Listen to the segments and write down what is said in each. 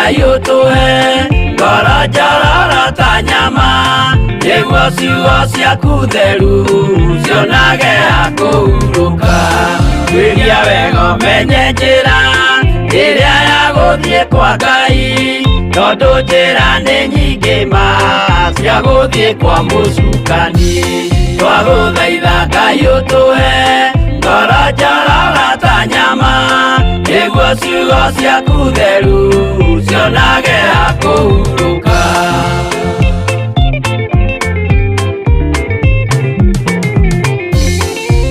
Ngai ũtũhe ngoro njororo ta nyama nĩguo ciugo ciaku theru cionage ha kũhurũka. Tuĩria wega ũmenye njĩra ĩrĩa ya gũthiĩ kwa Ngai tondũ njĩra nĩ nyingĩ ma cia gũthiĩ kwa mũcukani. Twagũthaitha Ngai ũtũhe ngoro njororo ta nyama nĩguo ciugo ciaku theru cionage ha kũhurũka.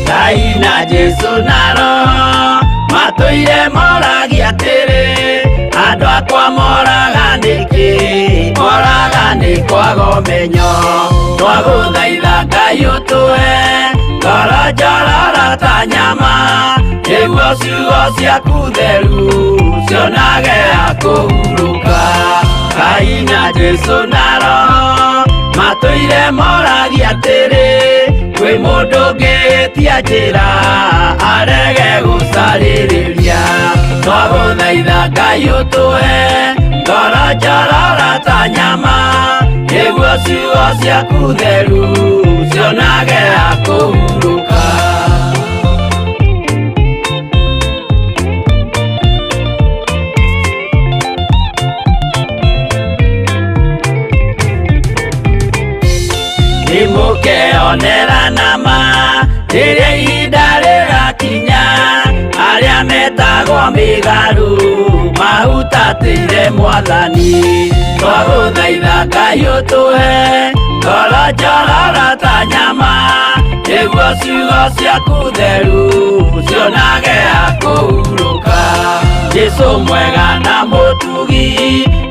Ngai na Jesu na Roho matũire moragia atĩrĩ, andũ akwa moraga nĩkĩ? Moraga nĩ kwaga ũmenyo. Twagũthaitha Ngai ũtũhe ngoro njororo ta nyama nĩguo ciugo ciaku theru cionage ha kũhurũka. Ngai na Jesu na Roho matũire moragia atĩrĩ, kwĩ mũndũ ũngĩtia njĩra arege gũcarĩrĩria. Twagũthaitha Ngai ũtũhe ngoro njororo ta nyama nĩguo ciugo ciaku theru cionage ha kũhurũka. Nĩmũkeonera nama rĩrĩa ihinda rĩgakinya arĩa metagwo mĩgarũ mahutatĩire mwathani. Twagũthaitha Ngai ũtũhe ngoro njororo ta nyama nĩguo ciugo ciaku theru cionage ha kũhurũka. Jesu mwega na mũtugi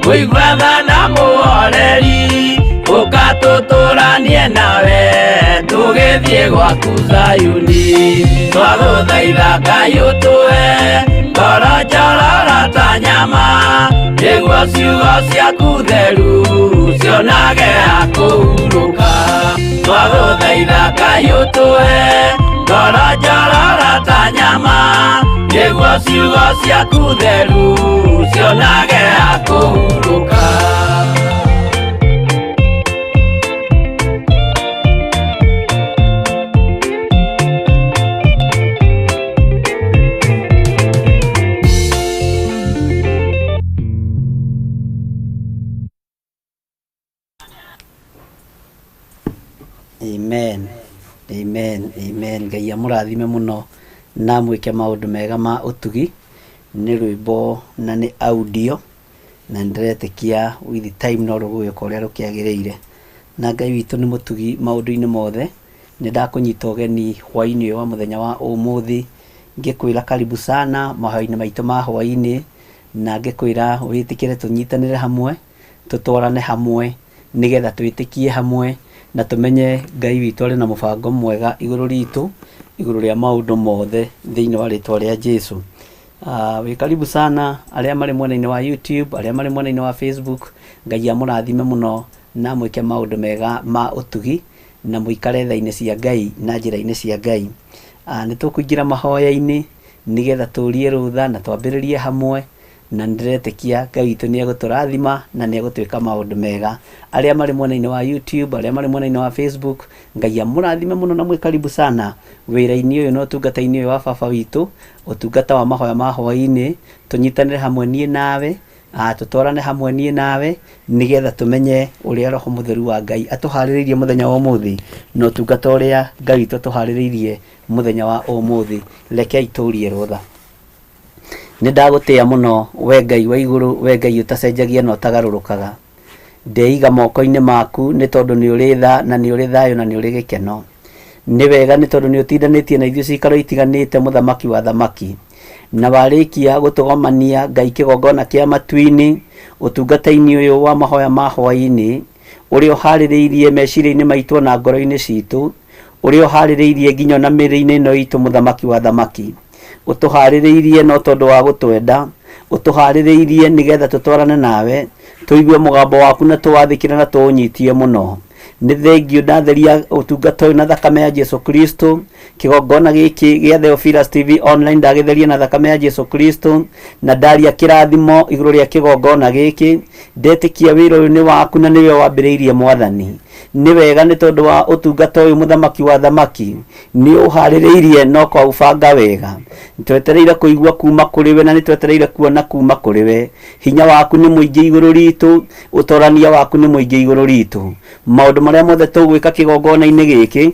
mũigua tha na mũhoreri ũka tũtũranie nawe tũgĩthiĩ gwaku Zayuni. Twagũthaitha Ngai ũtũhe ngoro njororo ta nyama nĩguo ciugo ciaku theru cionage ha kũhurũka. Twagũthaitha Ngai ũtũhe ngoro njororo ta nyama nĩguo ciugo ciaku theru cionage ha kũhurũka. Amen. Amen. Amen. Ngai amũrathime mũno na amwĩke maũndũ mega ma ũtugi. Nĩ rwĩmbo na nĩ audio na nĩndĩretĩkia with time no rũgũgĩũka ũrĩa rũkĩagĩrĩire. Na Ngai witũ nĩ mũtugi maũndũ-inĩ mothe. Nĩ ndakũnyita ũgeni hwaĩ-inĩ ũyũ wa mũthenya wa ũmũthĩ ngĩkwĩra karibu sana mahoya-inĩ maitũ ma hwaĩ-inĩ na ngĩkwĩra wĩtĩkĩre tũnyitanĩre hamwe, tũtwarane hamwe nĩgetha twĩtĩkie hamwe na tũmenye Ngai witũ arĩ na mũbango mwega igũrũ ritũ, igũrũ rĩa maũndũ mothe thĩinĩ wa rĩtwa rĩa Jesu. Wĩ karibu sana arĩa marĩ mwena-inĩ wa YouTube, arĩa marĩ mwena-inĩ wa Facebook, Ngai amũrathime mũno na amwĩke maũndũ mega ma ũtugi na mũikare tha-inĩ cia Ngai na njĩra-inĩ cia Ngai. Nĩ tũkũingĩra mahoya-inĩ nĩgetha tũrie rũtha na twambĩrĩrie hamwe na nĩndĩretĩkia Ngai witũ nĩ egũtũrathima na nĩ egũtwĩka maũndũ mega. Arĩa marĩ mwena-inĩ wa YouTube, arĩa marĩ mwena-inĩ wa Facebook, Ngai amũrathime mũno na mwĩ karibu sana wĩra-inĩ ũyũ na ũtungata-inĩ ũyũ wa baba witũ, ũtungata wa mahoya ma hwaĩ-inĩ, tũnyitanĩre hamwe niĩ nawe, tũtwarane hamwe niĩ nawe, nĩgetha tũmenye ũrĩa Roho Mũtheru wa Ngai atũharĩrĩirie mũthenya wa ũmũthĩ, na ũtungata ũrĩa Ngai witũ atũharĩrĩirie mũthenya wa ũmũthĩ. Rekei tũrie rũtha. Nĩ ndagũtĩa mũno we Ngai wa igũrũ, we Ngai ũtacenjagia na ũtagarũrũkaga. Ndeiga moko-inĩ maku nĩ tondũ nĩ ũrĩ tha na nĩ ũrĩ thayũ na nĩ ũrĩ gĩkeno. Nĩ wega nĩ tondũ nĩ ũtindanĩtie na ithuĩ cikaro itiganĩte mũthamaki wa athamaki. Na warĩkia gũtũgomania Ngai kĩgongona kĩa matu-inĩ, ũtungata-inĩ ũyũ wa mahoya ma hwaĩ-inĩ, ũrĩa ũharĩrĩirie meciria-inĩ maitũ na ngoro-inĩ citũ, ũrĩa ũharĩrĩirie nginya ona mĩĩrĩ-inĩ ĩno itũ mũthamaki wa athamaki. Ũtũharĩrĩirie no tondũ wa gũtwenda, ũtũharĩrĩirie nĩgetha tũtwarane nawe, tũigue mũgambo waku na tũwathĩkĩre na tũũnyitie mũno. Nĩ thengio ndatheria ũtungata ũyũ na thakame ya Jesu Kristo. Kĩgongona gĩkĩ gĩa Theophilus TV online ndagĩtheria na thakame ya Jesu Kristo, na ndaria kĩrathimo igũrũ rĩa kĩgongona gĩkĩ. Ndetĩkia wĩra ũyũ nĩ waku na nĩwe wambĩrĩirie Mwathani. Nĩ wega nĩ tondũ wa ũtungata ũyũ mũthamaki wa thamaki nĩ ũharĩrĩirie na ũkaũbanga wega. Twetereire kũigua kuma kũrĩ we na nĩ twetereire kuona kuma kũrĩ we. Hinya waku nĩ mũingĩ igũrũ ritũ, ũtorania waku nĩ mũingĩ igũrũ ritũ. Maũndũ marĩa mothe tũgwĩka kĩgongona-inĩ gĩkĩ,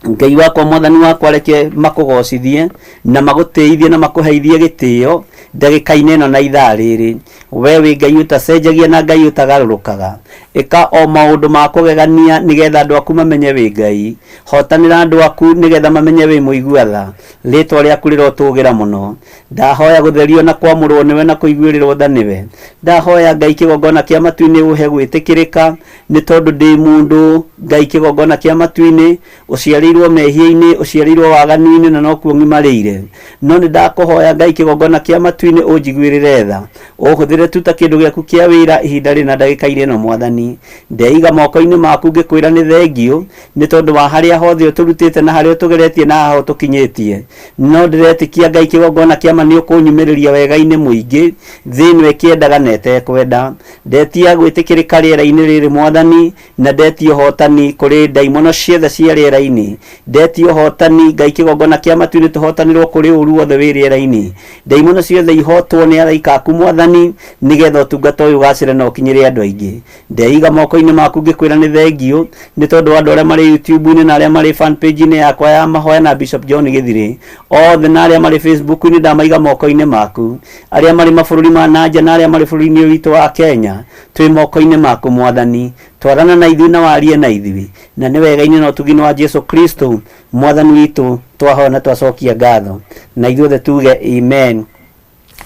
Ngai wakwa mwathani wakwa, reke makũgocithie na magũtĩithie na makũheithie gĩtĩo ndagĩka-inĩ ĩno na ithaa rĩrĩ. We wĩ Ngai ũtacenjagia na Ngai ũtagarũrũkaga. Ĩka o maũndũ ma kũgegania nĩgetha andũ aku mamenye wĩ Ngai. Hotanĩra andũ aku nĩgetha mamenye wĩ mũigua tha. Rĩtwa rĩaku rĩrotũgĩra mũno. Ndahoya gũtherio na kwamũrwo nĩwe na kũiguĩrĩrwo tha nĩwe. Ndahoya Ngai kĩgongona kĩa matu-inĩ ũhe gwĩtĩkĩrĩka nĩ tondũ ndĩ mũndũ. Ngai kĩgongona kĩa matu-inĩ, ũciarĩirwo mehia-inĩ, ũciarĩirwo waganu-inĩ na nokuo ng'imarĩire. No nĩ ndakũhoya Ngai kĩgongona kĩa matu-inĩ ũnjiguĩrĩre tha. Ũhũthĩre tu ta kĩndũ gĩaku kĩa wĩra ihinda rĩna ndagĩka-inĩ ĩno Mwathani. Ndeiga moko-inĩ maku ngĩkwĩra nĩ thengiũ nĩ tondũ wa harĩa hothe ũtũrutĩte na harĩa ũtũgeretie na haha ũtũkinyĩtie. No ndĩretĩkia Ngai kĩgongona kĩa ma nĩ ũkũnyumĩrĩria wega-inĩ mũingĩ thĩ ĩno ĩkĩendaga na ĩtekwenda. Ndetia gwĩtĩkĩrĩka rĩera-inĩ rĩrĩ Mwathani, na ndetia ũhotani kũrĩ ndaimono ciothe cia rĩera-inĩ. Ndetia ũhotani Ngai kĩgongona kĩa matu-inĩ tũhotanĩrwo kũrĩ ũru wothe wĩ rĩera-inĩ. Ndaimono ciothe ihotwo nĩ araika aku Mwathani, nĩgetha ũtungata ũyũ ũgacĩre na ũkinyĩre andũ aingĩ. Ndeiga moko-inĩ maku ngĩkwĩra nĩ thengiũ nĩ tondũ wa andũ arĩa marĩ YouTube-inĩ na arĩa marĩ fan page-inĩ yakwa ya mahoya na Bishop John Gĩthirĩ, othe na arĩa marĩ Facebook-inĩ ndamaiga moko-inĩ maku. Arĩa marĩ mabũrũri ma na nja na arĩa marĩ bũrũri-inĩ ũyũ witũ wa Kenya, twĩ moko-inĩ maku Mwathani. Twarana na ithuĩ na warie na ithuĩ, na nĩ wega-inĩ na ũtugi-inĩ wa Jesu Kristo Mwathani witũ twahoya na twacokia ngatho, na ithuothe tuge amen.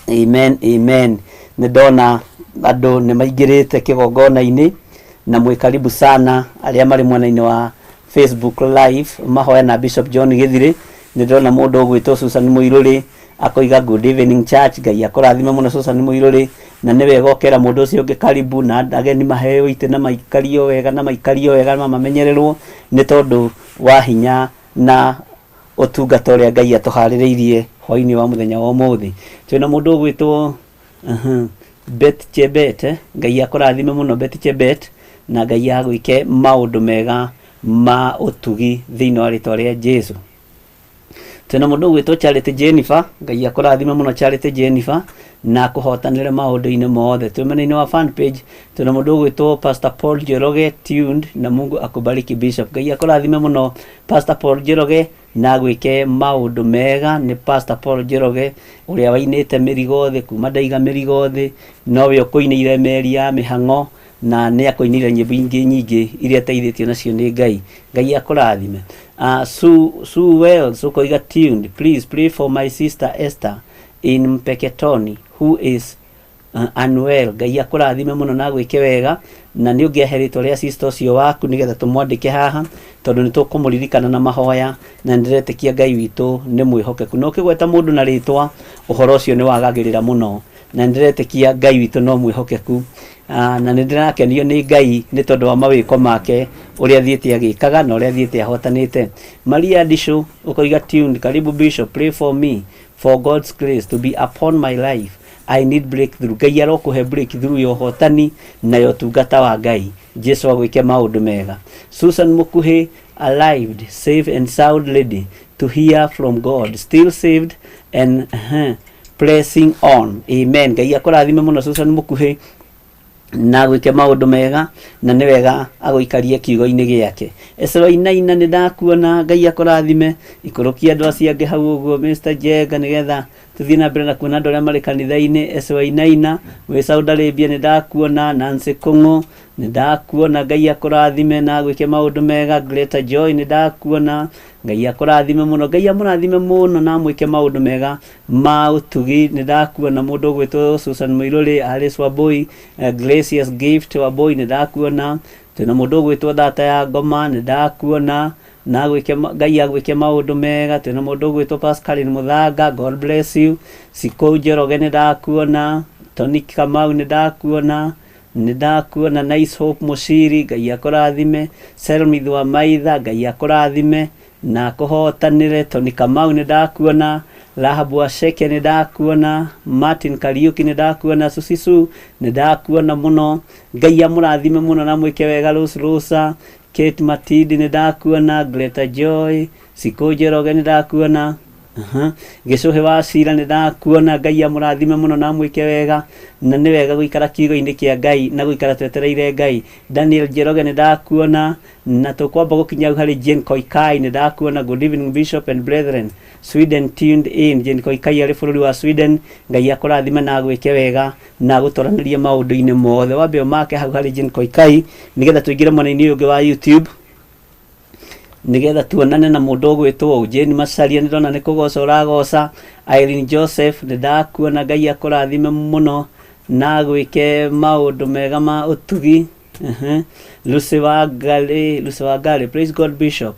Amen, amen. Nĩ ndona andũ nĩ maingĩrĩte kĩgongona-inĩ na mwĩ karibu sana arĩa marĩ mwena-inĩ wa Facebook live mahoya na Bishop John Gĩthirĩ. Nĩ ndĩrona mũndũ ũgwĩtwo Susan Mũirũrĩ akoiga good evening church. Ngai akũrathime mũno Susan Mũirũrĩ, na nĩ wega ũkera mũndũ ũcio ũngĩ karibu, na ageni maheo itĩ na maikario wega na maikario wega na mamenyererwo nĩ tondũ wa hinya na ũtungata ũrĩa Ngai atũharĩrĩirie hwainĩ wa mũthenya wa ũmũthĩ. Twĩna mũndũ ũgwĩtwo Beth Chebet, eh? Ngai akũrathime mũno Beth Chebet, na Ngai agwĩke maũndũ mega ma ũtugi thĩinĩ wa rĩtwa rĩa Jesu. Twĩna mũndũ ũgwĩtwo Charity Jennifer, Ngai akũrathime mũno Charity Jennifer, na akũhotanĩre maũndũ-inĩ mothe. Twĩ mwena-inĩ wa fan page, twĩna mũndũ ũgwĩtwo Pastor Paul Njoroge tuned, na Mungu akubariki Bishop. Ngai akũrathime mũno Pastor Paul Njoroge na agwĩke maũndũ mega. Nĩ Pastor Paul Njoroge ũrĩa wainĩte mĩrigo thĩ kuma ndaiga mĩrigo thĩ, nowe ũkũinĩire meri ya mĩhang'o, na nĩ akũinĩire nyĩmbo ingĩ nyingĩ iria ateithĩtio nacio nĩ Ngai. Ngai akũrathime. Sue Wells ũkoiga tuned, please pray for my sister Esther in Mpeketoni who is unwell. Ngai akũrathime mũno na agwĩke wega, na nĩ ũngĩahe rĩtwa rĩa sister ũcio waku nĩgetha tũmwandĩke haha, tondũ nĩ tũkũmũririkana na mahoya, na nĩ ndĩretĩkia Ngai witũ nĩ mwĩhokeku. Na ũkĩgweta mũndũ na rĩtwa, ũhoro ũcio nĩ wagagĩrĩra mũno, na nĩ ndĩretĩkia Ngai witũ no mwĩhokeku. Na nĩ ndĩrakenio nĩ Ngai nĩ tondũ wa mawĩko make, ũrĩa athiĩte agĩkaga na ũrĩa athiĩte ahotanĩte. Maria Ndicũ ũkoiga tuned, karibu Bishop, pray for me for God's grace to be upon my life. I need breakthrough. Ngai arokũhe breakthrough ya ũhotani na ya ũtungata wa Ngai. Jesu agwĩke maũndũ mega. Susan Mukuhi, alive, safe and sound lady to hear from God, still saved and pressing on. Amen. Ngai akũrathime mũno Susan Mukuhi na agwĩke maũndũ mega, na nĩ wega agũikarie kiugo-inĩ gĩake. Esero Inaina, nĩ ndakuona, Ngai akũrathime. Ikũrũkia andũ acio angĩ hau ũguo Mr. Jenga, nĩgetha tũthiĩ na mbere na kuona andũ arĩa marĩ kanitha-inĩ. Esero Inaina wĩ Saudi Arabia, nĩ ndakuona. Nancy Kũng'ũ, nĩ ndakuona, Ngai akũrathime na agwĩke maũndũ mega. Greater Joy, nĩ ndakuona, Ngai akũrathime mũno. Ngai amũrathime mũno na amwĩke maũndũ mega ma ũtugi. Nĩ ndakuona mũndũ ũgwĩtwo Susan Mũirũrĩ, Alice Wambui, Gracious Gift Wambui, nĩ ndakuona. Twĩna mũndũ ũgwĩtwo Thata ya Ngoma, nĩ ndakuona, na agwĩke Ngai agwĩke maũndũ mega. Twĩna mũndũ ũgwĩtwo Pascaline Mũthanga, God bless you. Sikũ Njoroge, nĩ ndakuona. Tony Kamau, nĩ ndakuona. Nĩ ndakuona Nice Hope Mũciri, Ngai akũrathime. Selmith wa Maitha, Ngai akũrathime na akũhotanĩre. Tony Kamau nĩ ndakuona. Rahabu wa Sheke nĩ ndakuona. Martin Kariuki nĩ ndakuona. Susisu nĩ ndakuona mũno. Ngai amũrathime mũno na mwĩke wega. Rose Rosa, Kate Matindi nĩ ndakuona. Greta Joy, Sikũ Njoroge nĩ ndakuona. Aha. Gĩcũhĩ wa Cira nĩ ndakuona. Ngai amũrathime mũno na amwĩke wega, na nĩ wega gũikara kiugo-inĩ kĩa Ngai na gũikara twetereire Ngai. Daniel Njoroge nĩ ndakuona, na tũkwamba gũkinya hau harĩ Jane Koikai nĩ ndakuona. Good evening Bishop and brethren, Sweden tuned in. Jane Koikai arĩ bũrũri wa Sweden. Ngai akũrathime na agwĩke wega na agũtoranĩrie maũndũ-inĩ mothe. Wambe ũmake hau harĩ Jane Koikai nĩgetha tũingĩre mwena-inĩ ũyũ ũngĩ wa YouTube, nigetha tuonane na mũndũ ũgwĩtwo Jane Macharia. Nĩ ndona nĩ kũgoca ũragoca. Irene Joseph nĩ ndakuona. Ngai akũrathime mũno na agwĩke maũndũ mega ma ũtugi. Lucy Wangari, Lucy Wangari, praise God Bishop.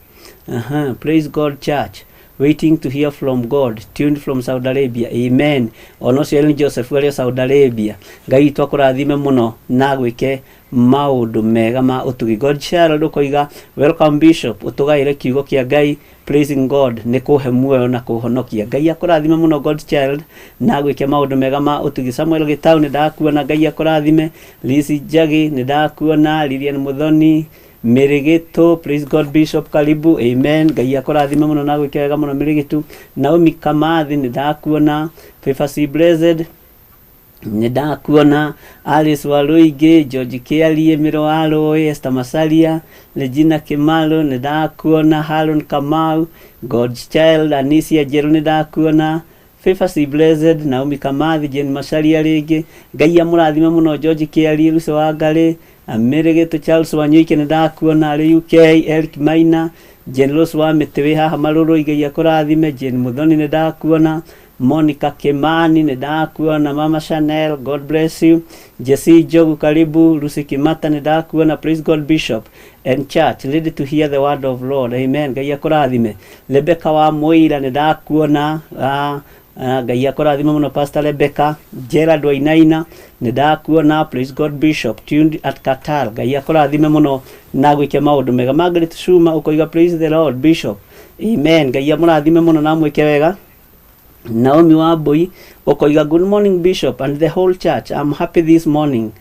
Praise God Church, waiting to hear from God, tuned from Saudi Arabia. Amen. Ona ũcio Irene Joseph arĩ o Saudi Arabia. Ngai witũ akũrathime mũno na agwĩke maũndũ mega ma ũtugi. God Child ũkoiga welcome Bishop, ũtũgaĩre kiugo kĩa Ngai. Praising God nĩ kũhe muoyo na kũhonokia. Ngai akũrathime mũno God Child na agwĩke maũndũ mega ma ũtugi. Samuel Gĩtau nĩ ndakuona. Ngai akũrathime. Lizzy Njagi nĩ ndakuona. Lilian Muthoni Mĩrĩgĩtũ, praise God Bishop, karibu. Amen. Ngai akũrathime mũno na agwĩke wega mũno Mĩrĩgĩtũ. Naomi Kamathi nĩ ndakuona. Favor C Blessed nĩ ndakuona. Alice Waluingĩ, George Kĩarie, Mĩro wa Rũĩ, Esther Macharia, Regina Kĩmaru nĩ ndakuona. Haron Kamau, God's Child, Anisia Njerũ nĩ ndakuona. Favor C Blessed, Naomi Kamathi, Jane Macharia rĩngĩ. Ngai amũrathime mũno George Kĩarie, Lucy Wangari, Mĩrĩgĩtũ, Charles Wanyoike nĩ ndakuona arĩ UK, Eric Maina, Jane Rose wa Mĩtĩ wĩ haha Marũrũ, Ngai akũrathime. Jane Muthoni nĩ ndakuona. Monica Kimani nĩ ndakuona. Mama Chanel, God bless you. Jesse Njogu, karibu. Lucy Kimata nĩ ndakuona. Praise God Bishop and church, ready to hear the word of Lord. Amen. Ngai akũrathime. Rebecca wa Mũira nĩ ndakuona. Ngai akũrathime mũno Pastor Rebecca. Gerald Wainaina nĩ ndakuona. Praise God Bishop, tuned at Qatar. Ngai akũrathime mũno na gwĩke maũndũ mega. Margaret Shuma ũkoiga praise the Lord Bishop. Amen. Ngai amũrathime mũno na amwĩke wega. Naomi Wambui ũkoiga good morning Bishop and the whole church, I'm happy this morning,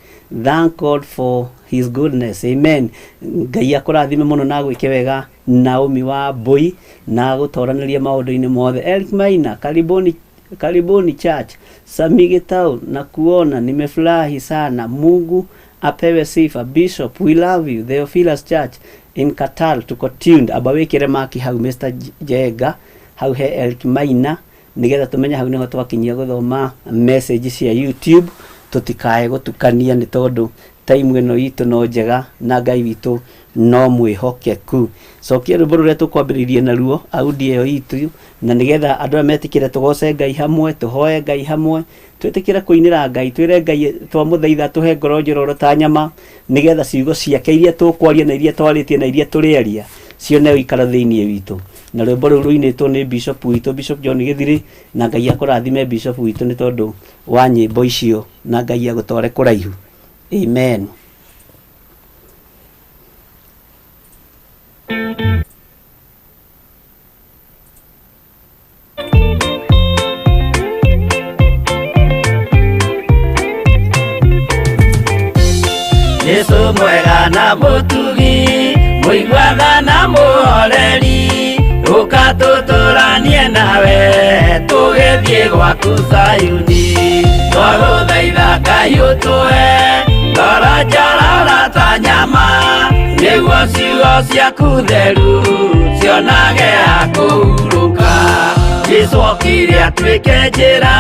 thank God for his goodness. Amen. Ngai akũrathime mũno na agwĩke wega Naomi Wambui na agũtoranĩrie maũndũ-inĩ mothe. Eric Maina, karibuni, karibuni church. Sami Gitau, na kuona nimefurahi sana, Mungu apewe sifa. Bishop, we love you. Theophilus Church in Qatar, tuko tuned. Amba wĩkĩre maki hau Mr Jenga, hau he Eric Maina, nigetha tumenye hau niho twakinyia gũthoma message cia YouTube, tũtikae gũtukania nĩ tondũ time ĩno itũ no njega na Ngai witũ no mwĩhokeku. Cokia rwĩmbo rũrĩa tũkwambĩrĩirie naruo audio ĩyo itũ, na nĩgetha andũ aya metĩkĩre tũgoce Ngai hamwe, tũhoe Ngai hamwe, twĩtĩkĩre kũinĩra Ngai, twĩre Ngai twamũthaitha tũhe ngoro njororo ta nyama, nĩgetha ciugo ciake iria tũkwaria na iria twarĩtie na iria tũrĩaria cione ũikaro thĩinĩ witũ. Na rwĩmbo rũu rũinĩtwo nĩ Bishop witũ, Bishop John Gĩthiri, na Ngai akũrathime Bishop witũ nĩ tondũ wa nyĩmbo icio, na Ngai agũtware kũraihu. Amen. Jesu mwega na mũtugi, mũiguatha na mũhoreri, ũka tũtũranie nawe tũgĩthiĩ gwaku Zayuni. Twagũthaitha Ngai ũtũhe ngoro njororo ta nyama, nĩguo ciugo ciaku theru cionage ha kũhurũka. Jesu okire atuĩke njĩra,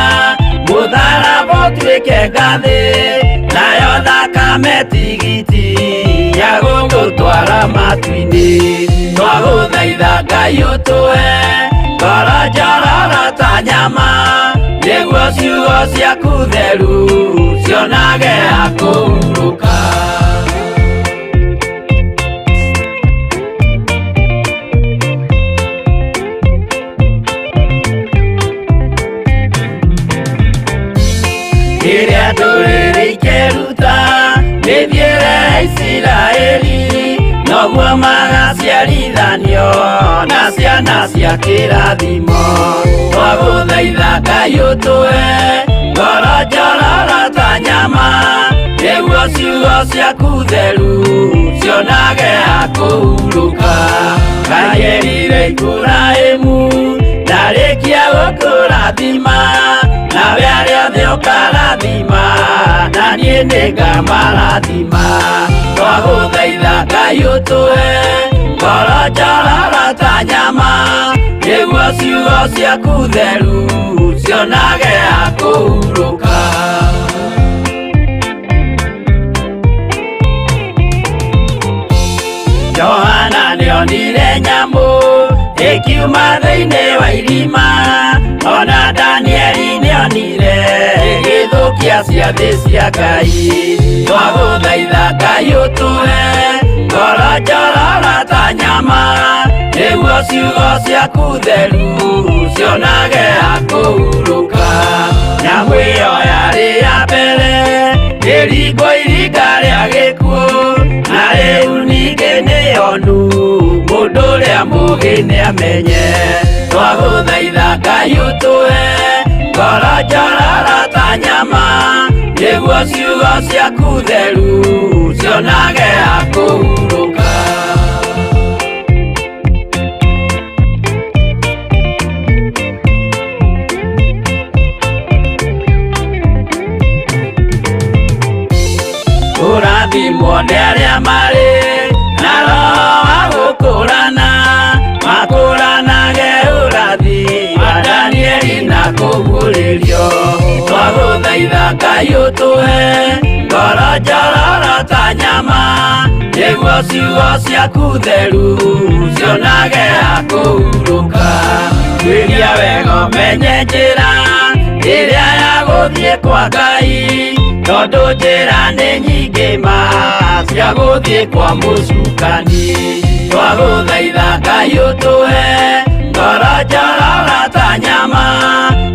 mũtharaba ũtuĩke ngathĩ, nayo thakame tigiti ya gũtũtwara matu-inĩ. Twagũthaitha Ngai ũtũhe ngoro njororo ta nyama, nĩguo ciugo ciaku theru cionage ha kũhurũka. Rĩrĩa ndũrĩrĩ ikeruta Ciaciarithanio na ciana cia kĩrathimo. Twagũthaitha Ngai ũtũhe ngoro njororo ta nyama, nĩguo ciugo ciaku theru cionage ha kũhurũka. Ngai erire Iburahĩmu ndarĩkia gũkũrathima, nawe arĩa othe ũkarathima, na niĩ nĩngamarathima. Twagũthaitha Ngai ũtũhe ngoro njororo ta nyama, nĩguo ciugo ciaku theru cionage ha kũhurũka. Johana nĩonire nyamũ ĩkiuma thĩinĩ wa irima, ona Danieli nĩonire ĩgĩthũkia ciathĩ cia Ngai. Twagũthaitha Ngai ũtũhe ngoro njororo ta nyama, nĩguo ciugo ciaku theru cionage ha kũhurũka. Nyamũ ĩyo yarĩ ya mbere ĩringwo iringa rĩa gĩkuũ, na rĩu ningĩ nĩyonu mũndũ ũrĩa mũũgĩ nĩamenye. Twagũthaitha Ngai ũtũhe ngoro njororo ta nyama, nĩguo ciugo ciaku theru cionage ha kũhurũka. Kũrathimwo nĩ arĩa marĩ na roho wa gũkũrana, makũranage ũrathi wa Danieli na kũguũrĩrio. Twagũthaitha Ngai ũtũhe ngoro njororo ta nyama, nĩguo ciugo ciaku theru cionage ha kũhurũka. Tuĩria wega ũmenye njĩra ĩrĩa ya gũthiĩ kwa Ngai, tondũ njĩra nĩ nyingĩ ma cia gũthiĩ kwa mũcukani. Twagũthaitha Ngai ũtũhe ngoro njororo ta nyama,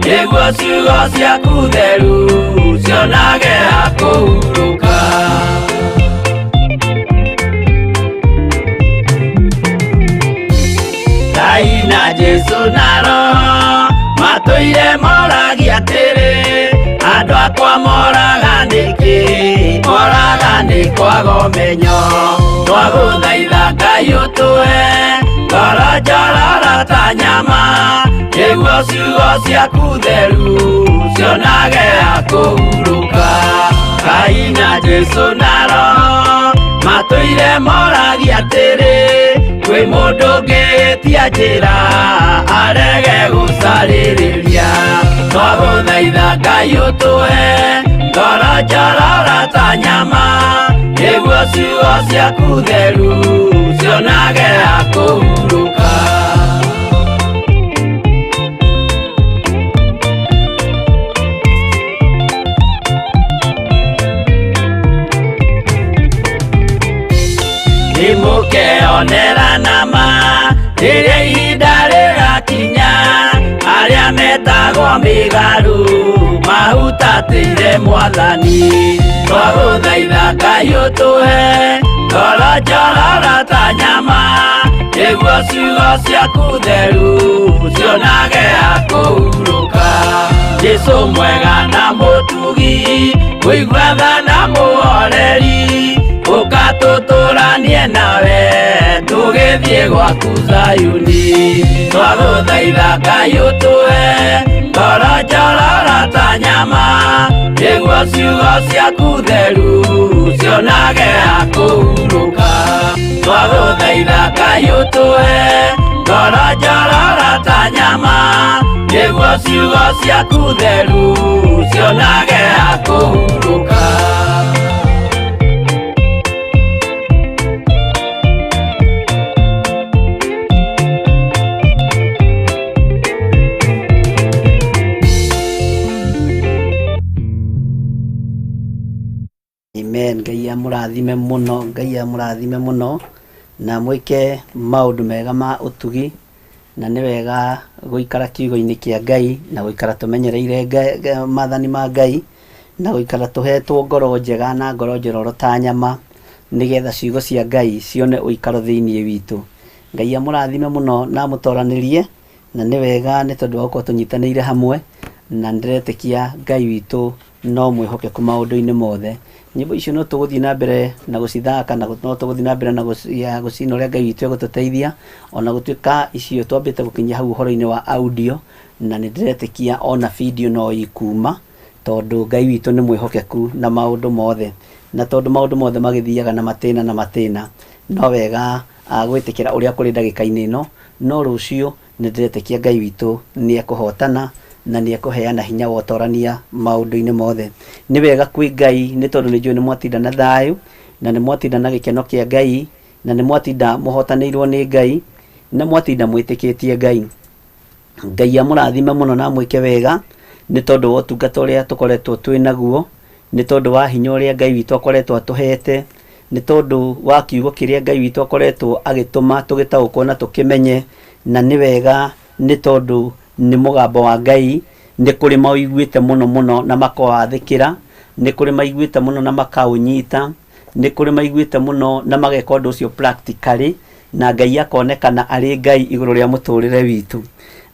nĩguo ciugo ciaku theru cionage ha kũhurũka. Ngai na Jesũ na Roho matũire moragia atĩrĩ, andũ akwa moraga nĩkĩ? Moraga nĩ kwaga ũmenyo. Twagũthaitha Ngai ũtũhe ngoro njororo ta nyama, nĩguo ciugo ciaku theru cionage ha kũhurũka. Ngai na Jesũ na Roho matũire moragia atĩrĩ, kwĩ mũndũ ũngĩtia njĩra arege gũcarĩrĩria. Twagũthaitha Ngai ũtũhe ngoro njororo ta nyama, nĩguo ciugo ciaku theru cionage ha kũhurũka. Nĩmũkeonera nama rĩrĩa ihinda rĩgakinya, arĩa metagwo mĩgarũ mahutatĩire Mwathani. Twagũthaitha Ngai ũtũhe ngoro njororo ta nyama, nĩguo ciugo ciaku theru cionage ha kũhurũka. Jesũ mwega na mũtugi, mũigua tha na mũhoreri, ũka tũtũranie nawe tũgĩthiĩ gwaku Zayuni. Twagũthaitha Ngai ũtũhe ngoro njororo ta nyama, nĩguo ciugo ciaku theru cionage ha kũhurũka. Twagũthaitha Ngai ũtũhe ngoro njororo ta nyama, nĩguo ciugo ciaku theru cionage ha kũhurũka. Amen. Ngai amũrathime mũno, Ngai amũrathime mũno na mwĩke maũndũ mega ma ũtugi, na nĩ wega gũikara kiugo-inĩ kĩa Ngai na gũikara tũmenyereire maathani ma Ngai na gũikara tũhetwo ngoro njega na ngoro njororo ta nyama. Nĩgetha ciugo cia Ngai cione ũikaro thĩinĩ witũ. Ngai amũrathime mũno na amũtoranĩrie, na nĩ wega nĩ tondũ wa gũkorwo tũnyitanĩire hamwe, na nĩndĩretĩkia Ngai witũ no mwĩhokeku maũndũ-inĩ mothe. Nyĩmbo icio no tũgũthiĩ na mbere na gũcithaka na no tũgũthiĩ na mbere na gũcina ũrĩa Ngai witũ egũtũteithia, ona gũtuĩka icio twambĩte gũkinyia hau ũhoro-inĩ wa audio, na nĩndĩretĩkia ona video no ikuma. Tondũ Ngai witũ nĩ mwĩhokeku na maũndũ mothe, na tondũ maũndũ mothe magĩthiaga na matĩna na matĩna, no wega gwĩtĩkĩra ũrĩa kũrĩ ndagĩka-inĩ ĩno, no rũciũ nĩ ndĩretĩkia Ngai witũ nĩ ekũhotana na nĩ ekũheana hinya wa ũtorania maũndũ-inĩ mothe. Nĩ wega kwĩ Ngai nĩ tondũ nĩ njũĩ nĩ mwatinda na thayũ, na nĩ mwatinda na gĩkeno kĩa Ngai, na nĩ mwatinda mũhotanĩirwo nĩ Ngai, na mwatinda mwĩtĩkĩtie Ngai. Ngai amũrathime mũno na amwĩke wega, nĩ tondũ wa ũtungata ũrĩa tũkoretwo twĩ naguo, nĩ tondũ wa hinya ũrĩa Ngai witũ akoretwo atũhete, nĩ tondũ wa kiugo kĩrĩa Ngai witũ akoretwo agĩtũma tũgĩtaũkwo na tũkĩmenye, na nĩ wega nĩ tondũ nĩ mũgambo wa Ngai, nĩ kũrĩ maũiguĩte mũno mũno na makawathĩkĩra, nĩ kũrĩ maiguĩte mũno na makaũnyita. Nĩ kũrĩ maiguĩte mũno na mageka ũndũ ũcio practically, na Ngai akonekana arĩ Ngai igũrũ rĩa mũtũrĩre witũ.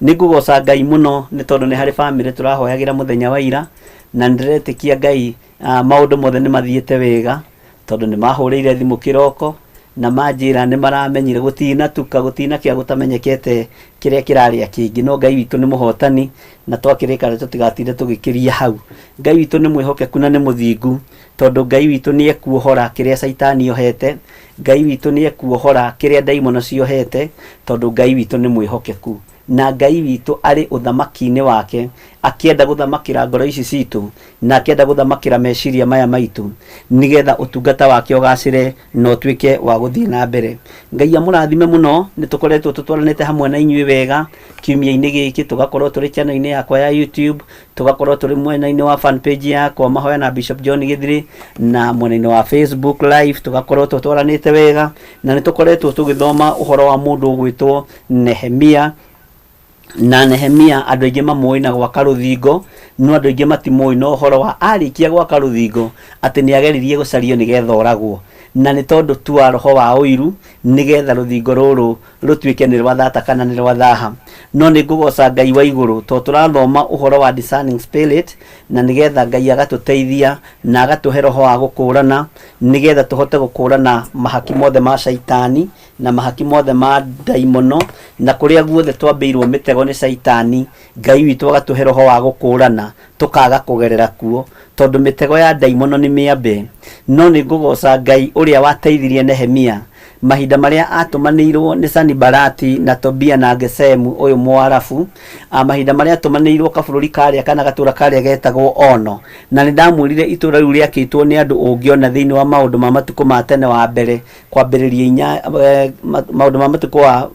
Nĩ ngũgoca Ngai mũno nĩ tondũ nĩ harĩ bamĩrĩ tũrahoyagĩra mũthenya wa ira, na nĩ ndĩretĩkia Ngai maũndũ mothe nĩ mathiĩte wega, tondũ nĩ mahũrĩire thimũ kĩroko, na manjĩra nĩ maramenyire gũtinatuka, gũtinakĩa gũtamenyekete kĩrĩa kĩrarĩa kĩngĩ, no Ngai witũ nĩ mũhotani, na twakĩrĩka tũtigatinde tũgĩkĩria hau. Ngai witũ nĩ mwĩhokeku na nĩ mũthingu, Tondũ Ngai witũ nĩ ekuohora kĩrĩa Caitani ohete, Ngai witũ nĩ ekuohora kĩrĩa ndaimono ciohete, tondũ Ngai witũ nĩ mwĩhokeku. Na Ngai witũ arĩ ũthamaki-inĩ wake, akĩenda gũthamakĩra ngoro ici citũ, na akĩenda gũthamakĩra meciria maya maitũ, nĩgetha ũtungata wake ũgacĩre na ũtuĩke wa gũthiĩ na mbere. Ngai amũrathime mũno, nĩ tũkoretwo tũtwaranĩte hamwe na inyuĩ wega, kiumia-inĩ gĩkĩ, tũgakorwo tũrĩ channel-inĩ yakwa ya YouTube, Tũgakorwo tũrĩ mwena-inĩ wa fan page yakwa Mahoya na Bishop John Gĩthirĩ, na mwena-inĩ wa Facebook live tũgakorwo tũtwaranĩte wega, na nĩ tũkoretwo tũgĩthoma ũhoro wa mũndũ ũgwĩtwo Nehemia. Na Nehemia andũ aingĩ mamũĩ na gwaka rũthingo, no andũ aingĩ matimũĩ na ũhoro wa arĩkia gwaka rũthingo atĩ nĩ ageririe gũcario nĩgetha oragwo, na nĩ tondũ tu wa roho wa ũiru, nĩgetha rũthingo rũrũ rũtuĩke nĩ rwa thata kana nĩ rwa thaha. No nĩ ngũgoca Ngai wa igũrũ tondũ tũrathoma ũhoro wa discerning spirit, na nĩgetha Ngai agatũteithia na agatũhe roho wa gũkũrana, nĩgetha tũhote gũkũrana mahaki mothe ma caitani na mahaki mothe ma ndaimono, na kũrĩa guothe twambĩirwo mĩtego nĩ caitani, Ngai witũ agatũhe roho wa gũkũrana tũkaga kũgerera kuo, tondũ mĩtego ya ndaimono nĩ mĩambe. No nĩ ngũgooca Ngai ũrĩa wateithirie Nehemia mahinda marĩa aatũmanĩirwo nĩ Sanibalati na Tobia na Geshemu ũyũ Mũarabu, mahinda marĩa aatũmanĩirwo kabũrũri karĩa kana gatũũra karĩa getagwo Ono. Na nĩ ndamwĩrire itũũra rĩu rĩakĩtwo nĩ andũ ũngĩona thĩinĩ wa maũndũ ma matukũ ma tene wa mbere kwambĩrĩria inya, maũndũ ma matukũ wa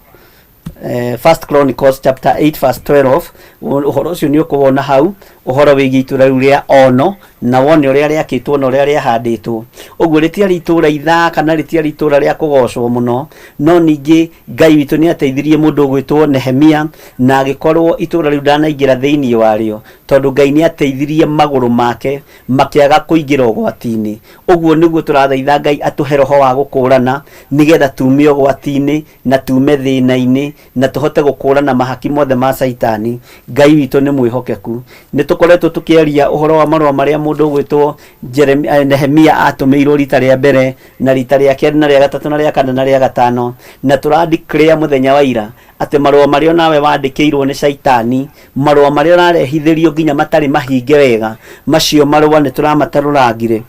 First Chronicles chapter 8 verse 12. Ũhoro ũcio nĩ ũkũwona hau, ũhoro wĩgiĩ itũũra rĩu rĩa Ono, na wone ũrĩa rĩakĩtwo na ũrĩa rĩahandĩtwo. Ũguo rĩtiarĩ itũũra ithaa kana rĩtiarĩ itũũra rĩa kũgocwo mũno, no ningĩ Ngai witũ nĩ ateithirie mũndũ ũgwĩtwo Nehemia na agĩkorwo itũũra rĩu ndanaingĩra thĩinĩ warĩo, tondũ Ngai nĩ ateithirie magũrũ make makĩaga kũingĩra ũgwati-inĩ. Ũguo nĩguo tũrathaitha Ngai atũhe roho wa gũkũrana nĩgetha tume ũgwati-inĩ na tuume thĩna-inĩ, na tũhote gũkũũrana mahaki mothe ma Caitani. Ngai witũ nĩ mwĩhokeku. Nĩ tũkoretwo tũkĩaria ũhoro wa marũa marĩa mũndũ ũgwĩtwo Nehemia aatũmĩirwo rita rĩa mbere, na rita rĩa kerĩ, na rĩa gatatũ, na rĩa kana, na rĩa gatano. Na tũra declare mũthenya wa ira atĩ marũa marĩa onawe wandĩkĩirwo nĩ Caitani, marũa marĩa ũrarehithĩrio nginya matarĩ mahinge wega, macio marũa nĩ tũramatarũrangire.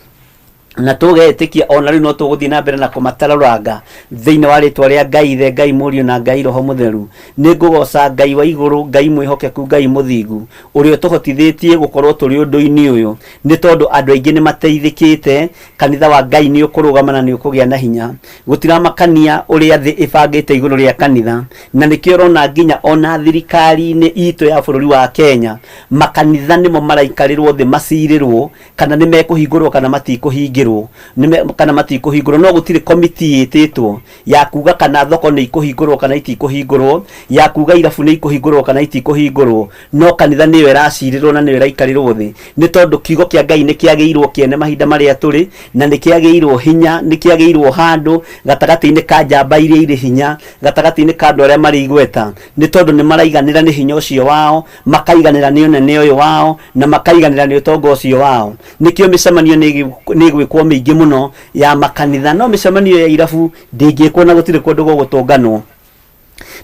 Na tũgetĩkia ona rĩu no tũgũthiĩ na mbere na kũmatarũranga thĩinĩ wa rĩtwa rĩa Ngai Ithe, Ngai Mũriũ na Ngai Roho Mũtheru. Nĩ ngũgoca Ngai wa igũrũ, Ngai mwĩhokeku, Ngai mũthingu, ũrĩa ũtũhotithĩtie gũkorwo tũrĩ ũndũ-inĩ ũyũ, nĩ tondũ andũ aingĩ nĩ mateithĩkĩte. Kanitha wa Ngai nĩ ũkũrũgama na nĩ ũkũgĩa na hinya. Gũtiramakania ũrĩa thĩ ĩbangĩte igũrũ rĩa kanitha, na nĩkĩo ũrona nginya ona thirikari-inĩ itũ ya bũrũri wa Kenya, makanitha nĩmo maraikarĩrwo thĩ macirĩrwo kana nĩ mekũhingũrwo kana matikũhingĩrwo. mekũhingĩrwo kana matikũhingũrwo, no gũtirĩ komiti ĩtĩtwo ya kuga kana thoko nĩ ikũhingũrwo kana itikũhingũrwo, ya kuga irabu nĩ ikũhingũrwo kana itikũhingũrwo. No kanitha nĩyo ĩracirĩrwo na nĩyo ĩraikarĩrwo thĩ, nĩ tondũ kiugo kĩa Ngai nĩ kĩagĩirwo kĩene mahinda marĩa tũrĩ, na nĩ kĩagĩirwo hinya, nĩ kĩagĩirwo handũ gatagatĩ-inĩ ka njamba iria irĩ hinya, gatagatĩ-inĩ ka andũ arĩa marĩ igweta, nĩ tondũ nĩ maraiganĩra nĩ hinya ũcio wao, makaiganĩra nĩ ũnene ũyũ wao, na makaiganĩra nĩ ũtonga ũcio wao. Nĩkĩo mĩcemanio nĩ ĩgwĩkwo mĩingĩ mũno ya makanitha, no mĩcemanio ya irabu ndĩngĩkwo na gũtirĩ kũndũ gũgũtũnganwo.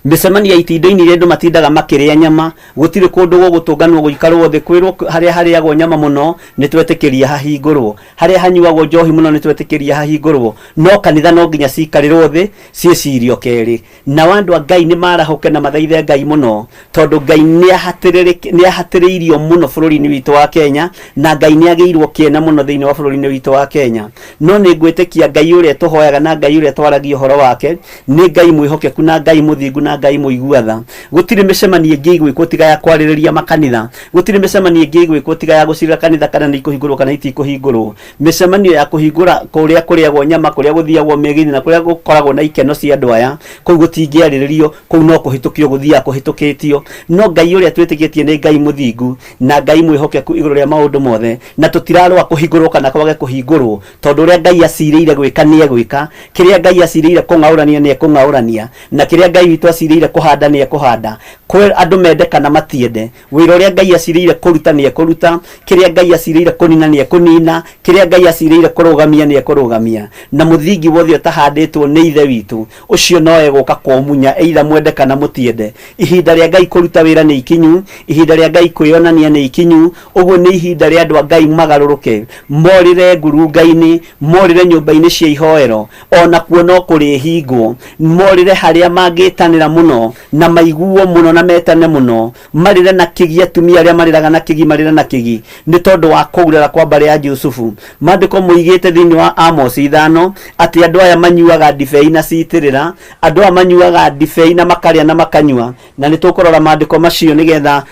Mĩcemanio ya itindo-inĩ iria andũ matindaga makĩrĩa nyama, gũtirĩ kũndũ gũgũtũnganwo gũikarwo thĩ kwĩrwo harĩa harĩagwo nyama mũno nĩ twetĩkĩria hahingũrwo, harĩa hanyuagwo njohi mũno nĩ twetĩkĩria hahingũrwo, no kanitha no nginya cikarĩrwo thĩ ciĩcirio kerĩ. Nao andũ a Ngai nĩ marahũke na mathaithe Ngai mũno, tondũ Ngai nĩ ahatĩrĩirio mũno bũrũri-inĩ witũ wa Kenya, na Ngai nĩ agĩirwo kĩene mũno thĩinĩ wa bũrũri-inĩ witũ wa Kenya. No nĩ ngwĩtĩkia Ngai ũrĩa tũhoyaga na Ngai ũrĩa twaragia ũhoro wake, nĩ Ngai mwĩhokeku na Ngai mũthingu na Ngai mũigua tha. Gũtirĩ mĩcemanio ĩngĩ ĩgwĩkwo tiga ya kwarĩrĩria makanitha. Gũtirĩ mĩcemanio ĩngĩ ĩgwĩkwo tiga ya gũcirĩra kanitha kana nĩ ikũhingũrwo kana itikũhingũrwo. Mĩcemanio ya kũhingũra kũrĩa kũrĩagwo nyama, kũrĩa gũthiagwo mĩgithi na kũrĩa gũkoragwo na ikeno cia andũ aya, kũu gũtingĩarĩrĩrio, kũu no kũhĩtũkio gũthiaga kũhĩtũkĩtio. No Ngai ũrĩa twĩtĩkĩtie nĩ Ngai mũthingu na Ngai mwĩhokeku igũrũ rĩa maũndũ mothe, na tũtirarũa kũhingũrwo kana kwage kũhingũrwo, tondũ ũrĩa Ngai acirĩire gwĩka nĩ egwĩka, kĩrĩa Ngai acirĩire kũng'aũrania nĩ ekũng'aũrania, na kĩrĩa Ngai witũ acirĩire kũhanda nĩ ekũhanda. Kwĩ andũ mende kana matiende, wĩra ũrĩa Ngai acirĩire kũruta nĩ ekũruta, kĩrĩa Ngai acirĩire kũnina nĩ ekũnina, kĩrĩa Ngai acirĩire kũrũgamia nĩ ekũrũgamia. Na mũthingi wothe ũtahandĩtwo nĩ Ithe witũ, ũcio no egũka kũũmunya, either mwende kana mũtiende. Ihinda rĩa Ngai kũruta wĩra nĩ ikinyu, ihinda rĩa Ngai kwĩyonania nĩ ikinyu, ũguo nĩ ihinda rĩa andũ a Ngai magarũrũke, morĩre ngurunga-inĩ, morĩre nyũmba-inĩ cia ihoero, o nakuo no kũrĩhingwo, morĩre harĩa mangĩtanĩra mũno, na maiguo mũno na metane mũno, marĩre na kĩgi, atumia arĩa marĩraga na kĩgi marĩre na kĩgi, nĩ tondũ wa kũgurara kwa mbarĩ ya Jusufu. Maandĩko moigĩte thĩinĩ wa Amosi 5 atĩ andũ aya manyuaga ndibei na citĩrĩra, andũ aya manyuaga ndibei na makarĩa na makanyua, na nĩ tũkũrora maandĩko macio nĩgetha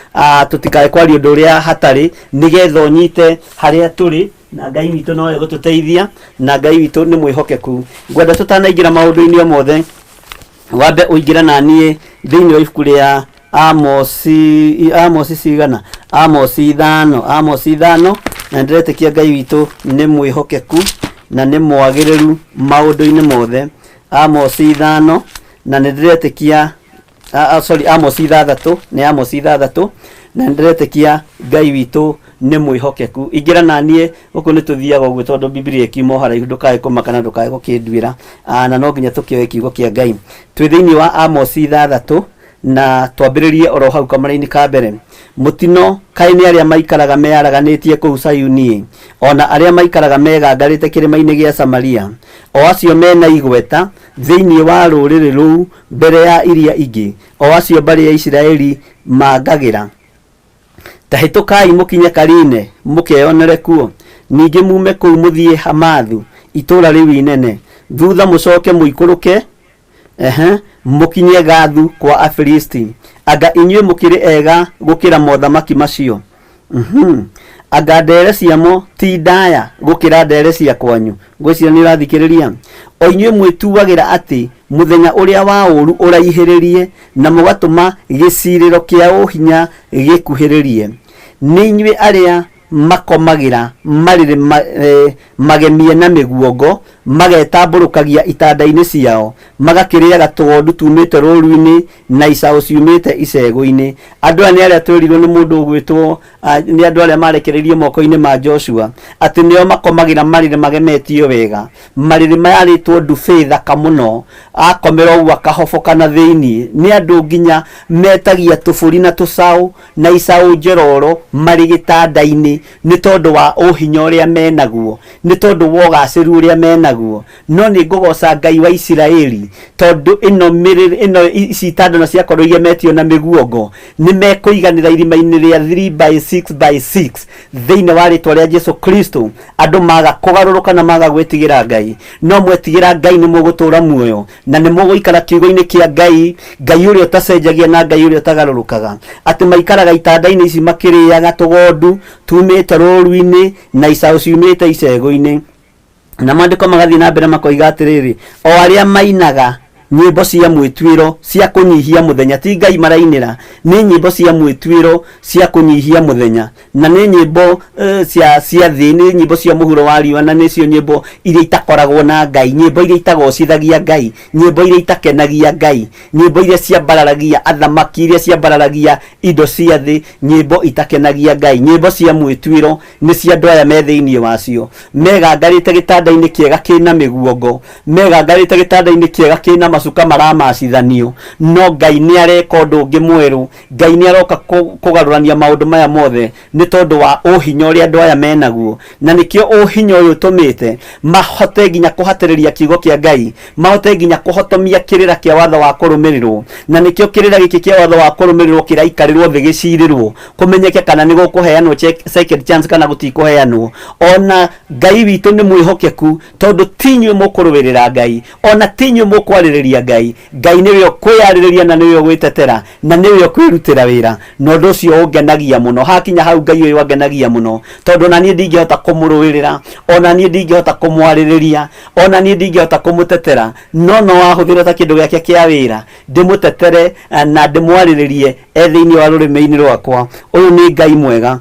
tũtikae kwaria ũndũ ũrĩa hatarĩ, nĩgetha ũnyite harĩa tũrĩ, na Ngai witũ no egũtũteithia, na Ngai witũ nĩ mwĩhokeku. Ngwenda tũtanaingĩra maũndũ-inĩ o mothe, wambe ũingĩre na niĩ thĩinĩ wa ibuku rĩa Amosi, Amosi cigana? Amosi 5, Amosi 5, na ndĩretĩkia Ngai witũ nĩ mwĩhokeku na nĩ mwagĩrĩru maũndũ-inĩ mothe. Amosi 5, na nĩ ndĩretĩkia, sorry, Amosi 6, nĩ Amosi 6, na nĩ ndĩretĩkia Ngai witũ nĩ mwĩhokeku. Ingĩra na niĩ gũkũ nĩ tũthiaga ũguo tondũ Bibilia ĩkiuma o haraihu, ndũkae kũmaka na ndũkae gũkĩnduĩra, na no nginya tũkĩoe kiugo kĩa Ngai. Twĩ thĩinĩ wa Amosi 6 na twambĩrĩrie oro hau kamũra-inĩ ka mbere. Mũtino kaĩ nĩ arĩa maikaraga meyaraganĩtie kũu Sayuni-ĩ, o na arĩa maikaraga megangarĩte kĩrĩma-inĩ gĩa Samaria, o acio me na igweta thĩinĩ wa rũrĩrĩ rũu mbere ya iria ingĩ, o acio mbarĩ ya Isiraeli mangagĩra. Ta hĩtũkai mũkinye Kaline, mũkeyonere kuo, ningĩ muume kũu mũthiĩ Hamathu, itũũra rĩu inene. Thutha mũcoke mũikũrũke, ehe, mũkinye Gathu kwa Afilisti. Anga inyuĩ mũkĩrĩ ega gũkĩra mothamaki macio? Anga ndere ciamo ti ndaya gũkĩra ndere cia kwanyu? Ngwĩciria nĩ ũrathikĩrĩria. O inyuĩ mwĩtuagĩra atĩ mũthenya ũrĩa wa ũũru ũraihĩrĩrie, na mũgatũma gĩcirĩro kĩa ũhinya gĩkuhĩrĩrie. Nĩ inyuĩ arĩa makomagĩra marĩrĩ magemie na mĩguongo, magetambũrũkagia itanda-inĩ ciao, magakĩrĩaga tũgondu tumĩte rũũru-inĩ na icaũ ciumĩte icegũ-inĩ. Andũ aya nĩ arĩa twerirwo nĩ mũndũ ũgwĩtwo, nĩ andũ arĩa marekereirio moko-inĩ ma Joshua, atĩ nĩo makomagĩra marĩrĩ magemetio wega, marĩrĩ mayarĩtwo ndubĩ thaka mũno, akomera ũguo akahoboka na thĩinĩ. Nĩ andũ nginya metagia tũbũri na tũcaũ na icaũ njororo marĩ gĩtanda-inĩ nĩ tondũ wa ũhinya ũrĩa menaguo, nĩ tondũ wa ũgacĩru ũrĩa menaguo. No nĩ ngũgoca Ngai wa Isiraeli, tondũ ĩno mĩrĩrĩ, ĩno ici itanda na ciakorwo igemetio na mĩguongo, nĩ mekũiganĩra irima-inĩ rĩa 3 by 6 by 6 thĩinĩ wa rĩtwa rĩa Jesu Kristo. Andũ maga kũgarũrũka na maga gwĩtigĩra Ngai, no mwetigĩra Ngai nĩ mũgũtũũra muoyo na nĩ mũgũikara kiugo-inĩ kĩa Ngai, Ngai ũrĩa ũtacenjagia na Ngai ũrĩa ũtagarũrũkaga. Atĩ maikaraga itanda-inĩ ici makĩrĩaga tũgondu tumĩte rũũru-inĩ na icaũ ciumĩte icegũ-inĩ. Na maandĩko magathiĩ na mbere makoiga atĩrĩrĩ, o arĩa mainaga nyĩmbo cia mwĩtuĩro cia kũnyihia mũthenya, ti Ngai marainĩra, nĩ nyĩmbo cia mwĩtuĩro cia kũnyihia mũthenya, na nĩ nyĩmbo cia thĩ, nĩ nyĩmbo cia mũhuro wa riũa, na nĩcio nyĩmbo iria itakoragwo na Ngai, nyĩmbo iria itagocithagia Ngai, nyĩmbo iria itakenagia Ngai, nyĩmbo iria ciambararagia athamaki, iria ciambararagia indo cia thĩ, nyĩmbo itakenagia Ngai, nyĩmbo cia mwĩtuĩro nĩ cia andũ aya me thĩinĩ wacio, megangarĩte gĩtanda-inĩ kĩega kĩna mĩguongo, megangarĩte gĩtanda-inĩ kĩega kĩna macuka maramacithanio, no Ngai nĩ areka ũndũ ũngĩ mwerũ. Ngai nĩ aroka kũgarũrania maũndũ maya mothe nĩ tondũ wa ũhinya ũrĩa andũ aya menaguo, na nĩkĩo ũhinya ũyũ ũtũmĩte mahote nginya kũhatĩrĩria kiugo kĩa Ngai, mahote nginya kũhotomia kĩrĩra kĩa watho wa kũrũmĩrĩrwo, na nĩkĩo kĩrĩra gĩkĩ kĩa watho wa kũrũmĩrĩrwo kĩraikarĩrwo thĩ gĩcirĩrwo, kũmenyeke kana nĩ gũkũheanwo second chance kana gũtikũheanwo. Ona Ngai witũ nĩ mwĩhokeku, tondũ ti inyuĩ mũkũrũĩrĩra Ngai, ona ti inyuĩ mũkwarĩrĩria Ngai. Ngai nĩwe ũkwĩyarĩrĩria na nĩwe ũgwĩtetera na nĩwe ũkwĩrutĩra wĩra, na ũndũ ũcio ũngenagia mũno. Hakinya hau Ngai ũyũ angenagia mũno, tondũ ona niĩ ndingĩhota kũmũrũĩrĩra, ona niĩ ndingĩhota kũmwarĩrĩria, ona niĩ ndingĩhota kũmũtetera, no no ahũthĩre ta kĩndũ gĩake kĩa wĩra, ndĩmũtetere na ndĩmwarĩrĩrie e thĩinĩ wa rũrĩmĩ-inĩ rwakwa. Ũyũ nĩ Ngai mwega.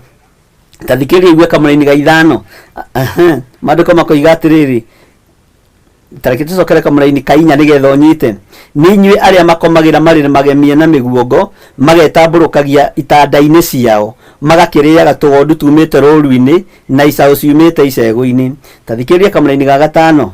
Ta thikĩrĩria igue kamũraini ga ithano. Maandĩko makoiga atĩrĩrĩ, ta reke tũcokere kamũraini ka inya nĩgetha ũnyite. Nĩ inyuĩ arĩa makomagĩra marĩrĩ magemie na mĩguongo, magetambũrũkagia itanda-inĩ ciao, magakĩrĩaga tũgondu tumĩte rũũru-inĩ na icaũ ciumĩte icegũ-inĩ. Ta thikĩrĩria kamũraini ga gatano.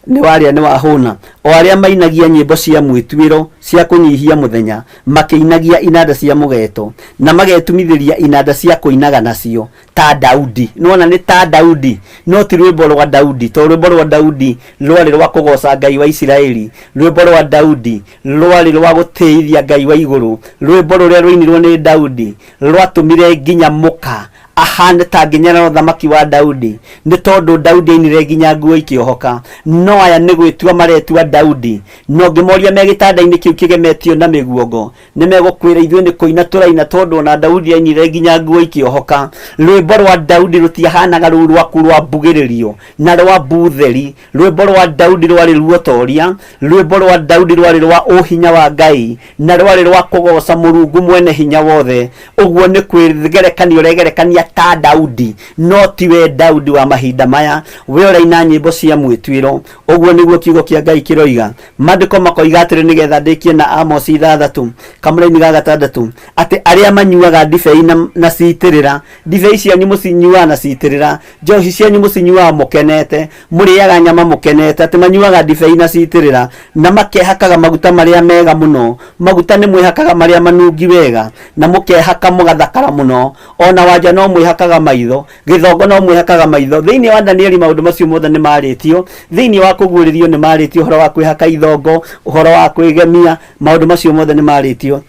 Nĩ warĩa nĩ wahũna. O arĩa mainagia nyĩmbo cia mwĩtuĩro cia kũnyihia mũthenya, makĩinagia inanda cia mũgeeto, na magetumithĩria inanda cia kũinaga nacio, ta Daudi. Nĩwona nĩ ta Daudi, no ti rwĩmbo rwa Daudi, tondũ rwĩmbo rwa Daudi rwarĩ rwa kũgooca Ngai wa Isiraeli, rwĩmbo rwa Daudi rwarĩ rwa gũtĩithia Ngai wa igũrũ, rwĩmbo rũrĩa rwainirwo nĩ Daudi rwatũmire nginya mũka ahane ta nginyera ũthamaki wa Daudi, nĩ tondũ Daudi ainire nginya nguo ikĩohoka. No aya nĩ gwĩtua maretua Daudi, na ũngĩmoria me gĩtanda-inĩ kĩu kĩgemetio na mĩguongo, nĩ megũkwĩra ithuĩ nĩ kũina tũraina, tondũ ona Daudi ainire nginya nguo ikĩohoka. Rwĩmbo rwa Daudi rũtiahanaga rũu rwaku rwa mbugĩrĩrio na rwa mbutheri. Rwĩmbo rwa Daudi rwarĩ ruotoria, rwĩmbo rwa Daudi rwarĩ rwa ũhinya wa Ngai, na rwarĩ rwa kũgooca Mũrungu mwene hinya wothe. Ũguo nĩ kwĩgerekania ũregerekania ta Daudi, no ti we Daudi wa mahinda maya, we ũraina nyĩmbo cia mwĩtuĩro. Ũguo nĩguo kiugo kĩa Ngai kĩroiga. Maandĩko makoiga atĩrĩ, nĩgetha ndĩkie na Amosi ithathatũ kamũraini ga gatandatũ, atĩ arĩa manyuaga ndibei na citĩrĩra, ndibei cianyu mũcinyuaga na citĩrĩra, njohi cianyu mũcinyuaga mũkenete, mũrĩaga nyama mũkenete, atĩ manyuaga ndibei na citĩrĩra, na makehakaga maguta marĩa mega mũno, maguta nĩ mwĩhakaga marĩa manungi wega, na mũkehaka mũgathakara mũno, ona wanja no mwĩhakaga maitho, gĩthongo no mwĩhakaga maitho. Thĩinĩ wa Danieli maũndũ macio mothe nĩ marĩtio, thĩinĩ wa kũguũrĩrio nĩ marĩtio ũhoro wa kwĩhaka ithongo, ũhoro wa kwĩgemia, maũndũ macio mothe nĩ marĩtio.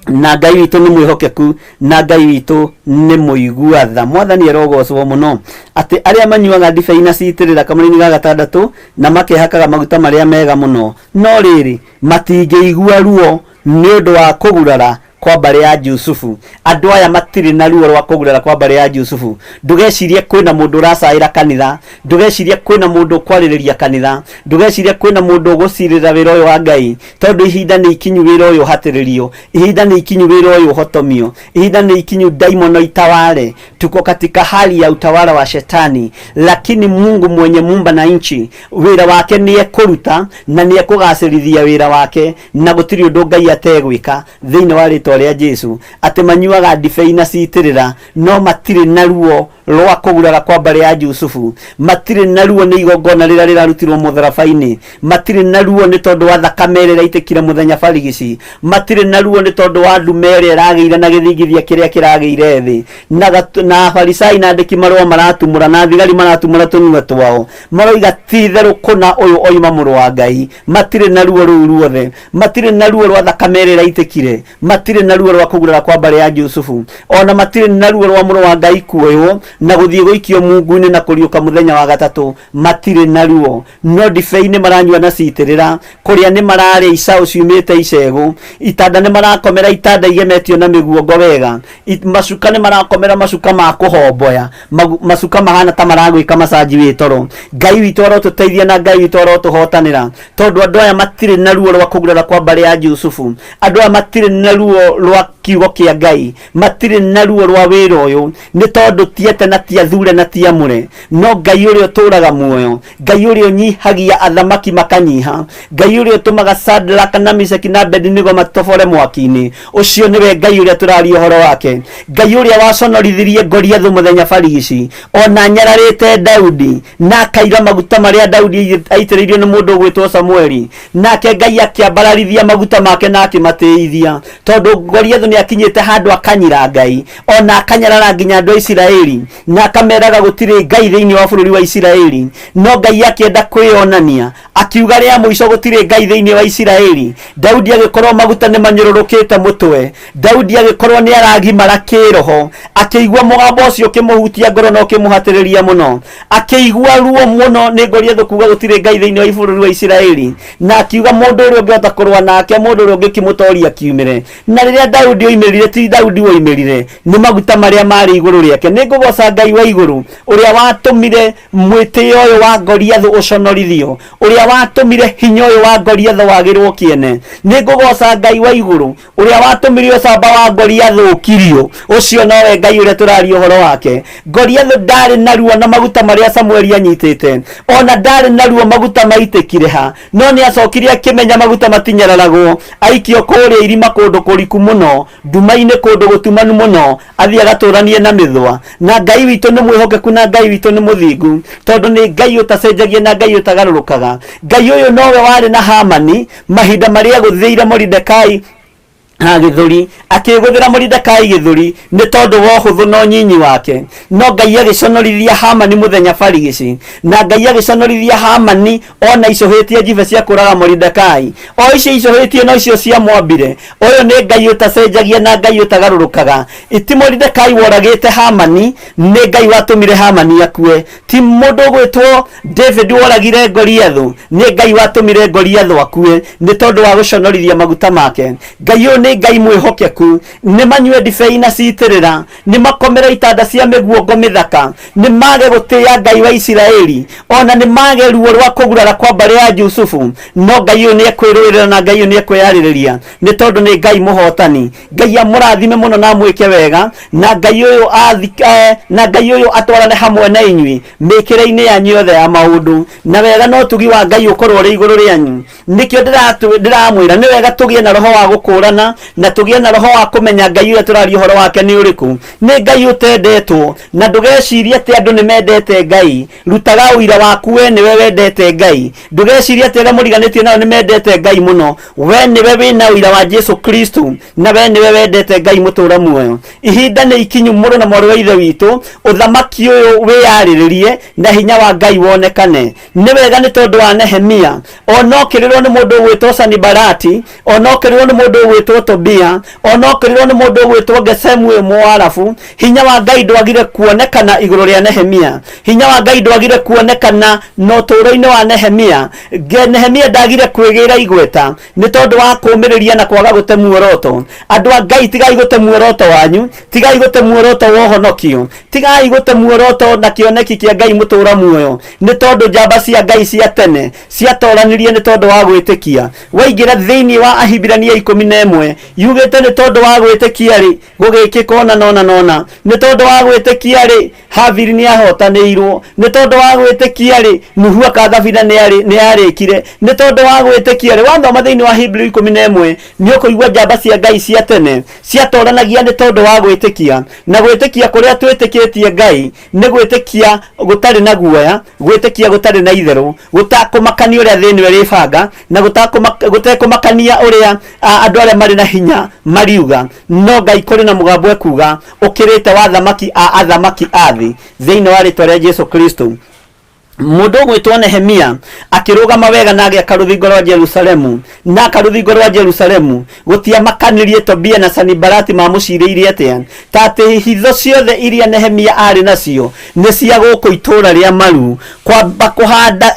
Na Ngai witũ nĩ mwĩhokeku, na Ngai witũ nĩ mũigua tha. Mwathani arogocwo mũno. Atĩ arĩa manyuaga ndibei na citĩrĩra kamũraini ga gatandatũ, na makehakaga maguta marĩa mega mũno, no rĩrĩ, matingĩigua ruo nĩ ũndũ wa kũgurara kwa mbarĩ ya Jusufu. Andũ aya matirĩ na ruo rwa kũgurara kwa mbarĩ ya Jusufu. Ndũgecirie kwĩna mũndũ ũracaĩra kanitha, ndũgecirie kwĩna mũndũ ũkwarĩrĩria kanitha, ndũgecirie kwĩna mũndũ ũgũcirĩra wĩra ũyũ wa Ngai, tondũ ihinda nĩ ikinyu wĩra ũyũ ũhatĩrĩrio, ihinda nĩ ikinyu wĩra ũyũ ũhotomio, ihinda nĩ ikinyu ndaimono itawale. Tuko katika hali ya utawala wa shetani, lakini Mungu mwenye mumba na nchi, wĩra wake nĩ ekũruta na nĩ ekũgacĩrithia wĩra wake, na gũtirĩ ũndũ Ngai ategwĩka thĩinĩ wa rĩtwa rĩa Jesu. Atĩ manyuaga ndibei na citĩrĩra, no matirĩ na ruo rwa kũgurara kwa mbarĩ ya Jusufu, matirĩ na ruo nĩ igongona rĩrĩa rĩrarutirwo mũtharaba-inĩ, matirĩ na ruo nĩ tondũ wa thakame ĩrĩa ĩraitĩkire mũthenya barigici, matirĩ na ruo nĩ tondũ wa ndume ĩrĩa ĩragĩire na gĩthingithia kĩrĩa kĩragĩire thĩ, na Afarisai na andĩki marũa maratumũra na thigari maratumũra tũnua twao, maroiga ti itherũ kũna ũyũ oima mũrũ wa Ngai. Matirĩ na ruo rũu ruothe, matirĩ na ruo rwa thakame ĩrĩa ĩraitĩkire, matirĩ Matirĩ na ruo rwa kũgurara kwa mbarĩ ya Jusufu, ona matirĩ na ruo rwa mũrũ wa Ngai kuoywo na gũthiĩ gũikio mungu-inĩ na kũriũka mũthenya wa gatatũ. Matirĩ na ruo, no ndibei nĩ maranyua na citĩrĩra, kũrĩa nĩ mararĩa icaũ ciumĩte icegũ, itanda nĩ marakomera itanda igemetio na mĩguongo wega, macuka nĩ marakomera macuka ma kũhomboya, macuka mahana ta maragwĩka macanji wĩ toro. Ngai witũ arotũteithia na Ngai witũ arotũhotanĩra, tondũ andũ aya matirĩ na ruo rwa kũgurara kwa mbarĩ ya Jusufu. Andũ aya matirĩ na ruo rwa kiugo kĩa Ngai, matirĩ na ruo rwa wĩra ũyũ, nĩ tondũ tiete na tiathure na tiamũre. No Ngai ũrĩa ũtũraga muoyo, Ngai ũrĩa ũnyihagia athamaki makanyiha, Ngai ũrĩa ũtũmaga Shadraka na Meshaki na Abednego matobore mwaki-inĩ, ũcio nĩwe Ngai ũrĩa tũraria ũhoro wake. Ngai ũrĩa waconorithirie Goliathũ mũthenya barigici, ona anyararĩte Daudi na akaira maguta marĩa Daudi aitĩrĩirio nĩ mũndũ ũgwĩtwo Samueli, nake Ngai akĩambararithia maguta make na akĩmatĩithia, tondũ Goliathũ nĩ akinyĩte handũ akanyira Ngai, ona akanyarara nginya andũ a Isiraeli, na akameraga gũtirĩ Ngai thĩinĩ wa bũrũri wa Isiraeli. No Ngai akĩenda kwĩyonania, akiuga rĩa mũico gũtirĩ Ngai thĩinĩ wa Isiraeli. Daudi agĩkorwo maguta nĩ manyũrũrũkĩte mũtwe, Daudi agĩkorwo nĩ aragimara kĩroho, akĩigua mũgambo ũcio ũkĩmũhutia ngoro na ũkĩmũhatĩrĩria mũno, akĩigua ruo mũno nĩ Goliathũ kuga gũtirĩ Ngai thĩinĩ wa bũrũri wa Isiraeli, na akiuga mũndũ ũrĩa ũngĩhota kũrũa nake, mũndũ ũrĩa ũngĩkĩmũtoria kiumĩre. Na rĩrĩa Daudi oimĩrire, ti Daudi woimĩrire, nĩ maguta marĩa marĩ igũrũ rĩake. Nĩ ngũgoca Ngai wa igũrũ ũrĩa watũmire mwĩtĩo ũyũ wa Goliathũ ũconorithio, ũrĩa watũmire hinya ũyũ wa Goliathũ wagĩrwo kĩene. Nĩ ngũgoca Ngai wa igũrũ ũrĩa watũmire ũcamba wa Goliathũ ũkirio. Ũcio nowe Ngai ũrĩa tũraria ũhoro wake. Goliathũ ndarĩ na ruo na maguta marĩa Samueli anyitĩte, ona ndarĩ na ruo maguta maitĩkire ha, no nĩ acokire akĩmenya maguta matinyararagwo, aikio kũrĩa irima kũndũ kũriku mũno, nduma-inĩ kũndũ gũtumanu mũno, athiĩ agatũranie na mĩthwa. Na Ngai witũ nĩ mwĩhokeku na Ngai witũ nĩ mũthingu, tondũ nĩ Ngai ũtacenjagia na Ngai ũtagarũrũkaga. Ngai ũyũ nowe warĩ na Hamani mahinda marĩa agũthĩire Moridekai na gĩthũri, akĩgũthĩra Moridekai gĩthũri nĩ tondũ wa ũhũthũ na ũnyinyi wake. No Ngai agĩconorithia Hamani mũthenya barigici, na Ngai agĩconorithia Hamani ona icũhĩtie njibe cia kũraga Moridekai, o icio icũhĩtie no icio ciamwambire. Ũyũ nĩ Ngai ũtacenjagia na Ngai ũtagarũrũkaga. Ti Moridekai woragĩte Hamani, nĩ Ngai watũmire Hamani akue. Ti mũndũ ũgwĩtwo David woragire Goliathũ, nĩ Ngai watũmire Goliathũ akue nĩ tondũ wa gũconorithia maguta make. Ngai ũyũ nĩ Ngai mwĩhokeku. Nĩ manyue ndibei na citĩrĩra, nĩ makomere itanda cia mĩguongo mĩthaka, nĩ mage gũtĩĩa Ngai wa Isiraeli, ona nĩ mage ruo rwa kũgurara kwa mbarĩ ya Jusufu. No Ngai ũyũ nĩ ekwĩrũĩrĩra na Ngai ũyũ nĩ ekwĩyarĩrĩria, nĩ tondũ nĩ Ngai mũhotani. Ngai amũrathime mũno na amwĩke wega, na Ngai ũyũ na Ngai ũyũ atwarane hamwe na inyuĩ mĩkĩre-inĩ yanyu yothe ya maũndũ, na wega na ũtugi wa Ngai ũkorwo ũrĩ igũrũ rĩanyu. Nĩkĩo ndĩramwĩra nĩ wega tũgĩe na roho wa gũkũrana, na tũgĩe na roho wa kũmenya Ngai ũrĩa tũraria ũhoro wake nĩ ũrĩkũ. Nĩ Ngai ũtendetwo, na ndũgecirie atĩ andũ nĩ mendete Ngai. Rutaga ũira waku we nĩwe wendete Ngai. Ndũgecirie atĩ arĩa mũriganĩtie nao nĩ mendete Ngai mũno. We nĩwe wĩna ũira wa Jesu Kristo, na we nĩwe wendete Ngai mũtũra muoyo. Ihinda nĩ ikinyu mũrũ na mwarĩ wa Ithe witũ, ũthamaki ũyũ wĩyarĩrĩrie na hinya wa Ngai wonekane. Nĩ wega nĩ tondũ wa Nehemia, onokĩrĩrwo nĩ mũndũ ũgwĩtwo Sanibalati, onokĩrĩrwo nĩ mũndũ ũgwĩtwo Tobia, onokĩrĩrwo nĩ mũndũ ũgwĩtwo Gesemu ũyũ Mũarabu. Hinya wa Ngai ndwagire kuonekana igũrũ rĩa Nehemia. Hinya wa Ngai ndwagire kuonekana na ũtũũro-inĩ wa Nehemia. Nehemia ndagire kwĩgĩra igweta nĩ tondũ wa kũũmĩrĩria na kwaga gũte muoroto. Andũ a Ngai, tigai gũte muoroto wanyu, tigai gũte muoroto wa ũhonokio, tigai gũte muoroto na kĩoneki kĩa Ngai mũtũũra muoyo, nĩ tondũ njamba cia Ngai cia tene ciatoranirie nĩ tondũ wa gwĩtĩkia. Waingĩra thĩinĩ wa Ahibirania 11, yugĩte nĩ tondũ wa gwĩtĩkia rĩ, gũgĩkĩka ũna na ũna na ũna. Nĩ tondũ wa gwĩtĩkia rĩ, Habili nĩ ahotanĩirwo. Nĩ tondũ wa gwĩtĩkia rĩ, Nuhu aka thabina nĩ arĩkire. Nĩ tondũ wa gwĩtĩkia rĩ, wathoma thĩinĩ wa Hebrew 11, nĩ ũkũigua njamba cia Ngai cia tene ciatoranagia nĩ tondũ wa gwĩtĩkia. Na gwĩtĩkia kũrĩa twĩtĩkĩtie Ngai nĩ gwĩtĩkia gũtarĩ na guoya, gwĩtĩkia gũtarĩ na itherũ, gũtakũmakania ũrĩa thĩ ĩno ĩrĩbanga, na gũtekũmakania ũrĩa andũ arĩa marĩ na hinya mariuga. No Ngai kũrĩ na mũgambo ekuga ũkĩrĩte wa athamaki a athamaki a thĩ, thĩinĩ wa rĩtwa rĩa Jesu Kristo. Mũndũ ũgwĩtwo Nehemia akĩrũgama wega na agĩaka rũthingo rwa Jerusalemu, na aka rũthingo rwa Jerusalemu gũtiamakanirie Tobia na Sanibalati mamũcirĩirie atĩa, ta atĩ hitho ciothe iria Nehemia arĩ nacio nĩ cia gũkũ itũũra rĩa maru. Kwamba kũhanda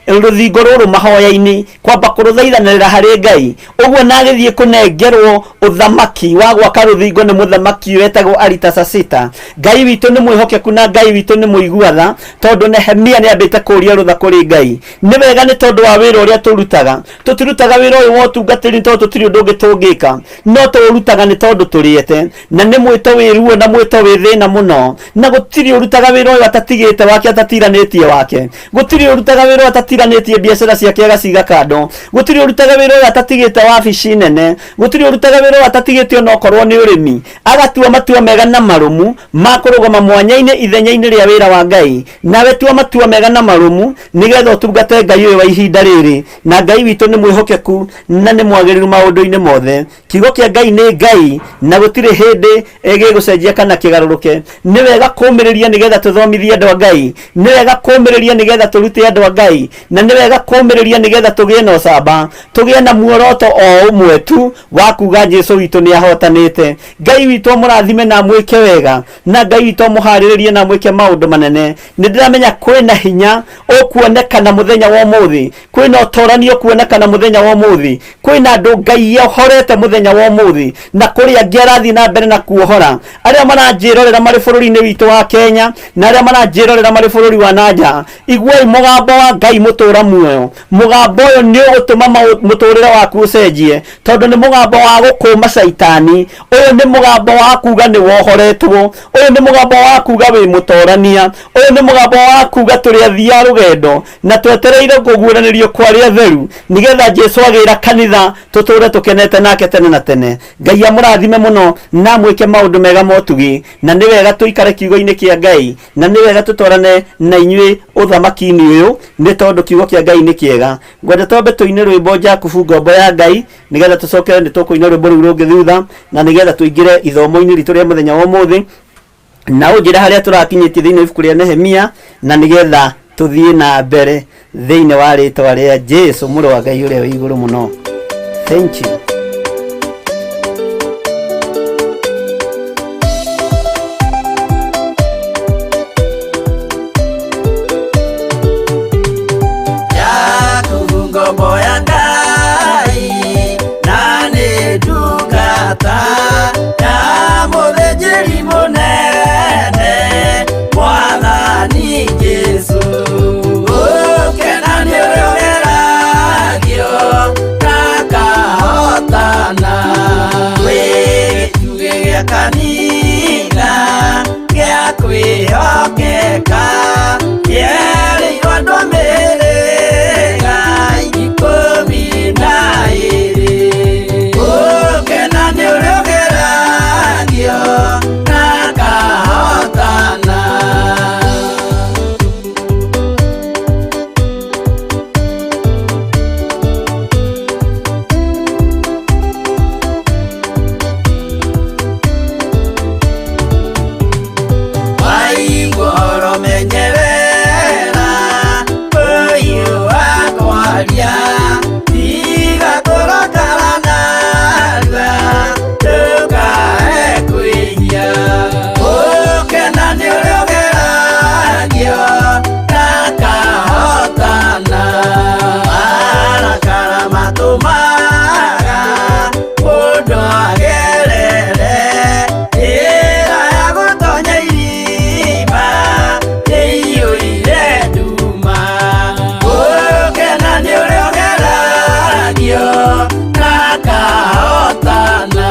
rũthingo rũrũ mahoya-inĩ, kwamba kũrũthaithanĩrĩra harĩ Ngai ũguo, na agĩthiĩ kũnengerwo ũthamaki wa gwaka rũthingo nĩ mũthamaki wetagwo Aritasasita. Ngai witũ nĩ mwĩhokeku na Ngai witũ nĩ mũigua tha, tondũ Nehemia nĩ ambĩte kũũria rũtha kũrĩ Ngai. Nĩ wega nĩ tondũ wa wĩra ũrĩa tũrutaga. Tũtirutaga wĩra ũyũ wa ũtungatĩri nĩ tondũ tũtirĩ ũndũ ũngĩ tũngĩka, no tũũrutaga nĩ tondũ tũrĩete, na nĩ mwĩto wĩ ruo na mwĩto wĩ thĩna mũno, na gũtirĩ ũrutaga wĩra ũyũ atatigĩte wake, atatiranĩtie wake. Gũtirĩ ũrutaga wĩra ũyũ atatiranĩtie biacara ciake agaciga kando. Gũtirĩ ũrutaga wĩra ũyũ atatigĩte wabici nene. Gũtirĩ ũrutaga wĩra ũyũ atatigĩte onokorwo nĩ ũrĩmi, agatua matua mega na marũmu ma kũrũgama mwanya-inĩ ithenya-inĩ rĩa wĩra wa Ngai. Nawe tua matua mega na marũmu nĩgetha ũtungate Ngai ũyũ wa ihinda rĩrĩ, na Ngai witũ nĩ mwĩhokeku na nĩ mwagĩrĩru maũndũ-inĩ mothe. Kiugo kĩa Ngai nĩ Ngai na gũtirĩ hĩndĩ gĩgũcenjia kana kĩgarũrũke. Nĩ wega kũmĩrĩria nĩgetha tũthomithie andũ a Ngai, nĩ wega kũmĩrĩria nĩgetha tũrute andũ a Ngai, na nĩ wega kũmĩrĩria nĩgetha tũgĩe na ũcamba, tũgĩe na muoroto o ũmwe tu wa kuga Jesu witũ nĩ ahotanĩte. Ngai witũ amũrathime na amwĩke wega, na Ngai witũ amũharĩrĩrie na amwĩke maũndũ manene. Nĩ ndĩramenya kwĩna hinya ũkuonekana mũthenya wa ũmũthĩ, kwĩna ũtorani ũkuonekana mũthenya wa ũmũthĩ, kwĩna andũ Ngai ohorete mũthenya wa ũmũthĩ, na kũrĩ angĩ arathiĩ na mbere na kuohora. Arĩa maranjĩrorera marĩ bũrũri-inĩ witũ wa Kenya na arĩa maranjĩrorera marĩ bũrũri wa nanja, iguai mũgambo wa Ngai mũtũra muoyo. Mũgambo ũyũ nĩ ũgũtũma mũtũrĩre waku ũcenjie, tondũ nĩ mũgambo wa gũkũma caitani. Ũyũ nĩ mũgambo wa kuga nĩ wohoretwo. Ũyũ nĩ mũgambo wa kuga wĩ mũtorania. Ũyũ nĩ mũgambo wa kuga tũrĩ athii a rũgendo na twetereire kũguũranĩrio kwa arĩa atheru, nĩgetha Jesu agĩra kanitha tũtũre tũkenete nake tene na tene. Ngai amũrathime mũno na amwĩke maũndũ mega motugi, na nĩ wega tũikare kiugo-inĩ kĩa Ngai, na nĩ wega tũtwarane na inyuĩ ũthamaki-inĩ ũyũ, nĩ tondũ kiugo kĩa Ngai nĩ kĩega. Ngwenda twambe tũine rwĩmbo Jakubu ngombo ya Ngai, nĩgetha tũcokere nĩ tũkũina rwĩmbo rũu rũngĩ thutha, na nĩgetha tũingĩre ithomo-inĩ ritũ rĩa mũthenya wa ũmũthĩ, na ũnjĩre harĩa tũrakinyĩtie thĩinĩ wa ibuku rĩa Nehemia, na nĩgetha tũthiĩ na mbere thĩinĩ wa rĩtwa rĩa Jesu mũrũ wa Ngai ũrĩa wĩ igũrũ mũno. Thank you. Jakubu ngombo ya Ngai na nĩ ndungata ya mũthĩnjĩri mũnene Mwathani Jesũ. Gũkena nĩ ũrĩa ũgeragio na akahotana, wĩ gĩtugĩ gĩa kanitha gĩa kwĩhokeka, kĩerĩirwo andũ a mĩhĩrĩga 12. Gũkena nĩ ũrĩa ũgeragio na akahotana. Waigua ũhoro menyerera ũyũ wa kwaria, tiga kũrakara narua ndũkae kwĩhia. Gũkena nĩ ũrĩa ũgeragio na akahotana, marakara matũmaga mũndũ agerere njĩra ya gũtonya irima ĩiyũire nduma. Gũkena nĩ ũrĩa ũgeragio na akahotana.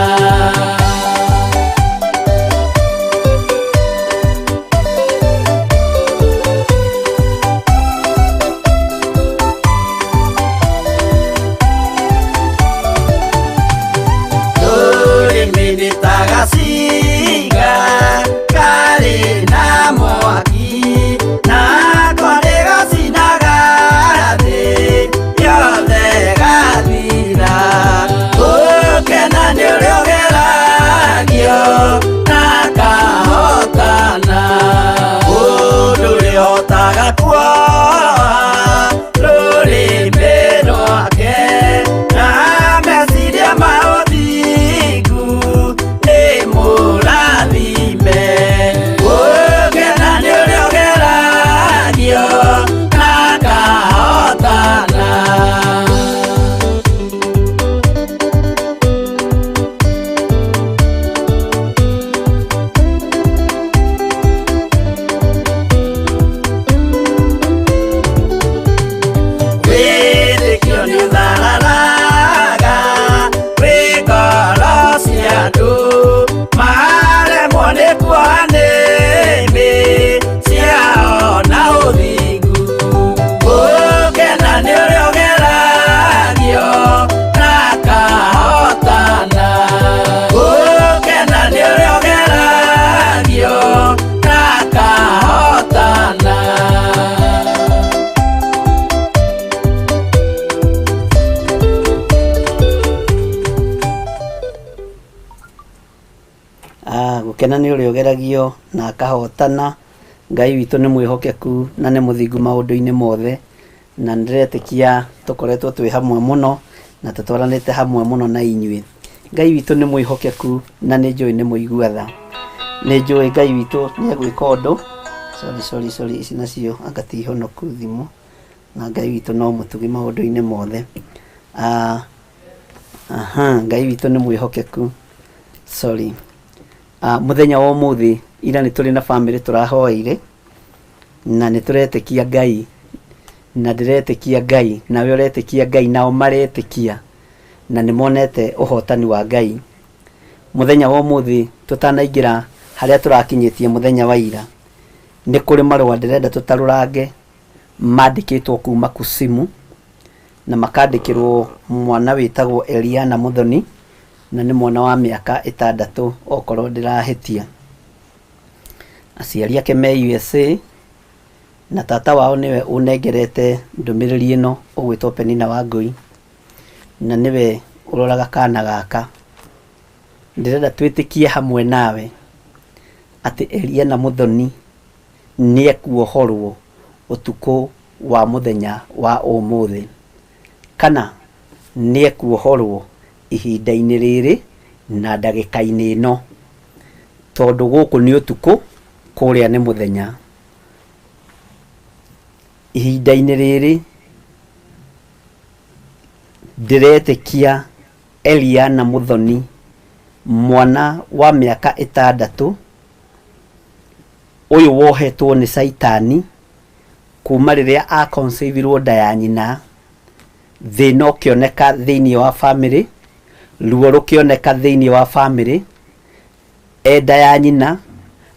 Rũrĩmĩ nĩ ta gacinga karĩ na mwaki, nako nĩ gacinaga thĩ yothe gathira. Gũkena nĩ ũrĩa ũgeragio na akahotana, mũndũ ũrĩa ũhotaga kuona Gũkena nĩ ũrĩa ũgeragio na akahotana. Ngai witũ nĩ mwĩhokeku na nĩ mũthingu maũndũ-inĩ mothe, na nĩndĩretĩkia tũkoretwo twĩ hamwe mũno na tũtwaranĩte hamwe mũno na inyuĩ. Ngai witũ nĩ mwĩhokeku na nĩ njũĩ nĩ mũigua tha. Nĩ njũĩ Ngai witũ nĩ egwĩka ũndũ. Sorry, sorry, sorry, ici nacio anga ti honoku thimũ. Na Ngai witũ no mũtugi maũndũ-inĩ mothe. Ah, aha, Ngai witũ nĩ mwĩhokeku. Sorry. Ah, mũthenya wa ũmũthĩ ira nĩ tũrĩ na bamĩrĩ tũrahoeire na nĩ tũretĩkia Ngai na ndĩretĩkia Ngai nawe ũretĩkia Ngai nao maretĩkia na nĩ monete ũhotani wa Ngai. Mũthenya wa ũmũthĩ tũtanaingĩra harĩa tũrakinyĩtie mũthenya wa ira, nĩ kũrĩ marũa ndĩrenda tũtarũrange mandĩkĩtwo kuma Kusimu na makandĩkĩrwo mwana wĩtagwo Eliana Muthoni na nĩ mwana wa mĩaka ĩtandatũ okorwo ndĩrahĩtia. Aciari ake me USA na tata wao nĩwe ũnengerete ndũmĩrĩri ĩno ũgwĩtwo Penina Wangũi na nĩwe ũroraga kana gaka. Ndĩrenda twĩtĩkie hamwe nawe atĩ Eliana Muthoni nĩekuohorwo ũtukũ wa mũthenya wa ũmũthĩ, kana nĩekuohorwo ihinda-inĩ rĩrĩ na ndagĩka-inĩ ĩno, tondũ gũkũ nĩ ũtukũ, kũrĩa nĩ mũthenya. Ihinda-inĩ rĩrĩ ndĩretĩkia Eliana Muthoni, mwana wa mĩaka ĩtandatũ, ũyũ wohetwo nĩ Caitani kuma rĩrĩa a conceive-irwo nda ya nyina, thĩna ũkĩoneka thĩinĩ wa bamĩrĩ, ruo rũkĩoneka thĩinĩ wa bamĩrĩ, e nda ya nyina,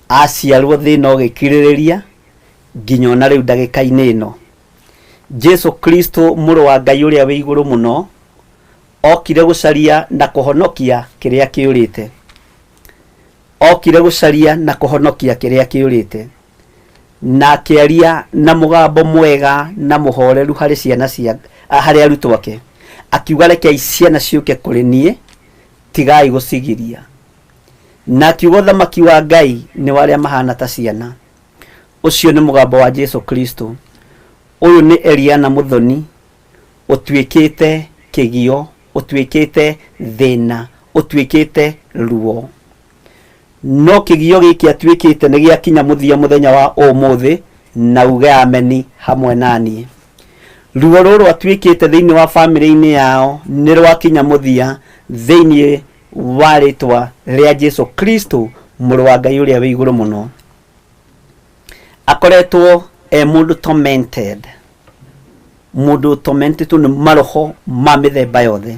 aciarwo thĩna ũgĩkirĩrĩria nginya ona rĩu ndagĩka-inĩ ĩno. Jesu Kristo mũrũ wa Ngai ũrĩa wĩ igũrũ mũno, okire gũcaria na kũhonokia kĩrĩa kĩũrĩte. Okire gũcaria na kũhonokia kĩrĩa kĩũrĩte. Na akĩaria na mũgambo mwega na mũhoreru harĩ ciana cia harĩ arutwo ake. Akiuga rekei ciana ciũke kũrĩ niĩ, tigai gũcigiria. Na akiuga ũthamaki wa Ngai nĩ wa arĩa mahana ta ciana. Ũcio nĩ mũgambo wa Jesu Kristo. Ũyũ nĩ Eliana Muthoni ũtuĩkĩte kĩgio, ũtuĩkĩte thĩna, ũtuĩkĩte ruo. No kĩgio gĩkĩ atuĩkĩte nĩ gĩakinya mũthia mũthenya wa ũmũthĩ, na uge ameni hamwe na niĩ. Ruo rũrũ atuĩkĩte thĩinĩ wa bamĩrĩ-inĩ yao nĩ rwakinya mũthia thĩinĩ wa rĩtwa rĩa Jesu Kristo mũrũ wa Ngai ũrĩa wĩ igũrũ mũno. Akoretwo e mũndũ tormented, mũndũ tormented nĩ maroho ma mĩthemba yothe.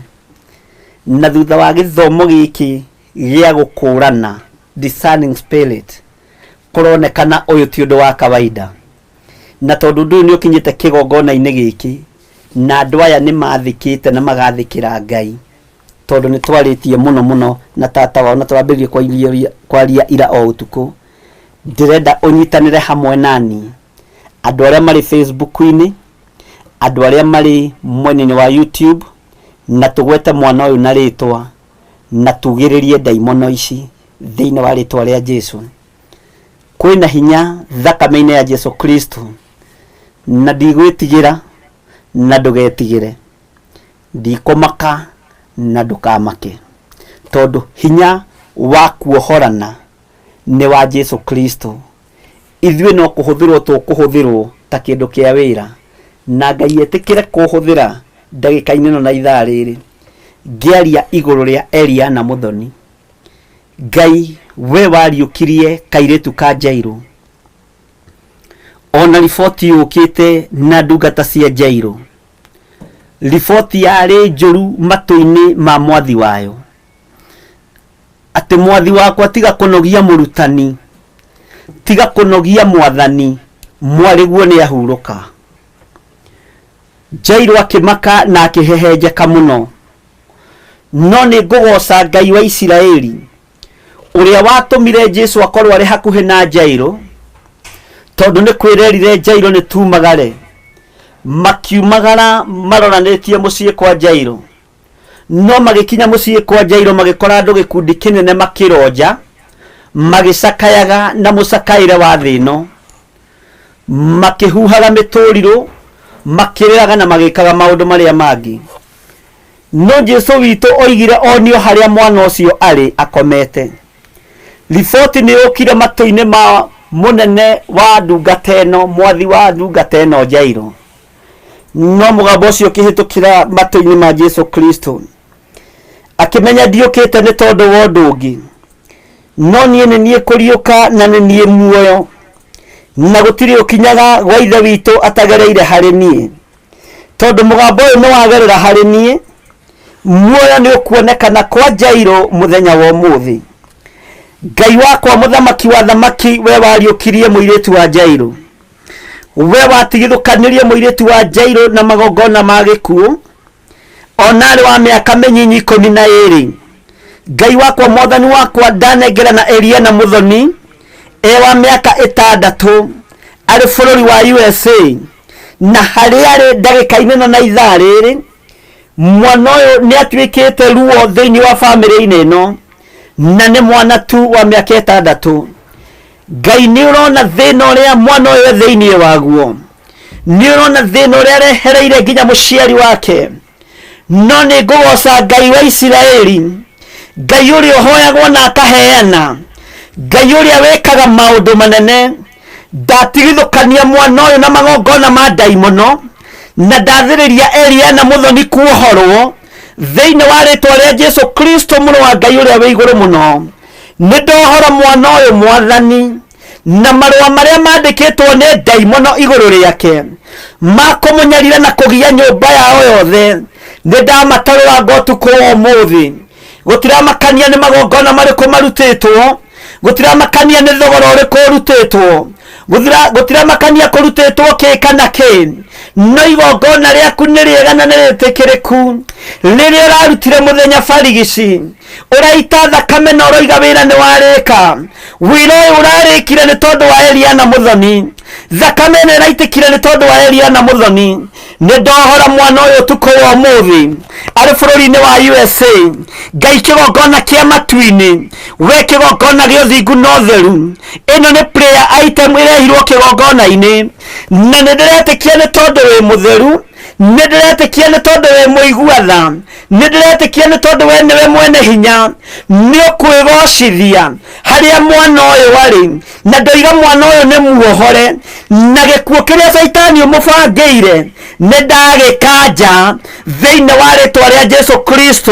Na thutha wa gĩthomo gĩkĩ gĩa gũkũrana discerning spirit, kũronekana ũyũ ti ũndũ wa kawaida. Na tondũ ũndũ ũyũ nĩ ũkinyĩte kĩgongona-inĩ gĩkĩ, na andũ aya nĩ mathĩkĩte na magathĩkĩra Ngai, tondũ nĩ twarĩtie mũno mũno na tata wao na tũrambĩrĩria kwaria ira o ũtukũ. Ndĩrenda ũnyitanĩre hamwe nani, andũ arĩa marĩ Facebook-inĩ, andũ arĩa marĩ mwena-inĩ wa YouTube, na tũgwete mwana ũyũ na rĩtwa, na tugĩrĩrie ndaimono ici thĩinĩ wa rĩtwa rĩa Jesu. Kwĩna hinya thakame-inĩ ya Jesu Kristo, na ndigwĩtigĩra na ndũgetigĩre, ndikũmaka na ndũkamake, tondũ hinya wa kuohorana nĩ wa Jesu Kristo. Ithuĩ no kũhũthĩrwo tũkũhũthĩrwo ta kĩndũ kĩa wĩra, na Ngai etĩkĩre kũhũthĩra ndagĩka-inĩ ĩno na ithaa rĩrĩ ngĩaria igũrũ rĩa Eliana Muthoni. Ngai we wariũkirie kairĩtu ka Jairũ, ona riboti yũkĩte na ndungata cia Jairũ, riboti yarĩ njũru matũ-inĩ ma mwathi wayo, atĩ mwathi wakwa tiga kũnogia mũrutani, tiga kũnogia mwathani, mwarĩguo nĩ ahurũka. Jairũ akĩmaka na akĩhehenjeka mũno. No nĩ ngũgooca Ngai wa Isiraeli, ũrĩa watũmire Jesu akorwo arĩ hakuhĩ na Jairũ, tondũ nĩ kwĩrerire Jairũ nĩ tumagare. Makiumagara maroranĩtie mũciĩ kwa Jairũ. No magĩkinya mũciĩ kwa Jairũ magĩkora andũ gĩkundi kĩnene makĩronja, Magĩcakayaga na mũcakaĩre wa thĩ ĩno, makĩhuhaga mĩtũrirũ, makĩrĩraga na magĩkaga maũndũ marĩa mangĩ. No Jesu witũ oigire onio harĩa mwana ũcio arĩ akomete. Riboti nĩ yũkire matũ-inĩ ma mũnene wa ndungata ĩno, mwathi wa ndungata ĩno Jairo. No mũgambo ũcio ũkĩhĩtũkĩra matũ-inĩ ma Jesu Kristo. Akĩmenya ndiũkĩte nĩ tondũ wa ũndũ ũngĩ, no niĩ nĩ niĩ kũriũka na nĩ niĩ muoyo, na gũtirĩ ũkinyaga gwa Ithe witũ atagereire harĩ niĩ. Tondũ mũgambo ũyũ nĩ wagerera harĩ niĩ, muoyo nĩ ũkuonekana kwa Jairũ mũthenya wa ũmũthĩ. Ngai wakwa mũthamaki wa thamaki, we wariũkirie mũirĩtu wa Jairũ, we watigithũkanirie mũirĩtu wa Jairũ na magongona ma gĩkuũ, ona arĩ wa mĩaka mĩnyinyi 12. Ngai wakwa mwathani wakwa, ndanengerana Eliana Muthoni e wa mĩaka 6 arĩ bũrũri wa USA, na harĩa arĩ ndagĩka-inĩ ĩno na ithaa rĩrĩ, mwana ũyũ nĩ atuĩkĩte ruo thĩinĩ wa bamĩrĩ-inĩ ĩno, na nĩ mwana tu wa mĩaka 6. Ngai nĩ ũrona thĩna ũrĩa mwana ũyũ e thĩinĩ waguo, nĩ ũrona thĩna ũrĩa arehereire nginya mũciari wake. No nĩ ngũgoca Ngai wa Isiraeli, Ngai ũrĩa ũhoyagwo na akaheana, Ngai ũrĩa wĩkaga maũndũ manene. Ndatigithũkania mwana ũyũ na magongona ma ndaimono, na ndathĩrĩria Eliana Muthoni kuohorwo thĩinĩ wa rĩtwa rĩa Jesu Kristo mũrũ wa Ngai ũrĩa wĩ igũrũ mũno. Nĩ ndohora mwana ũyũ mwathani, na marũa marĩa mandĩkĩtwo nĩ ndaimono igũrũ rĩake ma kũmũnyarira na kũgia nyũmba yao yothe, nĩ ndamatarũranga ũtukũ wa ũmũthĩ. Gũtiramakania nĩ magongona marĩkũ marutĩtwo, gũtiramakania nĩ thogora ũrĩkũ ũrutĩtwo, gũtiramakania kũrutĩtwo kĩ kana kĩ, no igongona rĩaku nĩ rĩega na nĩ rĩtĩkĩrĩku. Rĩrĩa ũrarutire mũthenya barigici, ũraita thakame na ũroiga wĩra nĩ warĩka. Wĩra ũyũ ũrarĩkire nĩ tondũ wa Eliana Muthoni, thakame ĩno ĩraitĩkire nĩ tondũ wa Eliana Muthoni. Nĩ ndohora mwana ũyũ ũtukũ wa ũmũthĩ arĩ bũrũri-inĩ wa USA. Ngai kĩgongona kĩa matu-inĩ, we kĩgongona gĩa ũthingu na ũtheru, ĩno nĩ prayer item ĩrehirwo kĩgongona-inĩ, na nĩ ndĩretĩkia nĩ tondũ wĩ mũtheru, nĩ ndĩretĩkia nĩ tondũ wĩ mũigua tha, nĩ ndĩretĩkia nĩ tondũ we nĩwe mwene hinya, nĩ ũkwĩgocithia harĩa mwana ũyũ arĩ, na ndoiga mwana ũyũ nĩ muohore, na gĩkuũ kĩrĩa Caitani ũmũbangĩire nĩ ndagĩkanja thĩinĩ wa rĩtwa rĩa Jesu Kristo.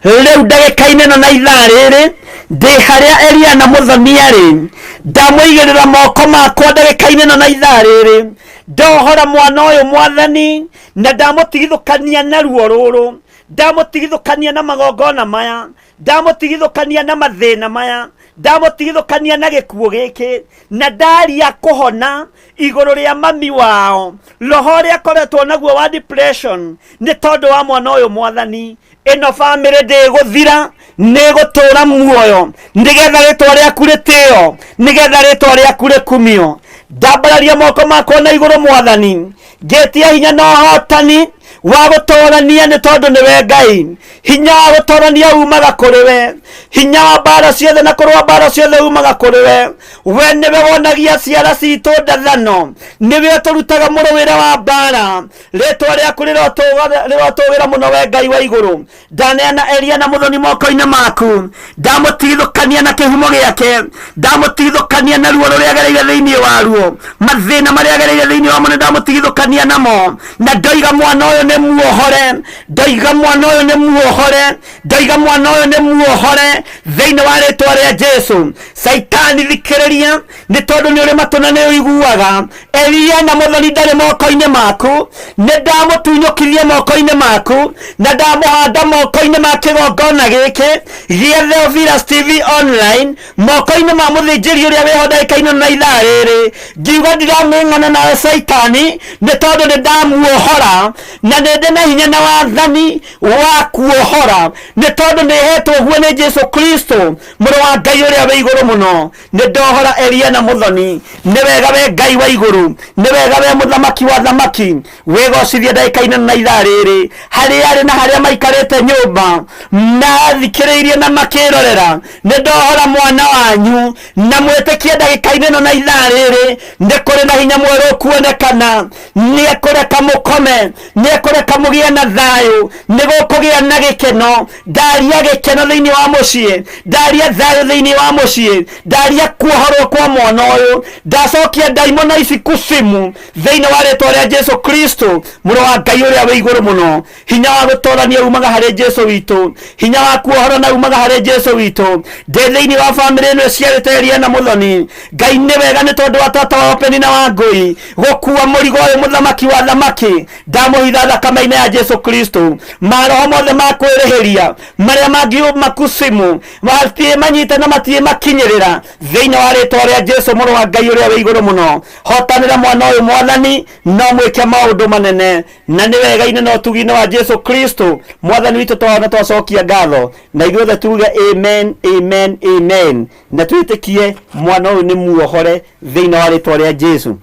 Rĩu ndagĩka-inĩ ĩno na ithaa rĩrĩ ndĩ harĩa Eliana Muthoni arĩ, ndamũigĩrĩra moko makwa ndagĩka-inĩ ĩno na ithaa rĩrĩ, ndohora mwana ũyũ mwathani, na ndamũtigithũkania na ruo rũrũ, ndamũtigithũkania na magongona maya, ndamũtigithũkania na mathĩna maya, ndamũtigithũkania na gĩkuũ gĩkĩ, na ndaria kũhona igũrũ rĩa mami wao, roho ũrĩa akoretwo naguo wa depression nĩ tondũ wa mwana ũyũ mwathani. Ĩno bamĩrĩ ndĩgũthira, nĩgũtũra muoyo, nĩgetha rĩtwa rĩaku rĩtĩo, nĩgetha rĩtwa rĩaku rĩkumio. Ndambararia moko makwa na igũrũ mwathani, ngĩtia hinya na ũhotani wa gũtũrania nĩ tondũ nĩwe Ngai. Hinya wa gũtũrania umaga kũrĩ we, hinya wa mbara ciothe na kũrũa mbara ciothe umaga kũrĩ we. We nĩwe wonagia ciara citũ ndathano, nĩwe ũtũrutaga mũrũĩre wa mbara. Rĩtwa rĩaku rĩrotũgĩra mũno we Ngai wa igũrũ. Ndaneana Elia na Muthoni moko-inĩ maku, ndamũtigithũkania na kĩhumo gĩake, ndamũtigithũkania na ruo rũrĩa agereire thĩinĩ waruo, mathĩna marĩa agereire thĩinĩ wamo nĩ ndamũtigithũkania namo, na ndoiga mwana ũyũ nĩ muohore, ndoiga mwana ũyũ nĩ muohore, ndoiga mwana ũyũ nĩ muohore thĩinĩ wa rĩtwa rĩa Jesu. Caitani thikĩrĩria, nĩ tondũ nĩ ũrĩ matũ na nĩ ũiguaga. Elia na Muthoni ndarĩ moko-inĩ maku, nĩ ndamũtunyũkirie moko-inĩ maku, na ndamũhanda moko-inĩ ma kĩgongona gĩkĩ gĩa Theophilus TV online, moko-inĩ ma mũthĩnjĩri ũrĩa wĩho ndagĩka-inĩ na ithaa rĩrĩ. Ngiuga ndiramĩng'ana nawe Caitani, nĩ tondũ nĩ ndamuohora na nĩ Nĩ ndĩ na hinya na wathani wa kuohora, nĩ tondũ nĩ hetwo guo nĩ Jesu Kristo, mũrũ wa Ngai ũrĩa wĩ igũrũ mũno. Nĩ ndohora Elia na Mũthoni. Nĩ wega we Ngai wa igũrũ, nĩ wega we mũthamaki wa thamaki. Wĩgocithie ndagĩka-inĩ na ithaa rĩrĩ, harĩa arĩ na harĩa maikarĩte nyũmba na thikĩrĩirie na makĩrorera. Nĩ ndohora mwana wanyu, na mwĩtĩkie ndagĩka-inĩ ĩno na ithaa rĩrĩ nĩ kũrĩ na hinya mwerũ ũkuonekana. Nĩ ekũreka mũkome, nĩ ekũreka mũgĩe na thayũ, nĩ gũkũgĩa na gĩkeno. Ndaria gĩkeno thĩinĩ wa mũciĩ, ndaria thayũ thĩinĩ wa mũciĩ, ndaria kuohorwo kwa mwana ũyũ. Ndacokia ndaimono ici kucimu thĩinĩ wa rĩtwa rĩa Jesu Kristo, mũrũ wa Ngai ũrĩa wĩ igũrũ mũno. Hinya wa gũtũrania umaga harĩ Jesu witũ, hinya wa kuohorana umaga harĩ Jesu witũ. Ndĩ thĩinĩ wa bamĩrĩ ĩno ĩciarĩte Elia na Mũthoni. Ngai nĩ wega nĩ tondũ wa tata wao Penina wa Ngũi gũkua mũrigo ũyũ. Mũthamaki wa thamaki, ndamũhitha thakame-inĩ ya Jesu Kristo. Maroho mothe ma kwĩrĩhĩria marĩa mangiuma kucimu matirĩ manyite na matirĩ makinyĩrĩra thĩinĩ wa rĩtwa rĩa Jesu, mũrũ wa Ngai ũrĩa wĩ igũrũ mũno. Hotanĩra mwana ũyũ, Mwathani, no mwĩke maũndũ manene, na nĩ wega-inĩ na ũtugi-inĩ wa Jesu Kristo Mwathani witũ twahona twacokia ngatho, na ithuothe tuge amen, amen, amen, na twĩtĩkie mwana ũyũ nĩ muohore thĩinĩ wa rĩtwa rĩa Jesu.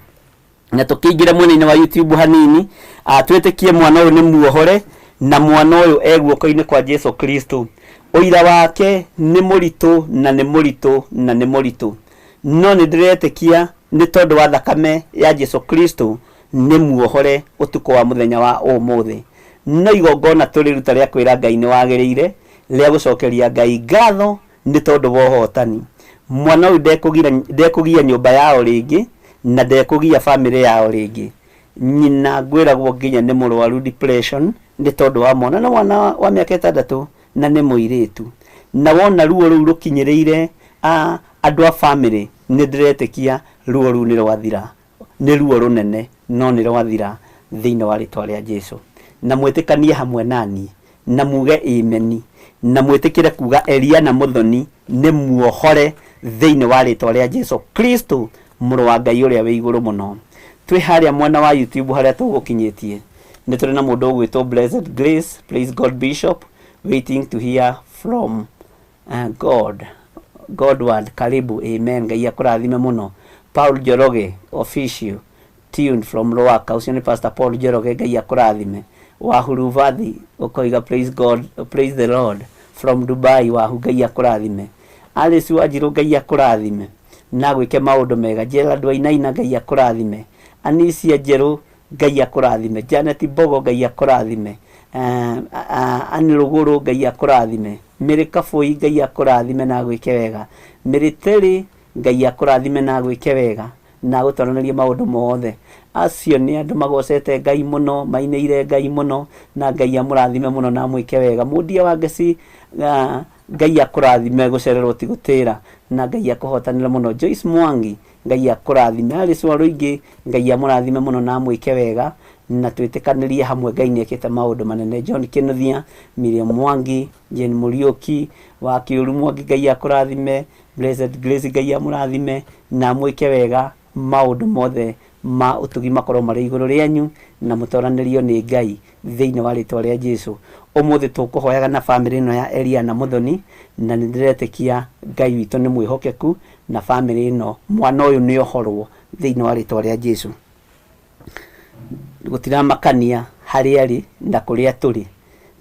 Na tũkĩingĩre mwena-inĩ wa YouTube hanini, twĩtĩkie mwana ũyũ nĩ muohore na mwana ũyũ e guoko-inĩ kwa Jesu Kristo. Ũira wake nĩ mũritũ na nĩ mũritũ na nĩ mũritũ, no nĩ ndĩretĩkia nĩ tondũ wa thakame ya Jesu Kristo nĩ muohore ũtukũ wa mũthenya wa ũmũthĩ. No igongona tũrĩruta rĩa kwĩra Ngai nĩ wagĩrĩire, rĩa gũcokeria Ngai ngatho nĩ tondũ wa ũhotani. Mwana ũyũ ndekũgia nyũmba yao rĩngĩ na ndekũgia bamĩrĩ yao rĩngĩ. Nyina ngwĩragwo nginya nĩ mũrwaru depression nĩ tondũ wa mwana, nĩ mwana wa mĩaka 6 na nĩ mũirĩtu. Na wona ruo rũu rũkinyĩrĩire andũ a bamĩrĩ, nĩ ndĩretĩkia ruo rũu nĩ rwathira. Nĩ ruo rũnene no nĩ rwathira thĩinĩ wa rĩtwa rĩa Jesu. Na mwĩtĩkanie hamwe naniĩ na muge ameni, na mwĩtĩkĩre kuga Elia na Mũthoni nĩ muohore thĩinĩ wa rĩtwa rĩa Jesu Kristo, mũrũ wa Ngai ũrĩa wĩ igũrũ mũno. Twĩ harĩa mwena wa YouTube harĩa tũgũkinyĩtie, nĩ tũrĩ na mũndũ ũgwĩtwo Blessed Grace, praise God Bishop, waiting to hear from God. Godward, karibu, amen. Ngai akũrathime mũno. Paul Njoroge official, tuned from Ruaka, ũcio nĩ Pastor Paul Njoroge, Ngai akũrathime. Wahurubathi ũkoiga praise God, praise the Lord from Dubai. Wahu, Ngai akũrathime. Alice Wanjirũ, Ngai akũrathime na gwĩke maũndũ mega. Gerald Wainaina, Ngai akũrathime. Anisia Njerũ, Ngai akũrathime. Janet Mbogo, Ngai akũrathime. Anne Rũgũrũ, Ngai akũrathime. Mary Kabũi, Ngai akũrathime na agwĩke wega. Mary Terry, Ngai akũrathime na agwĩke wega na agũtoranĩrie maũndũ mothe. Acio nĩ andũ magocete Ngai mũno, mainĩire Ngai mũno, na Ngai amũrathime mũno na amwĩke wega. Mũndia wa Ngeci, Ngai akũrathime, gũcererwo ti gũtĩra, na Ngai akũhotanĩre mũno. Joyce Mwangi, Ngai akũrathime. Alice Warũingĩ, Ngai amũrathime mũno na amwĩke wega, na twĩtĩkanĩrie hamwe Ngai nĩ ekĩte maũndũ manene. John Kĩnuthia, Miriam Mwangi, Jane Mũriũki wa Kĩũru Mwangi, Ngai akũrathime. Blessed Grace, Ngai amũrathime na amwĩke wega, maũndũ mothe ma ũtugi makorwo marĩ igũrũ rĩanyu na mũtoranĩrio nĩ Ngai thĩinĩ wa rĩtwa rĩa Jesu. Ũmũthĩ tũkũhoyaga na bamĩrĩ ĩno ya Elia na Mũthoni, na nĩ ndĩretĩkia Ngai witũ nĩ mwĩhokeku na bamĩrĩ ĩno mwana ũyũ nĩ ohorwo thĩinĩ wa rĩtwa rĩa Jesu. Gũtiramakania harĩa arĩ na kũrĩa tũrĩ,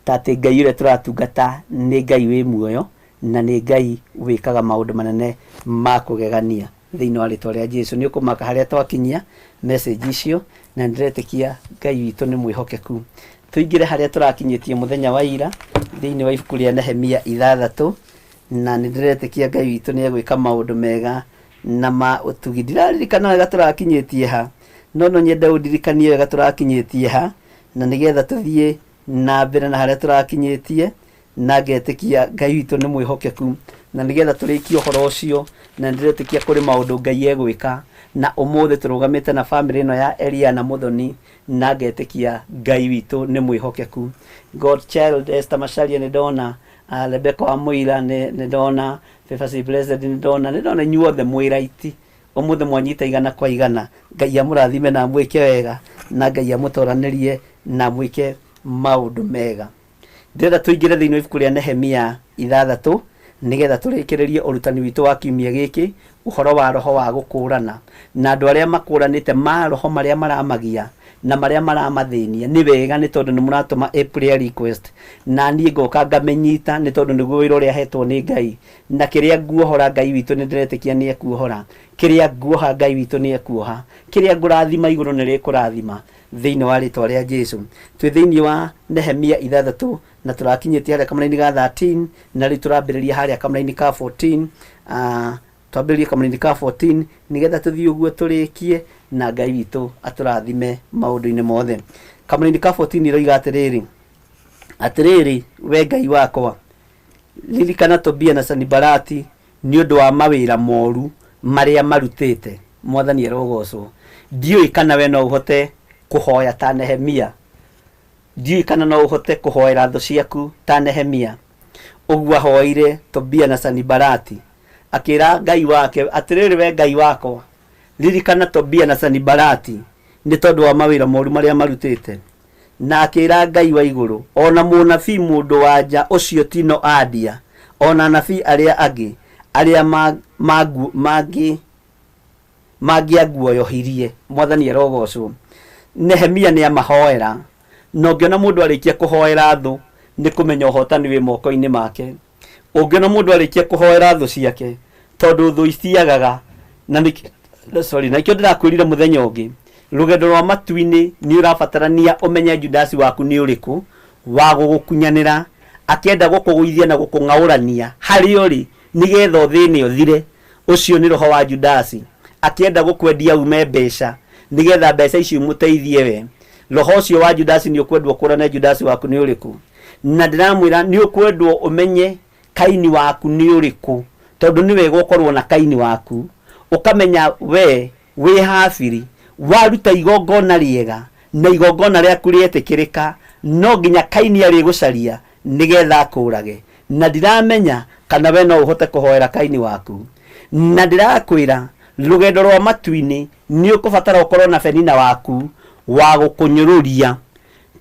ta atĩ Ngai ũrĩa tũratungata nĩ Ngai wĩ muoyo na nĩ Ngai wĩkaga maũndũ manene ma kũgegania thĩinĩ wa rĩtwa rĩa Jesu. Nĩ ũkũmaka harĩa twakinyia message icio, na nĩndĩretĩkia Ngai witũ nĩ mwĩhokeku. Tũingĩre harĩa tũrakinyĩtie mũthenya wa ira thĩinĩ wa ibuku rĩa Nehemia 6, na nĩndĩretĩkia Ngai witũ nĩ egwĩka maũndũ mega na ma ũtugi. Ndiraririkana wega tũrakinyĩtie ha, no no nyende ũndirikanie wega tũrakinyĩtie ha, na nĩgetha tũthiĩ na mbere na harĩa tũrakinyĩtie, na ngetĩkia Ngai witũ nĩ mwĩhokeku, na nĩgetha tũrĩkie ũhoro ũcio, na nĩndĩretĩkia kũrĩ maũndũ Ngai egwĩka. Na ũmũthĩ tũrũgamĩte na bamĩrĩ ĩno ya Elia na Mũthoni, na ngetĩkia Ngai witũ nĩ mwĩhokeku. God Child Esther Macharia nĩ ndona, Rebecca wa Mũira nĩ ndona, Favor Blessed nĩ ndona, nĩ ndona inyuothe mwĩ right. Ũmũthĩ mwanyita igana kwa igana. Ngai amũrathime na amwĩke wega, na Ngai amũtoranĩrie na amwĩke maũndũ mega. Ndĩrenda tũingĩre thĩinĩ wa ibuku rĩa Nehemia 6 nĩgetha tũrĩkĩrĩrie ũrutani witũ wa kiumia gĩkĩ, ũhoro wa roho wa gũkũrana na andũ arĩa makũranĩte maroho marĩa maramagia na marĩa maramathĩnia. Nĩ wega nĩ tondũ nĩ mũratũma a prayer request na niĩ ngoka ngamĩnyita, nĩ tondũ nĩguo wĩra ũrĩa hetwo nĩ Ngai, na kĩrĩa nguohora Ngai witũ nĩ ndĩretĩkia nĩ ekuohora, kĩrĩa nguoha Ngai witũ nĩ ekuoha, kĩrĩa ngũrathima igũrũ nĩ rĩkũrathima thĩinĩ wa rĩtwa rĩa Jesu. Twĩ thĩinĩ wa Nehemia 6 na tũrakinyĩtie harĩa kamũraini ga 13 na rĩu tũrambĩrĩria harĩa kamũraini ka 14. Twambĩrĩrie kamũraini ka 14 nĩgetha tũthiĩ ũguo tũrĩkie na Ngai witũ atũrathime maũndũ-inĩ mothe. Kamũraini ka 14 iroiga atĩrĩrĩ, atĩrĩrĩ we Ngai wakwa, ririkana Tobia na Sanibalati nĩ ũndũ wa mawĩra moru marĩa marutĩte. Mwathani arogocwo. Ndiũĩ kana we no ũhote kũhoya ta Nehemia. Ndiũĩ kana no ũhote kũhoera thũ ciaku ta Nehemia. Ũguo ahoeire Tobia na Sanibalati. Akĩra Ngai wake, atĩrĩrĩ we Ngai wakwa, ririkana Tobia na Sanibalati nĩ tondũ wa mawĩra moru marĩa marutĩte. Na akĩĩra Ngai wa igũrũ, o na mũnabii mũndũ-wa-nja ũcio ti Noadia, o na anabii arĩa angĩ, arĩa mangĩanguoyohirie. Mwathani arogoocwo. Nehemia nĩamahoera. Na ũngĩona mũndũ arĩkia kũhoera thũ, nĩ kũmenya ũhotani wĩ moko-inĩ make. Ũngĩona mũndũ arĩkia kũhoera thũ ciake, tondũ thũ itiagaga, na nĩ sorry, na nĩkĩo ndĩrakwĩrire mũthenya ũngĩ, rũgendo rwa matu-inĩ nĩ ũrabatarania ũmenye Judasi waku nĩ ũrĩkũ, wa gũgũkunyanĩra, akĩenda gũkũgũithia na gũkũng'aũrania harĩa ũrĩ, nĩgetha ũthĩne ũthire. Ũcio nĩ roho wa Judasi, akĩenda gũkwendia ume mbeca, nĩgetha mbeca icio imũteithie we. Roho ũcio wa Judasi nĩ ũkwendwo ũkũrane Judasi waku nĩ ũrĩkũ. Na ndĩramwĩra nĩ ũkwendwo ũmenye Kaini waku nĩ ũrĩkũ, tondũ nĩ wega ũkorwo na Kaini waku, ũkamenya we wĩ Habili, waruta igongona rĩega na igongona rĩaku rĩetĩkĩrĩka, no nginya Kaini arĩgũcaria nĩgetha akũũrage. Na ndiramenya kana we no ũhote kũhoera Kaini waku. Na ndĩrakwĩra rũgendo rwa matu-inĩ nĩ ũkũbatara ũkorwo na Penina waku wa gũkũnyũrũria,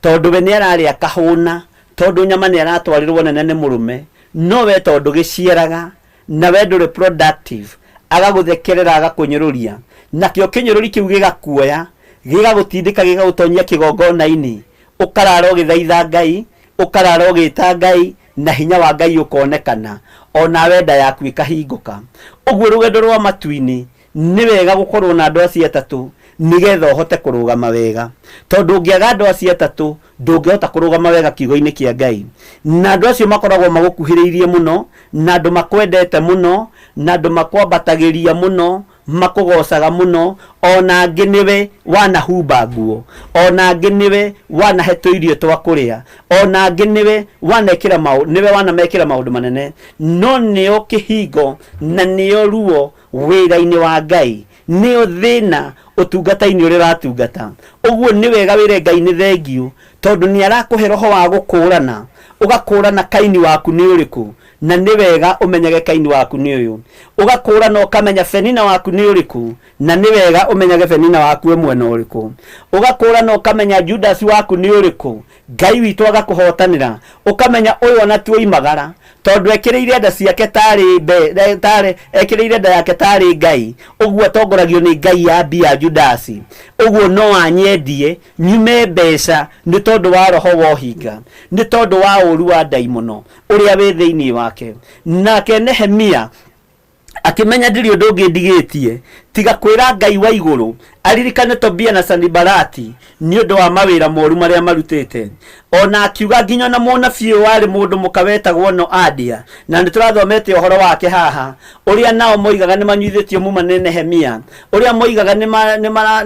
tondũ we nĩ ararĩa kahũna, tondũ nyama nĩ aratwarĩrwo nene nĩ mũrũme, no we tondũ gĩciaraga na we ndũrĩ productive, agagũthekerera agakũnyũrũria, nakĩo kĩnyũrũri kĩu gĩgakuoya gĩgagũtindĩka gĩgagũtonyia kĩgongona-inĩ, ũkarara ũgĩthaitha Ngai, ũkarara ũgĩta Ngai, na hinya wa Ngai ũkonekana, o nawe nda yaku ĩkahingũka. Ũguo rũgendo rwa matu-inĩ nĩ wega gũkorwo na andũ acio atatũ nĩgetha ũhote kũrũgama wega, tondũ ũngĩaga andũ acio atatũ ndũngĩhota kũrũgama wega kiugo-inĩ kĩa Ngai. Na andũ acio makoragwo magũkuhĩrĩirie mũno, na andũ makwendete mũno, na andũ makwambatagĩria mũno, makũgocaga mũno, ona angĩ nĩwe wanahumba nguo, ona angĩ nĩwe wanahe tũirio twa kũrĩa, ona angĩ nĩwe wanekĩra maũ, nĩwe wanamekĩra maũndũ manene, no nĩo kĩhingo na nĩo ruo wĩra-inĩ wa Ngai, nĩo thĩna ũtungata-inĩ ũrĩa ũratungata. Ũguo nĩ wega wĩre Ngai nĩ thengiũ, tondũ nĩ arakũhe roho wa gũkũrana, ũgakũrana Kaini waku nĩ ũrĩkũ, na nĩ wega ũmenyage Kaini waku nĩ ũyũ. Ũgakũrana ũkamenya Penina waku nĩ ũrĩkũ, na nĩ wega ũmenyage Penina waku e mwena ũrĩkũ. Ũgakũrana ũkamenya Judasi waku nĩ ũrĩkũ, Ngai witũ agakũhotanĩra, ũkamenya ũyũ ona tuoimagara, tondũ ekĩrĩire nda ciake tarĩ mbe, tarĩ, ekĩrĩire nda yake tarĩ Ngai, ũguo atongoragio nĩ Ngai ya mbia Judasi, ũguo no anyendie nyume mbeca nĩ tondũ wa roho wa ũhinga, nĩ tondũ wa ũru wa ndaimono ũrĩa wĩ thĩinĩ wake. Nake Nehemia akĩmenya ndirĩ ũndũ ũngĩ ndigĩtie tiga kwĩra Ngai wa igũrũ aririkane Tobia na Sanibalati nĩ ũndũ wa mawĩra moru marĩa marutĩte. Ona akiuga nginya ona mũnabii ũyũ warĩ mũndũ mũka wetagwo Noadia, na nĩ tũrathomete ũhoro wake haha, ũrĩa nao moigaga nĩ manyuithĩtio muma nĩ Nehemia, ũrĩa moigaga nĩ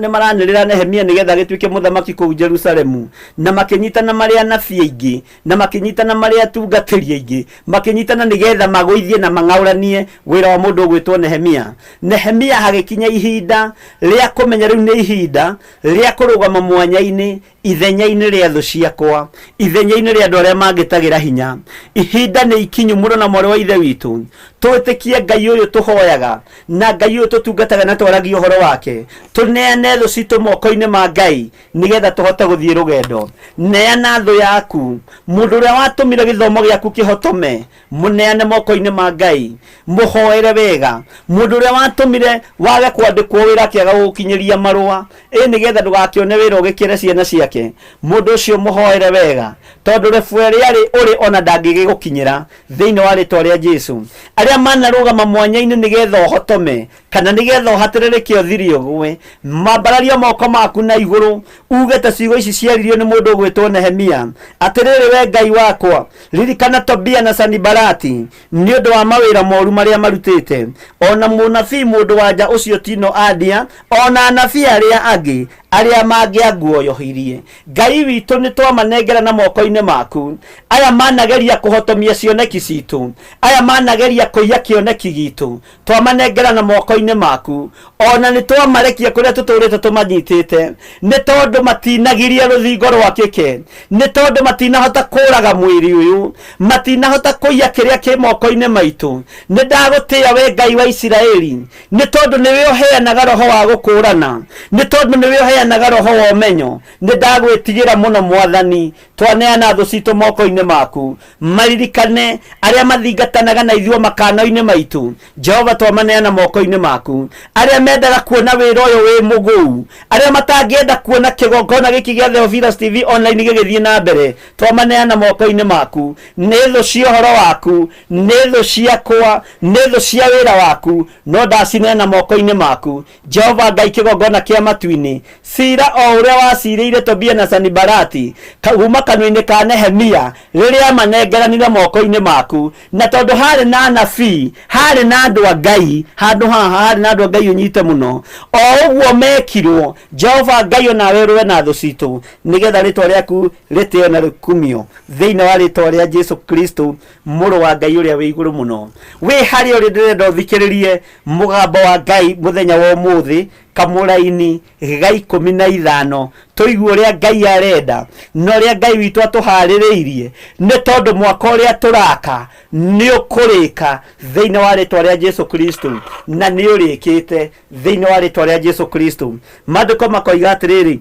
maranĩrĩra Nehemia nĩgetha agĩtuĩke mũthamaki kũu Jerusalemu, na makĩnyitana marĩ anabii aingĩ na makĩnyitana marĩ atungatĩri aingĩ, makĩnyitana nĩgetha magũithie na mang'aũranie wĩra wa mũndũ ũgwĩtwo Nehemia. Nehemia hagĩkinya ihinda rĩa kũmenya Nĩndamenya rĩu nĩ ihinda rĩa kũrũgama mwanya-inĩ ithenya-inĩ rĩa thũ ciakwa, ithenya-inĩ rĩa andũ arĩa mangĩtagĩra hinya. Ihinda nĩ ikinyu mũrũ na mwarĩ wa Ithe witũ, twĩtĩkie Ngai ũyũ tũhoyaga na Ngai ũyũ tũtungataga na twaragia ũhoro wake, tũneane thũ citũ moko-inĩ ma Ngai nĩgetha tũhote gũthiĩ rũgendo. Neana thũ yaku, mũndũ ũrĩa watũmire gĩthomo gĩaku kĩhotome, mũneane moko-inĩ ma Ngai, mũhoere wega. Mũndũ ũrĩa watũmire wage kwandĩkwo wĩra akĩaga gũgũkinyĩria marũa, ĩ nĩgetha ndũgakĩone wĩra ũgĩkĩre ciana ciake, mũndũ ũcio mũhoere wega, tondũ rebu ĩrĩa arĩ ũrĩ ona ndangĩgĩgũkinyĩra thĩinĩ wa rĩtwa rĩa Jesu. Arĩa manarũgama mwanya-inĩ nĩgetha ũhotome kana nĩgetha ũhatĩrĩrĩke ũthire ũgwe, mambararia moko maku na igũrũ uge ta ciugo ici ciaririo nĩ mũndũ ũgwĩtwo Nehemia, atĩrĩrĩ we Ngai wakwa, ririkana Tobia na Sanibalati nĩ ũndũ wa mawĩra moru marĩa marutĩte, o na mũnabii mũndũ wa nja ũcio Tino Adia, o na anabii arĩa angĩ arĩa mangĩanguoyohirie. Ngai witũ, nĩ twamanengera na moko-inĩ maku. Aya manageria kũhotomia cioneki citũ, aya manageria kũiya kĩoneki gitũ, twamanengera na moko-inĩ maku. Ona nĩ twamarekia kũrĩa tũtũrĩte tũmanyitĩte, nĩ tondũ matinagiria rũthingo rwakĩke, nĩ tondũ matinahota kũraga mwĩrĩ ũyũ, matinahota kũiya kĩrĩa kĩ moko-inĩ maitũ. Nĩ ndagũtĩĩa we Ngai wa Isiraeli, nĩ tondũ nĩwe ũheanaga roho wa gũkũrana, nĩ tondũ nĩwe ũheanaga roho wa ũmenyo. Nĩ ndagwĩtigĩra mũno Mwathani, twaneana thũ citũ moko-inĩ maku. Maririkane arĩa mathingatanaga na ithuĩ makano-inĩ maitũ, Jehova, twamaneana moko-inĩ maku. Arĩa mendaga kuona wĩra ũyũ wĩ mũgũu, arĩa matangĩenda kuona kĩgongona gĩkĩ gĩa Theophilus TV online gĩgĩthiĩ na mbere, twamaneana moko-inĩ maku. Nĩ thũ cia ũhoro waku, nĩ thũ ciakwa, nĩ thũ cia wĩra waku, no ndacineana moko-inĩ maku. Jehova Ngai kĩgongona kĩa matu-inĩ, cira o ũrĩa wacirĩire Tobia na Sanibalati kuuma kanua-inĩ ka Nehemia rĩrĩa amanengeranire moko-inĩ maku. Na tondũ harĩ na anabii, harĩ na andũ a Ngai, handũ haha harĩ na andũ a Ngai ũnyite mũno, o ũguo mekirwo, Jehova Ngai o nawe ũrũe na thũ citũ, nĩgetha rĩtwa rĩaku rĩtĩo na rĩkumio, thĩinĩ wa rĩtwa rĩa Jesu Kristo, mũrũ wa Ngai ũrĩa wĩ igũrũ mũno. Wĩ harĩa ũrĩ ndĩrenda ũthikĩrĩrie mũgambo wa Ngai mũthenya wa ũmũthĩ, kamũraini ga 15, tũigue ũrĩa Ngai arenda na ũrĩa Ngai witũ atũharĩrĩirie, nĩ tondũ mwaka ũrĩa tũraka nĩ ũkũrĩka thĩinĩ wa rĩtwa rĩa Jesu Kristo, na nĩ ũrĩkĩte thĩinĩ wa rĩtwa rĩa Jesu Kristo. Maandĩko makoiga atĩrĩrĩ,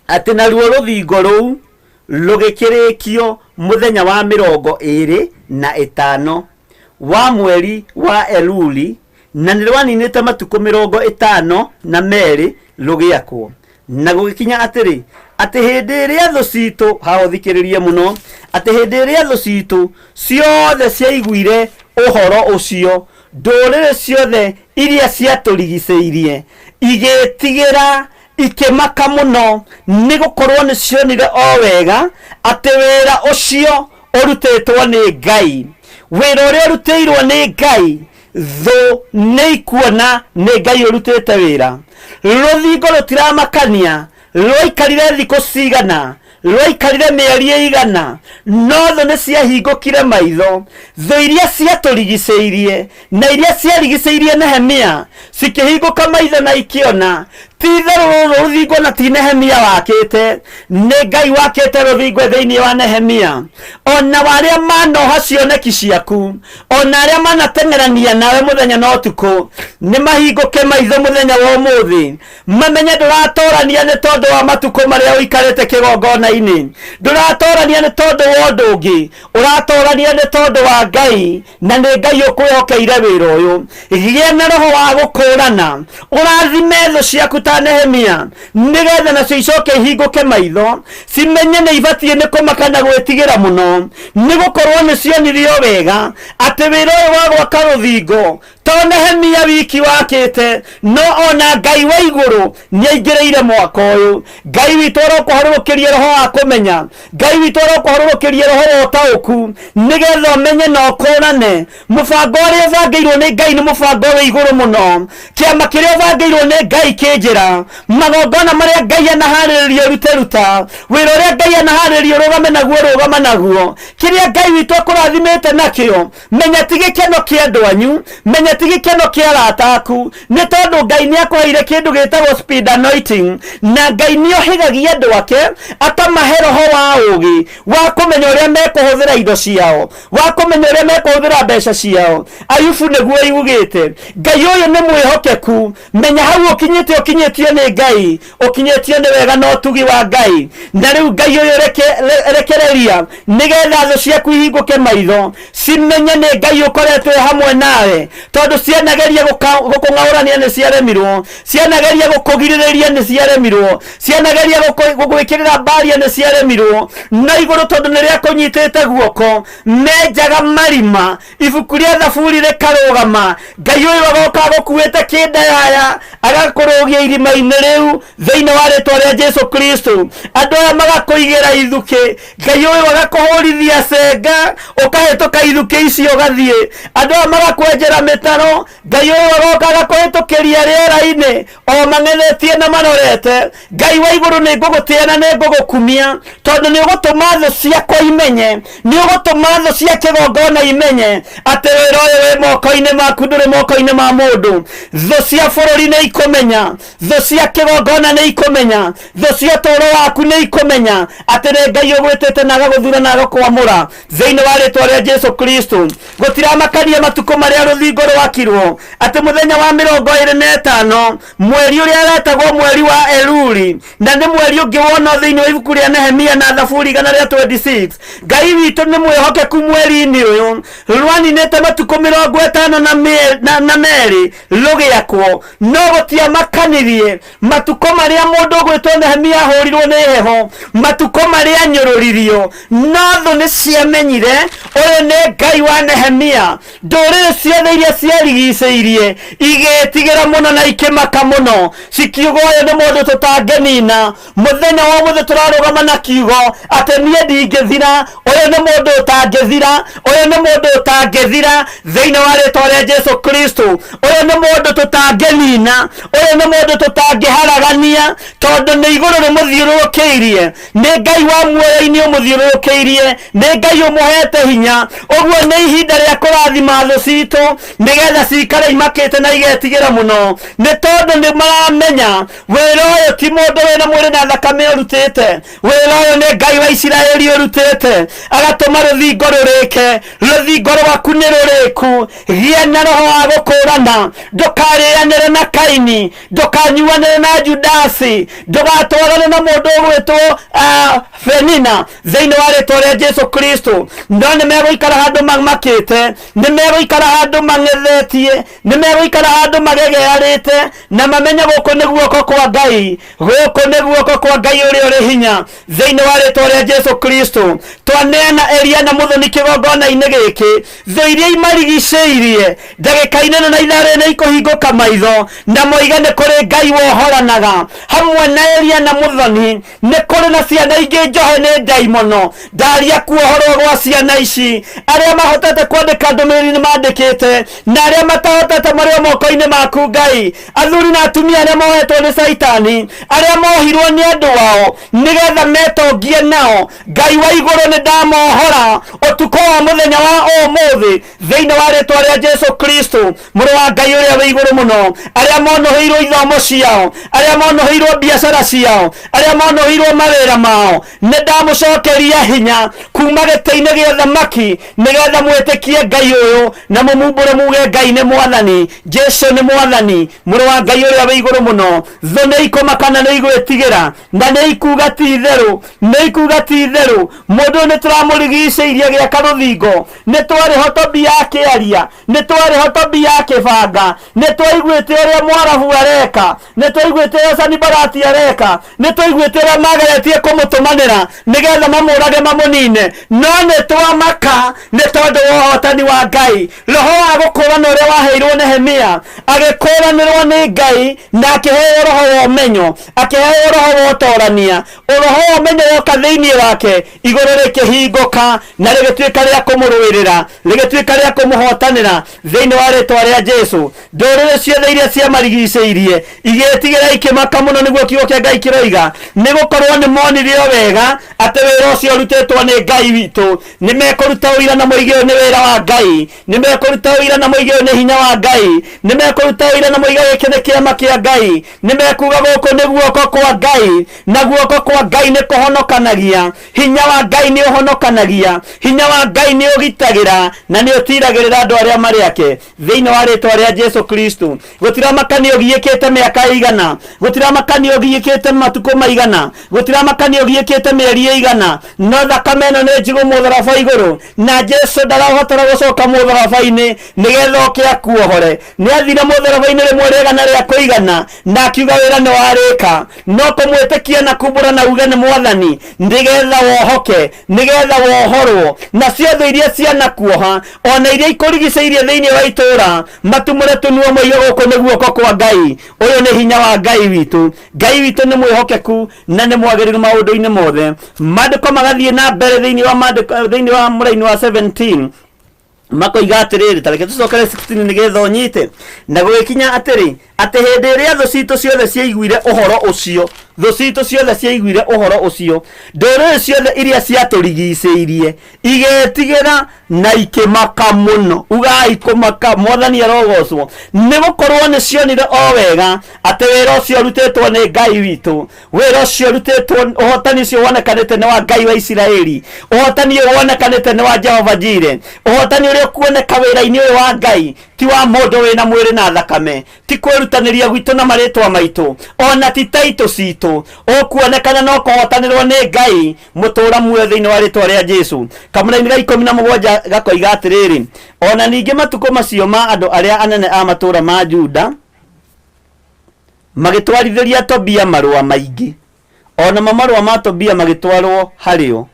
atĩ naruo rũthingo rũu rũgĩkĩrĩkio mũthenya wa 25 wa mweri wa Eluli, na nĩ rwaninĩte matukũ 52 rũgĩakwo. Na gũgĩkinya atĩrĩ, atĩ hĩndĩ ĩrĩa thũ citũ, haha ũthikĩrĩrie mũno, atĩ hĩndĩ ĩrĩa thũ citũ ciothe ciaiguire ũhoro ũcio, ndũrĩrĩ ciothe iria ciatũrigicĩirie igĩtigĩra, ikĩmaka mũno, nĩ gũkorwo nĩ cionire o wega atĩ wĩra ũcio ũrutĩtwo nĩ Ngai. Wĩra ũrĩa ũrutĩirwo nĩ Ngai, thũ nĩ ikuona nĩ Ngai ũrutĩte wĩra. Rũthingo rũtiramakania rwaikarire thikũ cigana, rwaikarire mĩeri ĩigana, no thũ nĩ ciahingũkire maitho. Thũ iria ciatũrigicĩirie na iria ciarigicĩirie Nehemia cikĩhingũka maitho na ikĩona ti itherũ rũrũ rũthingo na ti Nehemia wakĩte, nĩ Ngai wakĩte rũthingo thĩinĩ wa Nehemia. Ona arĩa manoha cioneki ciaku, ona arĩa manateng'erania nawe mũthenya na ũtukũ, nĩ mahingũke maitho mũthenya wa ũmũthĩ, mamenye ndũratorania nĩ tondũ wa matukũ marĩa ũikarĩte kĩgongona-inĩ, ndũratorania nĩ tondũ wa ũndũ ũngĩ, ũratorania nĩ tondũ wa Ngai, na nĩ Ngai ũkwĩhokeire wĩra ũyũ. Gĩa na roho wa gũkũrana, ũrathime thũ ciaku ta Nehemia, nĩgetha nacio icoke ihingũke maitho, cimenye nĩ ibatiĩ nĩ kũmaka na gwĩtigĩra mũno, nĩ gũkorwo nĩ cionirio wega atĩ wĩra ũyũ wa gwaka rũthingo to Nehemia wiki wakĩte, no ona Ngai wa igũrũ nĩ aingĩrĩire mwaka ũyũ. Ngai witũ arokũharũrũkĩria roho wa kũmenya, Ngai witũ arokũharũrũkĩria roho wa ũtaũku, nĩgetha ũmenye na ũkũrane mũbango ũrĩa ũbangĩirwo nĩ Ngai nĩ mũbango wĩ igũrũ mũno. Kĩama kĩrĩa ũbangĩirwo nĩ Ngai kĩ njĩra. ĩkĩra magongona marĩa Ngai anaharĩrĩria ũrute ruta, wĩra ũrĩa Ngai anaharĩrĩria ũrũgame naguo rũgama naguo, kĩrĩa Ngai witũ akũrathimĩte nakĩo, menya ti gĩkeno kĩa andũ anyu, menya ti gĩkeno kĩa arata aku, nĩ tondũ Ngai nĩ akũheire kĩndũ gĩtagwo speed anointing, na Ngai nĩ ohĩgagia andũ ake akamahe roho wa ũũgĩ wa kũmenya ũrĩa mekũhũthĩra indo ciao, wa kũmenya ũrĩa mekũhũthĩra mbeca ciao. Ayubu nĩguo yugĩte, Ngai ũyũ nĩ mwĩhokeku. Menya hau ũkinyĩte, ũkinyĩtio nĩ Ngai, ũkinyĩtio nĩ wega na ũtugi wa Ngai. Na rĩu Ngai ũyũ rekereria nĩgetha thũ ciaku ihingũke maitho, cimenye nĩ Ngai ũkoretwo e hamwe nawe, tondũ cianageria gũkũng'aũrania nĩ ciaremirwo, cianageria gũkũgirĩrĩria nĩ ciaremirwo, cianageria gũgwĩkĩrĩra mbaria nĩ ciaremirwo. No igũrũ tondũ nĩ rĩakũnyitĩte guoko, menjaga marima, ibuku rĩa Thaburi rĩkarũgama. Ngai ũyũ agoka agũkuĩte kĩndayaya, agakũrũgia irima-inĩ rĩu thĩinĩ wa rĩtwa rĩa Jesu Kristo. Andũ aya magakũigĩra ithukĩ, Ngai ũyũ agakũhũrithia cenga, ũkahĩtũka ithukĩ icio ũgathiĩ. Andũ aya magakwenjera mĩtaro, Ngai ũyũ agoka agakũhĩtũkĩria rĩera-inĩ o mang'ethetie na marorete. Ngai wa igũrũ, nĩ ngũgũtĩa na nĩ ngũgũkumia, tondũ nĩ ũgũtũma thũ ciakwa imenye, nĩ ũgũtũma thũ cia kĩgongona imenye atĩ wĩra ũyũ wĩ moko-inĩ maku, ndũrĩ moko-inĩ ma mũndũ. Thũ cia bũrũri nĩ ikũmenya, thũ cia kĩgongona nĩ ikũmenya, thũ cia ũtũũro waku nĩ ikũmenya atĩ nĩ Ngai ũgwĩtĩte na agagũthura na agakũamũra thĩinĩ wa rĩtwa rĩa Jesu Kristo. Gũtiramakania matukũ marĩa rũthingo rwakirwo, atĩ mũthenya wa 25 mweri ũrĩa wetagwo mweri wa Eluli, na nĩ mweri ũngĩ wonwo thĩinĩ wa ibuku rĩa Nehemia na Thaburi 126. Ngai witũ nĩ mwĩhokeku. Mweri-inĩ ũyũ rwaninĩte matukũ 52 rũgĩakwo, no gũtiamakanirie matukũ marĩa mũndũ ũgwĩtwo Nehemia ahũrirwo nĩ heho, matukũ marĩa anyũrũririo, no thũ nĩ ciamenyire ũyũ nĩ Ngai wa Nehemia. Ndũrĩrĩ ciothe iria ciarigicĩirie igĩtigĩra mũno na ikĩmaka mũno, cikiuga ũyũ nĩ mũndũ tũtangĩnina. Mũthenya wa ũmũthĩ tũrarũgama na kiugo atĩ niĩ ndingĩthira, ũyũ nĩ mũndũ ũtangĩthira, ũyũ nĩ mũndũ ũtangĩthira thĩinĩ wa rĩtwa rĩa Jesu Kristo. Ũyũ nĩ mũndũ tũtangĩnina, ũyũ nĩ mũndũ tũtangĩharagania, tondũ nĩ igũrũ rĩmũthiũrũrũkĩirie, nĩ Ngai wa muoyo-inĩ ũmũthiũrũrũkĩirie, nĩ Ngai ũmũhete hinya. Ũguo nĩ ihinda rĩa kũrathima thũ citũ nĩgetha cikare imakĩte na igetigĩra mũno, nĩ tondũ nĩ maramenya wĩra ũyũ ti mũndũ wĩna mwĩrĩ na thakame ũrutĩte. Wĩra ũyũ nĩ Ngai wa Isiraeli ũrutĩte, agatũma rũthingo rũrĩke. Rũthingo rwaku nĩ rũrĩku. Gĩa na roho wa gũkũrana, ndũkarĩanĩre na Kaini, ndũkanyuanĩre na Judasi, ndũgatwarane na mũndũ ũgwĩtwo Penina thĩinĩ wa rĩtwa rĩa Jesu Kristo. No nĩ megũikara handũ mamakĩte, nĩ megũikara handũ mang'ethetie, nĩ megũikara handũ magegearĩte, na mamenye gũkũ nĩ guoko kwa Ngai, gũkũ nĩ guoko kwa Ngai ũrĩa ũrĩ hinya thĩinĩ wa rĩtwa rĩa Jesu Kristo. Twaneana Elia na Mũthoni kĩgongona-inĩ gĩkĩ, thũ iria imarigicĩirie ndagĩka-inĩ ĩno na ithaa rĩrĩ nĩ ikũhingũka maitho na moige nĩ kũrĩ Ngai wohoranaga. Hamwe na Elia na Mũthoni nĩ kũrĩ na ciana ingĩ njohe nĩ ndaimono. Ndaria kuohorwo gwa ciana ici, arĩa mahotete kwandĩka ndũmĩrĩri nĩ mandĩkĩte, na arĩa matahotete marĩ o moko-inĩ maku Ngai. Athuri na atumia arĩa mohetwo nĩ Caitani, arĩa mohirwo nĩ andũ ao nĩgetha metongie nao, Ngai wa igũrũ nĩ ndamohora ũtukũ wa mũthenya wa ũmũthĩ thĩinĩ wa rĩtwa rĩa Jesu Kristo, mũrũ wa Ngai ũrĩa wĩ igũrũ mũno. Arĩa monũhĩirwo ithomo ciao, arĩa monũhĩirwo biacara ciao, arĩa monũhĩirwo mawĩra mao, nĩ ndamũcokeria hinya kuma gĩtĩ-inĩ gĩa ũthamaki, nĩgetha mwĩtĩkie Ngai ũyũ na mũmumbũre muge Ngai nĩ mwathani, Jesu nĩ mwathani, mũrũ wa Ngai ũrĩa wĩ igũrũ mũno. Thũ nĩ ikũmaka na nĩ igwĩtigĩra, na nĩ ikuga ti itherũ, nĩ ikuga ti itherũ, mũndũ ũyũ nĩ tũramũrigicĩirie agĩaka rũthingo, nĩ twarĩ ho Tobia akĩaria, nĩ twarĩ ho Tobia akĩbanga, nĩ twaiguĩte ũrĩa Mwarabu areka, nĩ twaiguĩte ũrĩa Sanibalati areka, nĩ twaiguĩte ũrĩa mageretie kũmũtũmanĩra nĩgetha mamũrage mamũnine, no nĩ twamaka nĩ tondũ wa ũhotani wa Ngai. Roho wa gũkũũrana ũrĩa waheirwo Nehemia, agĩkũũranĩrwo nĩ Ngai na akĩheo roho wa ũmenyo, akĩheo roho wa ũtorania. Roho wa ũmenyo woka thĩinĩ wake, igũrũ rĩkĩhingũka na rĩgĩtuĩka rĩa kũmũrũĩrĩra, rĩgĩtuĩka rĩa kũmũhotanĩra thĩinĩ wa rĩtwa rĩa Jesu. Ndũrĩrĩ ciothe iria ciamarigicĩirie Igĩtigĩra ikĩmaka mũno, nĩguo kiugo kĩa Ngai kĩroiga, nĩ gũkorwo nĩ monire o wega atĩ wĩra ũcio ũrutĩtwo nĩ Ngai witũ. Nĩ mekũruta ũira na moige ũyũ nĩ wĩra wa Ngai, nĩ mekũruta ũira na moige ũyũ nĩ hinya wa Ngai, nĩ mekũruta ũira na moige gĩkĩ nĩ kĩama kĩa Ngai, nĩ mekuga gũkũ nĩ guoko kwa Ngai, na guoko kwa Ngai nĩ kũhonokanagia. Hinya wa Ngai nĩ ũhonokanagia, hinya wa Ngai nĩ ũgitagĩra na nĩ ũtiragĩrĩra andũ arĩa marĩ ake thĩinĩ wa rĩtwa rĩa Jesu Kristo. Gũtiramakania ũgiĩkĩte mĩaka ĩigana, gũtiramakania ũgiĩkĩte matukũ maigana, gũtiramakania ũgiĩkĩte mĩeri ĩigana, no thakame ĩno nĩ njigũ mũtharaba igũrũ, na Jesu ndarabatara gũcoka mũtharaba-inĩ nĩgetha oke akuohore. Nĩ athire mũtharaba-inĩ rĩmwe rĩega na rĩa kũigana, na akiuga wĩra nĩ warĩka. No kũmwĩtĩkia na kumbũra na uge nĩ Mwathani, nĩgetha wohoke, nĩgetha wohorwo. Nacio thũ iria cianakuoha, ona iria ikũrigicĩirie thĩinĩ wa itũũra, matumũre tũnua moige gũkũ nĩ guoko kwa Ngai. Ũyũ nĩ hinya wa Ngai witũ. Ngai witũ nĩ mwĩhokeku na nĩ mwagĩrĩru maũndũ-inĩ mothe. Maandĩko magathiĩ na mbere thĩinĩ wa maandĩko, thĩinĩ wa mũraini wa 17 makoiga atĩrĩrĩ, ta reke tũcokere 16 nĩgetha ũnyite. Na gũgĩkinya atĩrĩ, atĩ hĩndĩ ĩrĩa thũ citũ ciothe ciaiguire ũhoro ũcio, thũ citũ ciothe ciaiguire ũhoro ũcio, ndũrĩrĩ ciothe iria ciatũrigicĩirie igetigĩra na ikĩmaka mũno. Ugai kũmaka, Mwathani arogocwo, nĩ gũkorwo nĩ cionire o wega atĩ wĩra ũcio ũrutĩtwo nĩ Ngai witũ, wĩra ũcio ũrutĩtwo, ũhotani ũcio wonekanĩte nĩ wa Ngai wa Isiraeli, ũhotani ũyũ wonekanĩte nĩ wa Jehova Jire, ũhotani ũrĩa ũkuoneka wĩra-inĩ ũyũ wa Ngai ti wa mũndũ wĩna mwĩrĩ na thakame, ti kwĩrutanĩria gwitũ na marĩtwa maitũ, ona ti taitũ citũ, ũkuonekana no kũhotanĩrwo nĩ Ngai mũtũra muoyo thĩinĩ wa rĩtwa rĩa Jesu. Kamũraini ga 17 gakoiga atĩrĩrĩ, ona ningĩ matukũ macio ma andũ arĩa anene a matũũra ma Juda magĩtwarithĩria Tobia marũa maingĩ, o namo marũa ma Tobia magĩtwarwo harĩ o.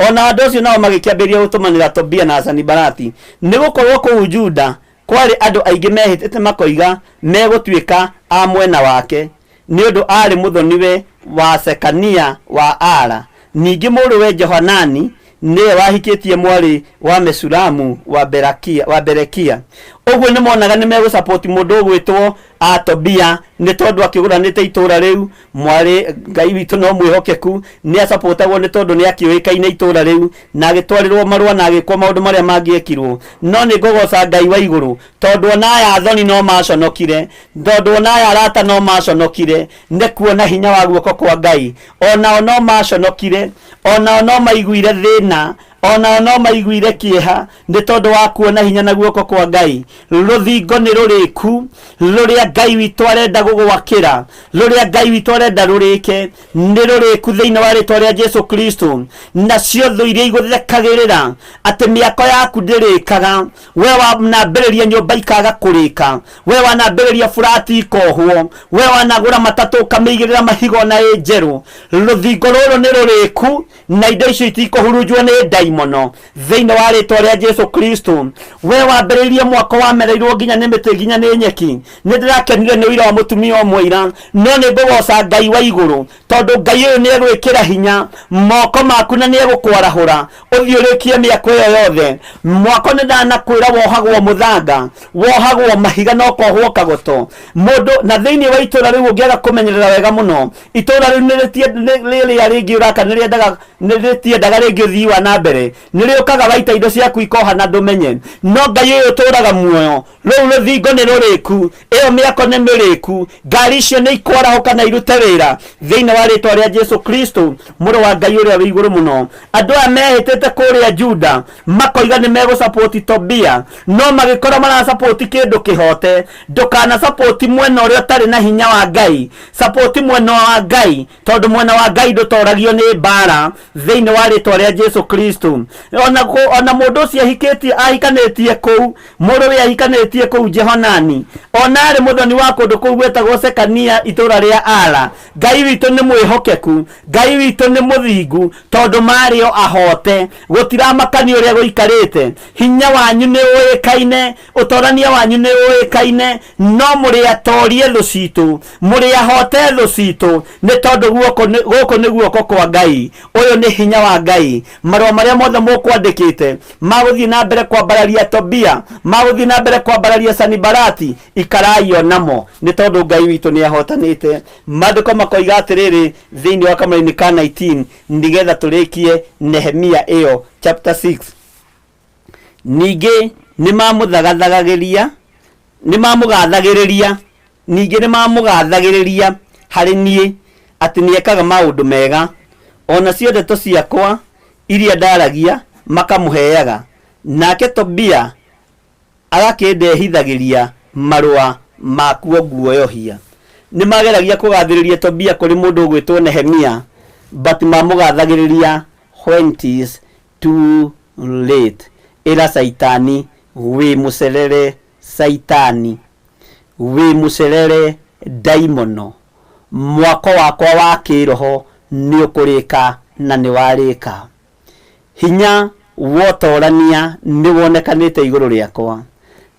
O na andũ acio nao magĩkĩambĩrĩria gũtũmanĩra Tobia na Sanibalati, nĩ gũkorũo kũu Juda kwarĩ andũ aingĩ mehĩtĩte makoiga megũtuĩka a mwena wake, nĩ ũndũ aarĩ mũthoniwe wa Shekania wa Ara. Ningĩ mũrũwe Johanani nĩwe wahikĩtie mwarĩ wa Meshulamu wa Berakia, wa Berekia. Ũguo nĩ monaga nĩ megũsapoti mũndũ ũgwĩtwo a Tobia nĩ tondũ akĩgũranĩte itũũra rĩu. Mwarĩ Ngai witũ no mwĩhokeku, nĩ acapotagwo nĩ tondũ nĩ akĩũĩkaine itũũra rĩu, na agĩtwarĩrwo marũa na agĩkwo maũndũ marĩa mangĩekirwo. No nĩ ngũgoca Ngai wa igũrũ tondũ ona aya athoni no maconokire, tondũ ona aya arata no maconokire nĩ kuona hinya wa guoko kwa Ngai. Onao no maconokire, onao no maiguire thĩna, onao no maiguire kĩeha nĩ tondũ wa kuona hinya na guoko kwa Ngai. Rũthingo nĩ rũrĩku rũrĩa Ngai witũ arenda gũgwakĩra, rũrĩa Ngai witũ arenda rũrĩke, nĩ rũrĩku thĩinĩ wa rĩtwa rĩa Jesu Kristo. Nacio thũ iria igũthekagĩrĩra atĩ mĩako yaku ndĩrĩkaga, we wanambĩrĩria nyũmba ikaga kũrĩka, we wanambĩrĩria burati ikohwo, we wanagũra matatũ ũkamĩigĩrĩra mahiga ona ĩ njerũ, rũthingo rũrũ nĩ rũrĩku na indo icio itikũhurunjwo nĩ ndaimono thĩinĩ wa rĩtwa rĩa Jesu Kristo. We wambĩrĩirie mwako wamereirwo nginya nĩ mĩtĩ nginya nĩ nyeki. Nĩ ndĩrakenire nĩ ũira wa mũtumia ũmwe ira, no nĩ ngũgoca Ngai wa igũrũ tondũ Ngai ũyũ nĩ egwĩkĩra hinya moko maku na nĩ egũkwarahũra ũthiĩ ũrĩkie mĩako ĩyo yothe. Mwako nĩ ndanakwĩra wohagwo mũthanga, wohagwo mahiga na ũkohwo kagoto mũndũ. Na thĩinĩ wa itũra rĩu ũngĩaga kũmenyerera wega mũno, itũra rĩu rĩrĩa rĩngĩ ũraka nĩ rĩtiendaga rĩngĩ ũthii wa na mbere, nĩ rĩũkaga waita indo ciaku ikoha na ndũmenye. No Ngai ũyũ ũtũraga muoyo, rũu rũthingo nĩ rũrĩku, ĩyo mĩako nĩ mĩrĩku, ngari icio nĩ ikwarahũka na irute wĩra thĩinĩ wa rĩtwa rĩa Jesu Kristo mũrũ wa Ngai ũrĩa wĩ igũrũ mũno. Andũ aya mehĩtĩte kũrĩa Juda makoiga nĩ megũsapoti Tobia, no magĩkora marasapoti kĩndũ kĩhote. Ndũkanasapoti mwena ũrĩa ũtarĩ na hinya wa Ngai, sapoti mwena wa Ngai, tondũ mwena wa Ngai ndũtoragio nĩ mbara thĩinĩ wa rĩtwa rĩa Jesu Kristo. Ona mũndũ ũcio ahikĩtie ahikanĩtie kũu, mũrũ we ahikanĩtie kũu Jehonani, ona arĩ mũthoni wa kũndũ kũu gwĩtagwo Sekania itũũra rĩa Ara. Ngai witũ nĩ mwĩhokeku, Ngai witũ nĩ mũthingu, tondũ marĩ o ahote. Gũtiramakania ũrĩa gũikarĩte, hinya wanyu nĩ ũĩkaine, ũtorania wanyu nĩ ũĩkaine, no mũrĩ atorie thũ citũ, mũrĩ ahote thũ citũ, nĩ tondũ gũkũ nĩ guoko kwa Ngai. Ũyũ nĩ hinya wa Ngai. Marũa marĩa mothe mũkwandĩkĩte magũthiĩ na mbere kwambararia Tobia, magũthiĩ na mbere kwambararia Sanibalati, ikarai o namo, nĩ tondũ Ngai witũ nĩ ahotanĩte. Maandĩko makoiga atĩrĩrĩ thĩinĩ wa kamũraini ka 19, nĩgetha tũrĩkie Nehemia ĩyo chapter 6: ningĩ nĩmamũthagathagĩria, nĩmamũgathagĩrĩria, ningĩ nĩmamũgathagĩrĩria harĩ niĩ atĩ nĩekaga maũndũ mega, o nacio ndeto ciakwa iria ndaragia makamũheaga. Nake Tobia agakĩndehithagĩria marũa makuo nguoyohia. Nĩmageragia kũgathĩrĩria Tobia kũrĩ mũndũ ũgwĩtwo Nehemia, but mamũgathagĩrĩria when it is too late. Ĩra Caitani wĩ mũcerere, Caitani wĩ mũcerere, ndaimono, mwako wakwa wa kĩroho nĩ ũkũrĩka na nĩ warĩka. Hinya wotorania nĩ wonekanĩte igũrũ rĩakwa.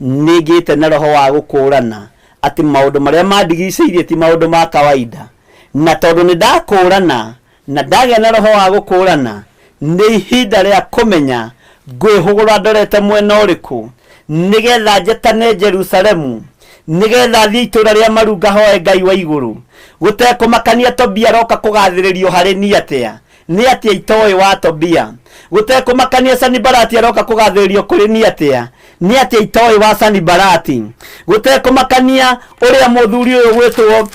Nĩ ngĩte na roho wa gũkũrana atĩ maũndũ marĩa mandigicĩirie ti maũndũ ma kawaida, na tondũ nĩ ndakũrana na ndagĩa na roho wa gũkũrana, nĩ ihinda rĩa kũmenya ngwĩhũgũra ndorete mwena ũrĩkũ, nĩgetha njetane Jerusalemu, nĩgetha thiĩ itũũra rĩa maru ngahoe Ngai wa igũrũ, gũtekũmakania Tobia aroka kũgathĩrĩrio harĩ niĩ atĩa, nĩ atĩa itoĩ wa Tobia, gũtekũmakania Sanibalati aroka kũgathĩrĩrio kũrĩ niĩ atĩa, nĩ atĩa itoĩ wa Sanibalati, gũtekũmakania ũrĩa mũthuri ũyũ gwĩtwo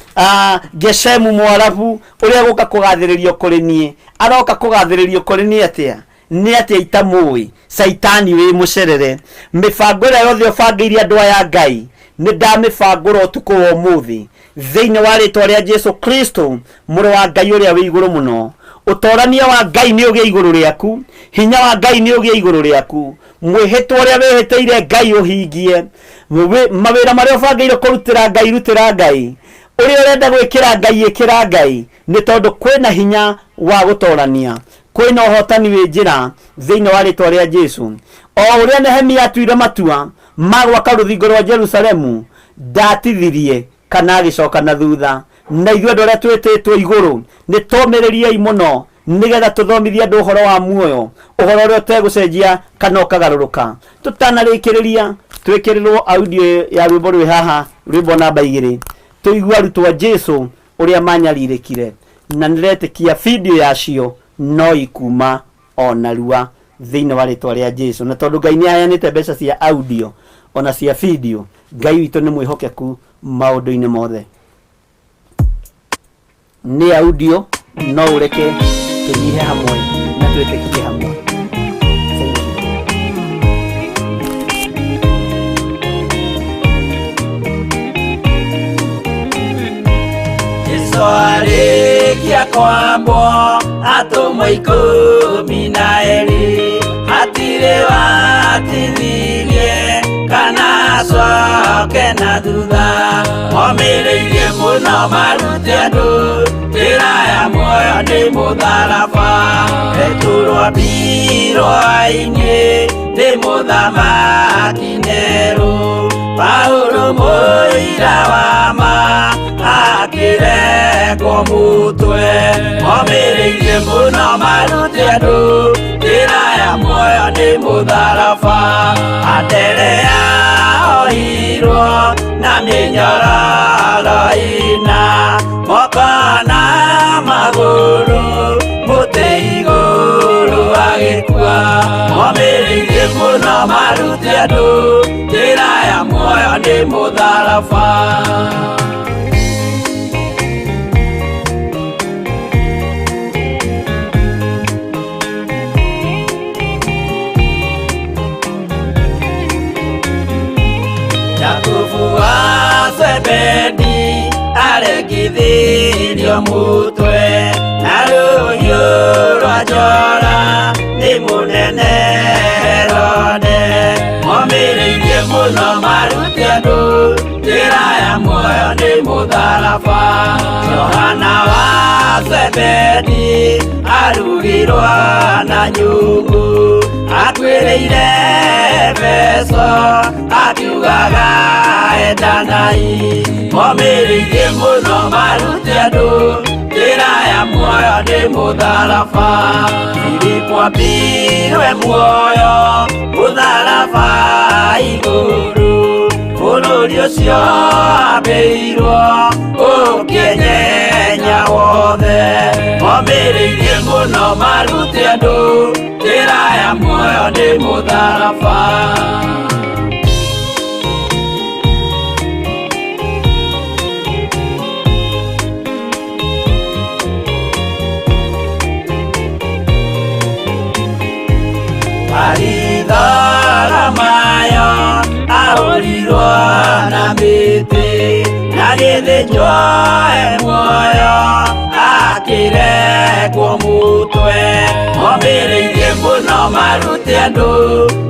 Geshemu Mwarabu ũrĩa gũka kũgathĩrĩrio kũrĩ niĩ aroka kũgathĩrĩrio kũrĩ niĩ atĩa, nĩ atĩa itamũĩ. Caitani wĩ mũcerere, mĩbango ĩrĩa yothe ũbangĩire andũ aya Ngai, nĩ ndamĩbangũra ũtukũ wa ũmũthĩ thĩinĩ wa rĩtwa rĩa Jesu Kristo, mũrũ wa Ngai ũrĩa wĩ igũrũ mũno. Ũtorania wa Ngai nĩ ũgĩe igũrũ rĩaku, hinya wa Ngai nĩ ũgĩe igũrũ rĩaku, mwĩhĩtwa ũrĩa wĩhĩtĩire Ngai ũhingie, mawĩra marĩa ũbangĩire kũrutĩra Ngai rutĩra Ngai, ũrĩa ũrenda gwĩkĩra Ngai ĩkĩra Ngai, nĩ tondũ kwĩna hinya wa gũtorania, kwĩna ũhotani wĩ njĩra thĩinĩ wa rĩtwa rĩa Jesu. O ũrĩa Nehemia atuire matua ma gwaka rũthingo rwa Jerusalemu, ndatithirie kana agĩcoka na thutha. Na ithuĩ andũ arĩa twĩtĩtwo igũrũ, nĩ tũmĩrĩriei mũno nĩgetha tũthomithie andũ ũhoro wa muoyo, ũhoro ũrĩa ũtegũcenjia kana ũkagarũrũka. Tũtanarĩkĩrĩria, twĩkĩrĩrwo audio ya rwĩmbo rwĩ haha, rwĩmbo namba 2, tũigue arutwo a Jesu ũrĩa manyarirĩkire, na nĩretĩkia video yacio no ikuma o narua thĩinĩ wa rĩtwa rĩa Jesu. Na tondũ Ngai nĩ aheanĩte mbeca cia audio ona cia video, Ngai witũ nĩ mwĩhokeku maũndũ-inĩ mothe. Nĩ audio, no ũreke tũnyihe hamwe na twĩtĩkie hamwe. Thank you. Jesu arĩkia kwambwo, atũmwo 12 hatirĩ watithirie kana acoke na thutha. Momĩrĩirie mũno marute andũ njĩra ya muoyo nĩ mũtharaba. Petero ambirwo-inĩ nĩ mũthamaki Nero, Paulo mũira wa ma akĩrekwo mũtwe. Momĩrĩirie mũno marute andũ njĩra ya muoyo nĩ mũtharaba. Anderea ohirwo na mĩnyororo ĩna, moko na magũrũ mũtĩ igũrũ agĩkua. Momĩrĩirie mũno marute andũ njĩra ya muoyo nĩ mũtharaba. Jakubu wa Zebedi aregithirio mũtwe na rũhiũ rwa njora nĩ mũnene Herode. Momĩrĩirie mũno marute andũ njĩra ya muoyo nĩ mũtharaba. Johana wa Zebedi arugirwo na nyungu, akuĩrĩire Efeso akiugaga Endanai Momĩrĩirie mũno marute andũ Njĩra ya muoyo nĩ mũtharaba Filipo ambirwe muoyo Mũtharaba igũrũ Bũrũri ũcio ambĩirwo Ũkĩenyenya wothe Momĩrĩirie mũno marute andũ Njĩra ya muoyo nĩ mũtharaba. Maritharamayo ahũrirwo na mĩtĩ na gĩthĩnjwo e muoyo akĩrekwo mũtwe momĩrĩirie mũno marute andũ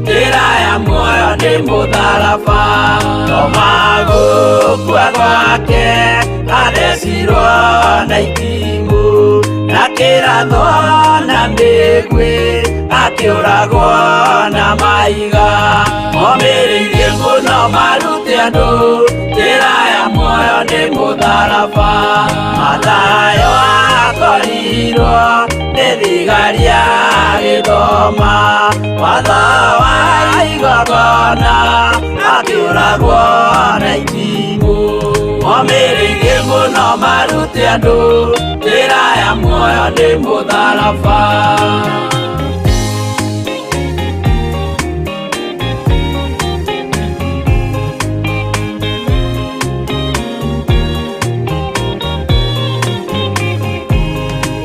njĩra ya muoyo nĩ mũtharaba no magũkua gwake athecirwo na itimũ na kĩrathwo na mĩguĩ akĩũragwo na mahiga momĩrĩirie mũno marute andũ njĩra ya muoyo nĩ mũtharaba Mathayo akorirwo nĩ thigari agĩthoma watho wa igongona akĩũragwo na itimũ momĩrĩirie mũno marute andũ njĩra ya muoyo nĩ mũtharaba.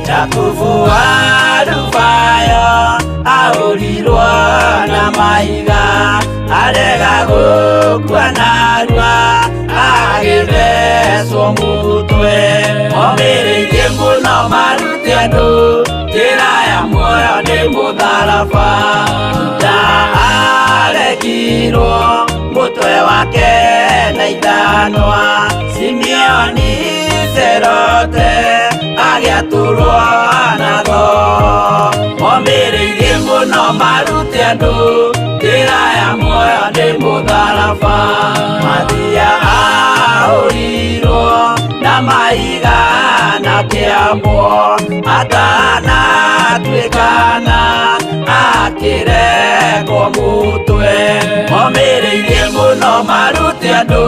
Jakubu wa Alufayo ahũrirwo na mahiga arega gũkua narua agĩthecwo mũtwe momĩrĩirie mũno marute andũ njĩra ya muoyo nĩ mũtharaba Juda aregirwo mũtwe wake na ithanwa Simeoni Serote agĩatũrwo na thoo momĩrĩirie mũno marute andũ njĩra ya muoyo nĩ mũtharaba Mathia ahũrirwo na mahiga na kĩambwo atanatuĩkana akĩrekwo mũtwe momĩrĩirie mũno marute andũ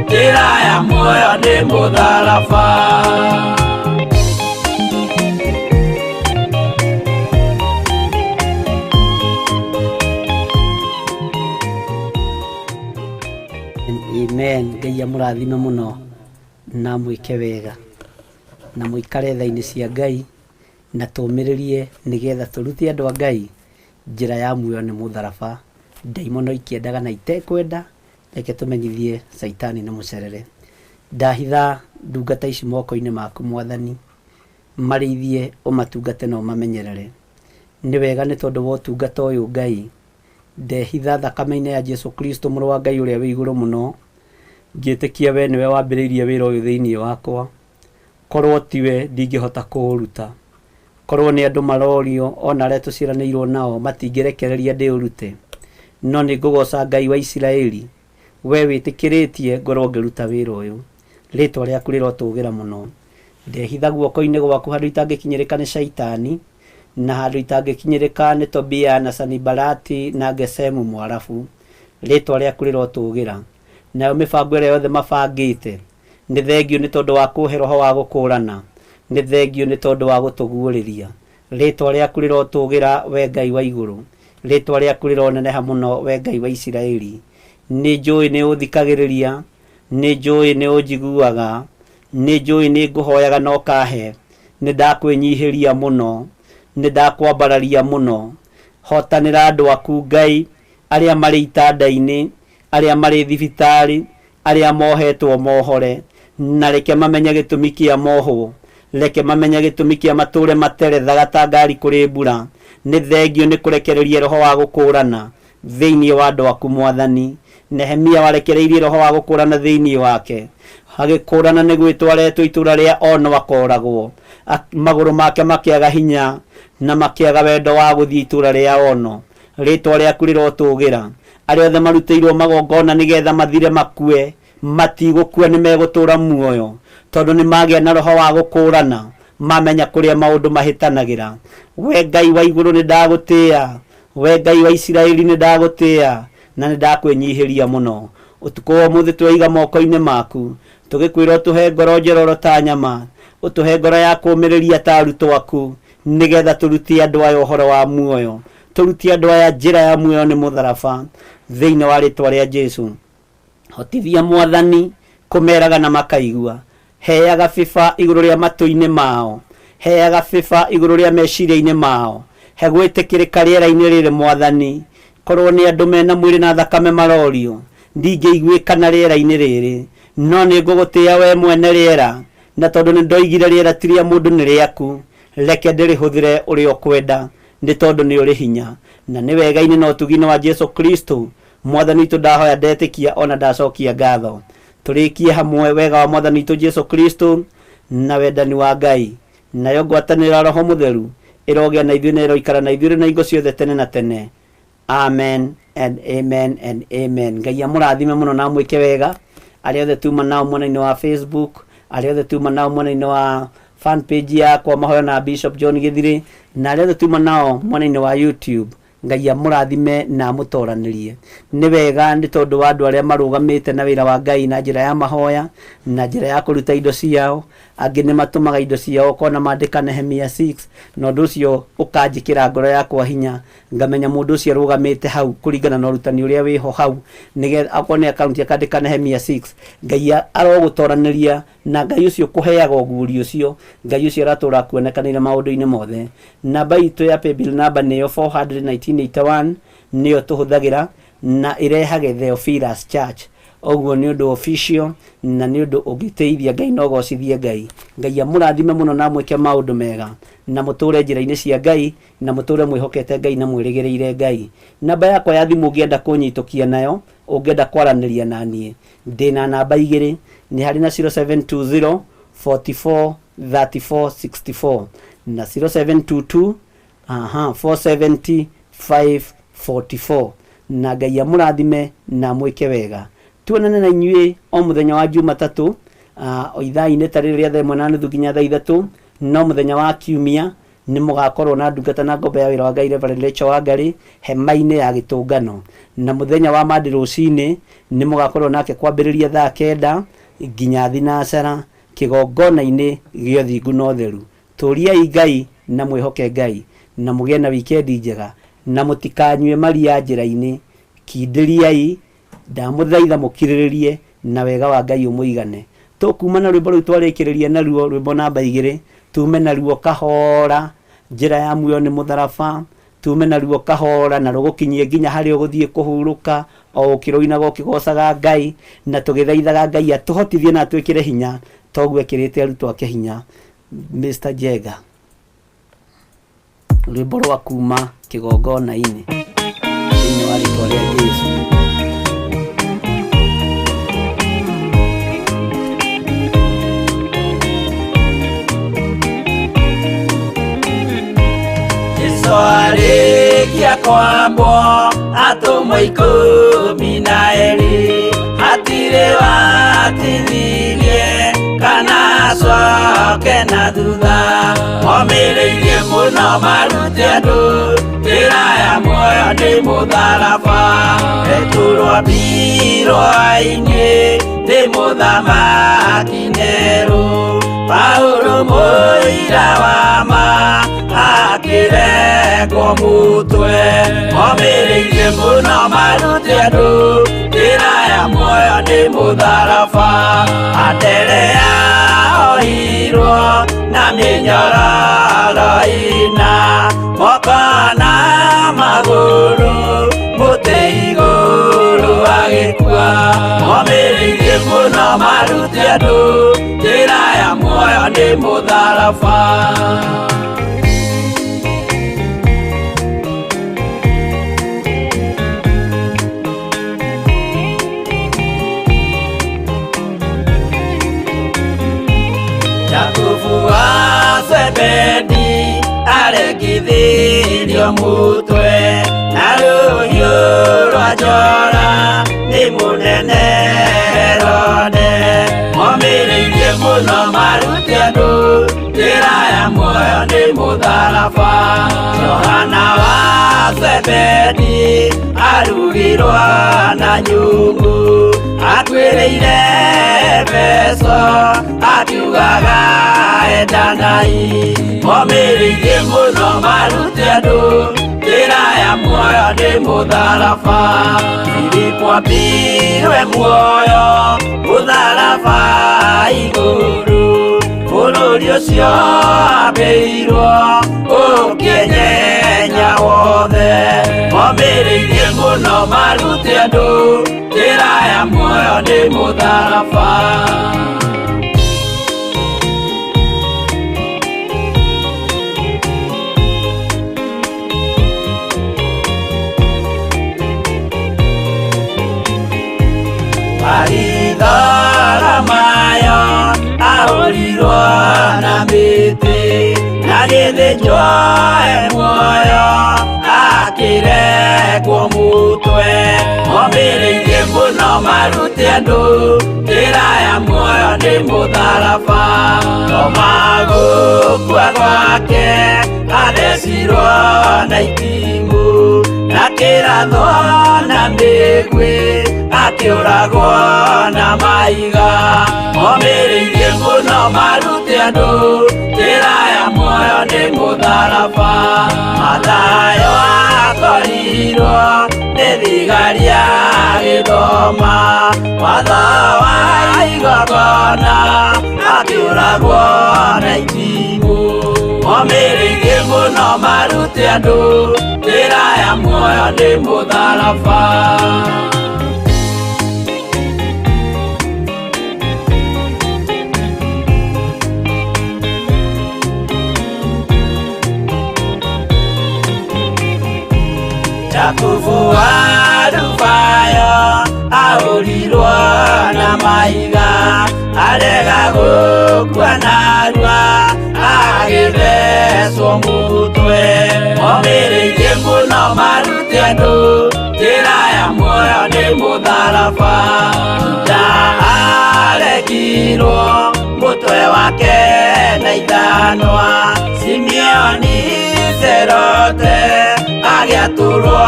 njĩra ya muoyo nĩ mũtharaba. Amen. Ngai amũrathime mũno na mwĩke wega na mũikare tha-inĩ cia Ngai na tũmĩrĩrie nĩgetha tũrute andũ a Ngai njĩra ya muoyo nĩ mũtharaba. Ndaimono ikĩendaga na itekwenda, reke tũmenyithie Caitani nĩ mũcerere. Ndahitha ndungata ici moko-inĩ maku Mwathani, marĩithie ũmatungate na ũmamenyerere. Nĩ wega nĩ tondũ wa ũtungata ũyũ Ngai, ndehitha thakame-inĩ ya Jesu Kristo mũrũ wa Ngai ũrĩa wĩ igũrũ mũno, ngĩtĩkia we nĩwe wambĩrĩirie wĩra ũyũ thĩinĩ wakwa. Korwo tiwe ndingĩhota kũũruta. Korwo nĩ andũ marorio ona arĩa tũciaranĩirwo nao matingĩrekereria ndĩũrute. No nĩ ngũgoca Ngai wa Isiraeli, we wĩtĩkĩrĩtie ngorwo ngĩruta wĩra ũyũ. Rĩtwa rĩaku rĩrotũgĩra mũno. Ndehitha guoko-inĩ gwaku handũ itangĩkinyĩrĩka nĩ Shaitani, na handũ itangĩkinyĩrĩka nĩ Tobia na Sanibalati na Gesemu Mwarabu. Rĩtwa rĩaku rĩrotũgĩra. Nayo mĩbango ĩrĩa yothe mabangĩte, nĩ thengio nĩ tondũ wa kũhe roho wa gũkũrana, nĩ thengio nĩ tondũ wa gũtũguũrĩria. Rĩtwa rĩaku rĩrotũgĩra we Ngai wa igũrũ, rĩtwa rĩaku rĩroneneha mũno we Ngai wa Isiraeli. Nĩ njũĩ nĩ ũthikagĩrĩria, nĩ njũĩ nĩ ũnjiguaga, nĩ njũĩ nĩ ngũhoyaga na ũkahe. Nĩ ndakwĩnyihĩria mũno, nĩ ndakwambararia mũno. Hotanĩra andũ aku Ngai, arĩa marĩ itanda-inĩ, arĩa marĩ thibitarĩ, arĩa mohetwo mohore, na reke mamenye gĩtũmi kĩa mohwo, reke mamenye gĩtũmi kĩa matũre materethaga ta ngari kũrĩ mbura. Nĩ thengio nĩ kũrekereria roho wa gũkũrana thĩinĩ wa andũ aku Mwathani. Nehemia warekereirie roho wa gũkũrana thĩinĩ wake, agĩkũrana nĩ gwĩtwo aretwo itũra rĩa Ono akoragwo, magũrũ make makĩaga hinya na makĩaga wendo wa gũthiĩ itũra rĩa Ono. Rĩtwa rĩaku rĩrotũgĩra. Arĩa othe marutĩirwo magongona nĩgetha mathire makue, Matigũkua, nĩ megũtũra muoyo, tondũ nĩ magĩa na roho wa gũkũrana, mamenya kũrĩa maũndũ mahĩtanagĩra. We Ngai wa igũrũ, nĩ ndagũtĩĩa. We Ngai wa Isiraeli, nĩ ndagũtĩĩa na nĩ ndakwĩnyihĩria mũno. Ũtukũ wa ũmũthĩ tweiga moko-inĩ maku, tũgĩkwĩra ũtũhe ngoro njororo ta nyama, ũtũhe ngoro ya kũũmĩrĩria ta arutwo aku, nĩgetha tũrutie andũ aya ũhoro wa muoyo, tũrutie andũ aya njĩra ya muoyo nĩ mũtharaba, thĩinĩ wa rĩtwa rĩa Jesu. Hotithia, Mwathani, kũmeraga na makaigua. Heaga bĩba igũrũ rĩa matũ-inĩ mao, heaga bĩba igũrũ rĩa meciria-inĩ mao. He gwĩtĩkĩrĩka rĩera-inĩ rĩrĩ, Mwathani. Korwo nĩ andũ mena mwĩrĩ na thakame marorio, ndingĩiguĩkana rĩera-inĩ rĩrĩ, no nĩ ngũgũtĩĩa we mwene rĩera, na tondũ nĩ ndoigire rĩera ti rĩa mũndũ, nĩ rĩaku, reke ndĩrĩhũthĩre ũrĩa ũkwenda, nĩ tondũ nĩ ũrĩ hinya. Na nĩ wega-inĩ na ũtugi-inĩ wa Jesu Kristo Mwathani witũ ndahoya, ndetĩkia, ona ndacokia ngatho. Tũrĩkie hamwe. Wega wa Mwathani witũ Jesu Kristo, na wendani wa Ngai, nayo ngwatanĩro ya Roho Mũtheru ĩrogĩa na ithuĩ na ĩroikara na ithuĩ rĩu na hingo ciothe tene na tene. Amen and amen and amen. Ngai amũrathime mũno na amwĩke wega, arĩa othe tuma nao mwena-inĩ wa Facebook, arĩa othe tuma nao mwena-inĩ wa fan page yakwa, Mahoya na Bishop John Gĩthirĩ, na arĩa othe tuma nao mwena-inĩ wa YouTube. Ngai amũrathime na amũtoranĩrie. Nĩ wega nĩ tondũ wa andũ arĩa marũgamĩte na wĩra wa Ngai na njĩra ya mahoya, na njĩra ya kũruta indo ciao. Angĩ nĩ matũmaga indo ciao, ũkona mandĩka Nehemia 6, na ũndũ ũcio ũkanjĩkĩra ngoro yakwa hinya, ngamenya mũndũ ũcio arũgamĩte hau kũringana na ũrutani ũrĩa wĩho hau, nĩgetha akorwo nĩ akaunti akandĩka Nehemia 6. Ngai arogũtoranĩria, na Ngai ũcio kũheaga ũguũri ũcio, Ngai ũcio aratũra akuonekanĩire maũndũ-inĩ mothe. Namba itũ ya paybill number nĩyo 41981, nĩyo tũhũthagĩra, na ĩrehage Theophilus Church. Ũguo nĩ ũndũ official na nĩ ũndũ ũngĩtĩithia Ngai na ũgocithie Ngai. Ngai amũrathime mũno na amwĩke maũndũ mega, na mũtũre njĩra-inĩ cia Ngai, na mũtũre mwĩhokete Ngai na mwĩrĩgĩrĩire Ngai. Namba yakwa ya thimũ ũngĩenda kũnyitũkia nayo, ũngĩenda kwaranĩria na niĩ, ndĩna namba igĩrĩ. Nĩ harĩ na 0720 44 34 64 na 0722 470 544. Na Ngai amũrathime na amwĩke wega. Tuonane na inyuĩ o mũthenya wa Jumatatũ, o ithaa-inĩ ta rĩrĩ rĩa 1:30 nginya thaa 3. No mũthenya wa Kiumia nĩ mũgakorwo na ndungata na ngombo ya wĩra wa Ngai, Reverend Rachel Wangari, hema-inĩ ya gĩtũngano. Na mũthenya wa Mandi rũcinĩ nĩ mũgakorwo nake kwambĩrĩria thaa 9 nginya thinacara kĩgongona-inĩ gĩa ũthingu na ũtheru. Tũriai Ngai na mwĩhoke Ngai, na mũgĩe na wikendi njega, na mũtikanyue maria njĩra-inĩ. Kindĩriai, ndamũthaitha mũkirĩrĩrie, na wega wa Ngai ũmũigane. Tũkuma na rwĩmbo rũu twarĩkĩrĩria naruo, rwĩmbo namba 2, tume naruo kahora, njĩra ya muoyo nĩ mũtharaba. Tume naruo kahora na rũgũkinyie nginya harĩa ũgũthiĩ kũhurũka, o ũkĩrũinaga ũkĩgocaga Ngai, na tũgĩthaithaga Ngai atũhotithie na atwĩkĩre hinya toguo ekĩrĩte arutwo ake hinya. Mr Jenga, rwĩmbo rwa kuma kĩgongona-inĩ, thĩinĩ wa rĩtwa rĩa Jesu. Jesu arĩkia kwambwo, atũmwo 12 hatirĩ watithirie kana acoke na thutha. Momĩrĩirie mũno marute andũ njĩra ya muoyo nĩ mũtharaba. Petero ambirwo-inĩ nĩ mũthamaki Nero, Paulo mũira wa ma akĩrengwo mũtwe. Momĩrĩirie mũno marute andũ njĩra ya muoyo nĩ mũtharaba. Anderea ohirwo na mĩnyororo ina moko na magũrũ, mũtĩ igũrũ agĩkua. Momĩrĩirie mũno marute andũ njĩra ya muoyo nĩ mũtharaba. Jakubu wa Zebedi arekithirio mũtwe na rũhiũ rwa njora nĩ mũnene Herode. Mũno marute andũ njĩra ya muoyo nĩ mũtharaba. Johana wa Zebedi arugirwo na nyungu, akuĩrĩire Efeso akiugaga endanai. Momĩrĩirie mũno marute andũ njĩra ya muoyo nĩ mũtharaba. Filipo ambirwe muoyo mũtharaba igũrũ, bũrũri ũcio ambĩirwo ũkĩenyenya wothe. Momĩrĩirie mũno marute andũ njĩra ya muoyo nĩ mũtharaba. Maritharamayo ahũrirwo na mĩtĩ, na gĩthĩnjwo e muoyo akĩrekwo mũtwe. Momĩrĩirie mũno marute andũ njĩra ya muoyo nĩ mũtharaba. Toma gũkua gwake athecirwo na itimũ, na kĩrathwo na mĩguĩ akĩũragwo na mahiga. Momĩrĩirie mũno marute andũ njĩra ya muoyo nĩ mũtharaba. Mathayo akorirwo nĩ thigari agĩthoma watho wa igongona, akĩũragwo na itimũ. Momĩrĩirie mũno marute andũ njĩra ya muoyo nĩ mũtharaba. Jakubu wa Alufayo ahũrirwo na mahiga, arega gũkua narua agĩthecwo mũtwe. Momĩrĩirie mũno marute andũ njĩra ya muoyo nĩ mũtharaba. Juda aregirwo mũtwe wake na ithanwa, Simeoni Zerote agĩatũrwo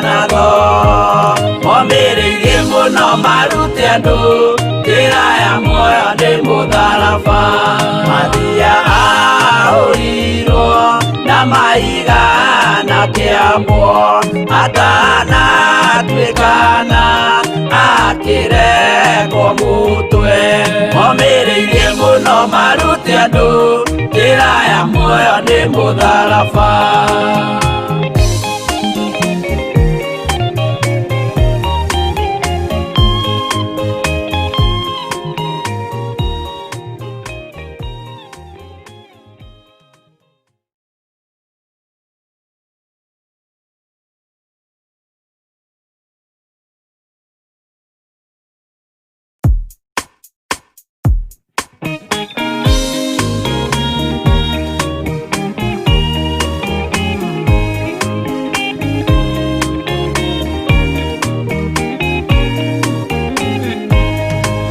na thoo. Momĩrĩirie mũno marute andũ njĩra ya muoyo nĩ mũtharaba. Mathia ahũrirwo na mahiga na kĩambwo, atanatuĩkana akĩrekwo mũtwe. Momĩrĩirie mũno marute andũ njĩra ya muoyo nĩ mũtharaba.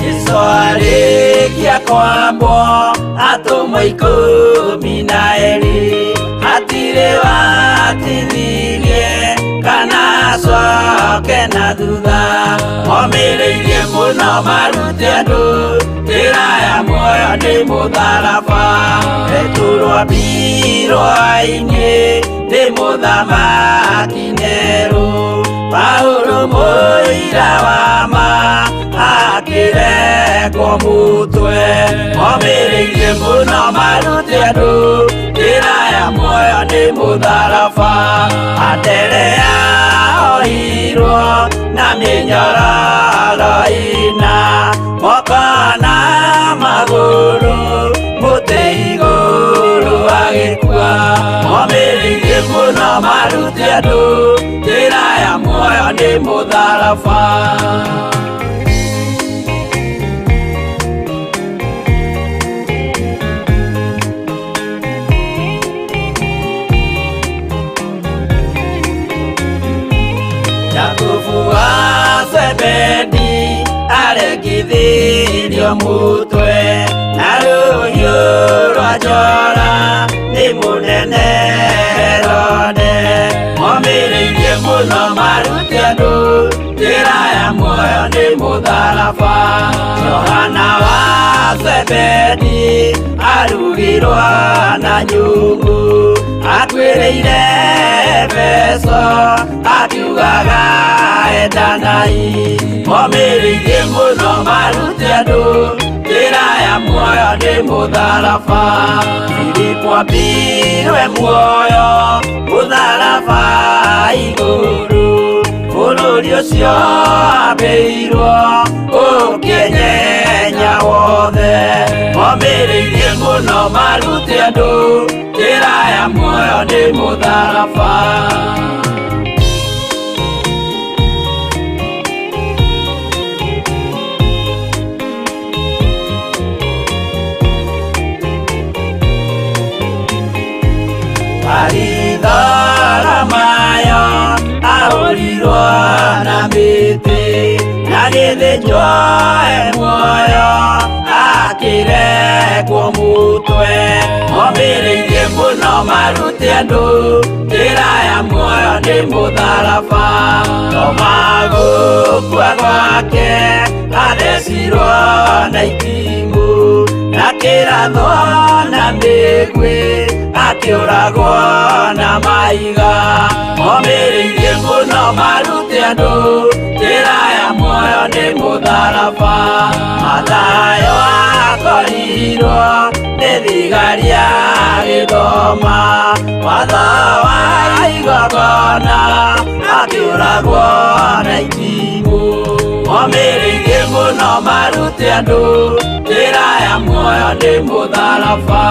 Jesu arĩkia kwambwo atũmwo 12, hatirĩ watithirie kana acoke na thutha. Momĩrĩirie mũno marute andũ njĩra ya muoyo nĩ mũtharaba. Petero ambirwo ainĩ nĩ mũthamaki Nero, Paulo mũira wa ma akĩrekwo mũtwe. Momĩrĩirie mũno marute andũ njĩra ya muoyo nĩ mũtharaba. Anderea ohirwo na mĩnyororo ĩna, moko na magũrũ mũtĩ igũrũ agĩkua. Momĩrĩirie mũno marute andũ njĩra ya muoyo nĩ mũtharaba. Jakubu wa Zebedi arekithirio mũtwe, Njora nĩ mũnene Herode. Momĩrĩirie mũno marute andũ njĩra ya muoyo nĩ mũtharaba. Johana wa Zebedi arugirwo na nyungu, atuĩrĩire Efeso akiugaga endanai. Momĩrĩirie mũno marute andũ njĩra ya muoyo nĩ mũtharaba. Filipo ambirwe muoyo mũtharaba igũrũ, bũrũri ũcio ambĩirwo ũkĩnyenya wothe. Momĩrĩirie mũno marute andũ njĩra ya muoyo nĩ mũtharaba. Baritholomayo ahũrirwo na mĩtĩ, na gĩthĩnjwo e muoyo akĩrekwo mũtwe. Momĩrĩirie mũno marute andũ njĩra ya muoyo nĩ mũtharaba. Toma gũkua gwake athecirwo na itimũ, na kĩrathwo na mĩguĩ akĩũragwo na mahiga. Momĩrĩirie mũno marute andũ njĩra ya muoyo nĩ mũtharaba. Mathayo akorirwo nĩ thigari agĩthoma watho wa igongona, akĩũragwo na itimũ. Momĩrĩirie mũno marute andũ njĩra ya muoyo nĩ mũtharaba.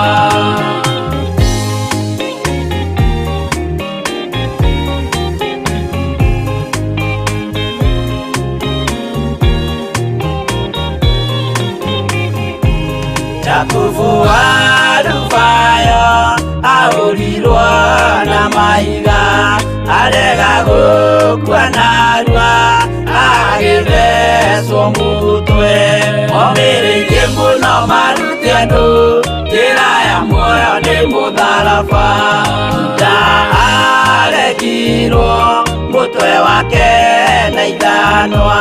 Jakubu wa Alufayo ahũrirwo na mahiga, arega gũkua narua agĩthecwo mũtwe. Momĩrĩirie mũno marute andũ njĩra ya muoyo nĩ mũtharaba. Juda aregirwo mũtwe wake na ithanwa,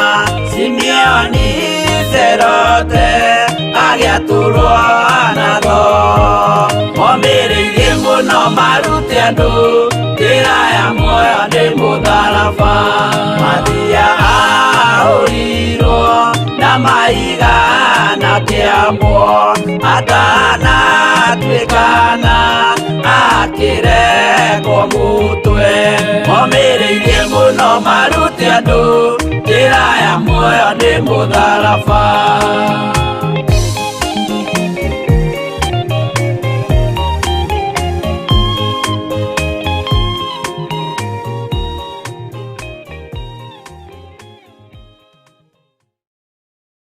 Simeoni Zerote agĩatũrwo na thoo. Momĩrĩirie mũno marute andũ njĩra ya muoyo nĩ mũtharaba. Mathia ahũrirwo na mahiga na kĩambwo, atanatuĩkana akĩrekwo mũtwe. Momĩrĩirie mũno marute andũ njĩra ya muoyo nĩ mũtharaba.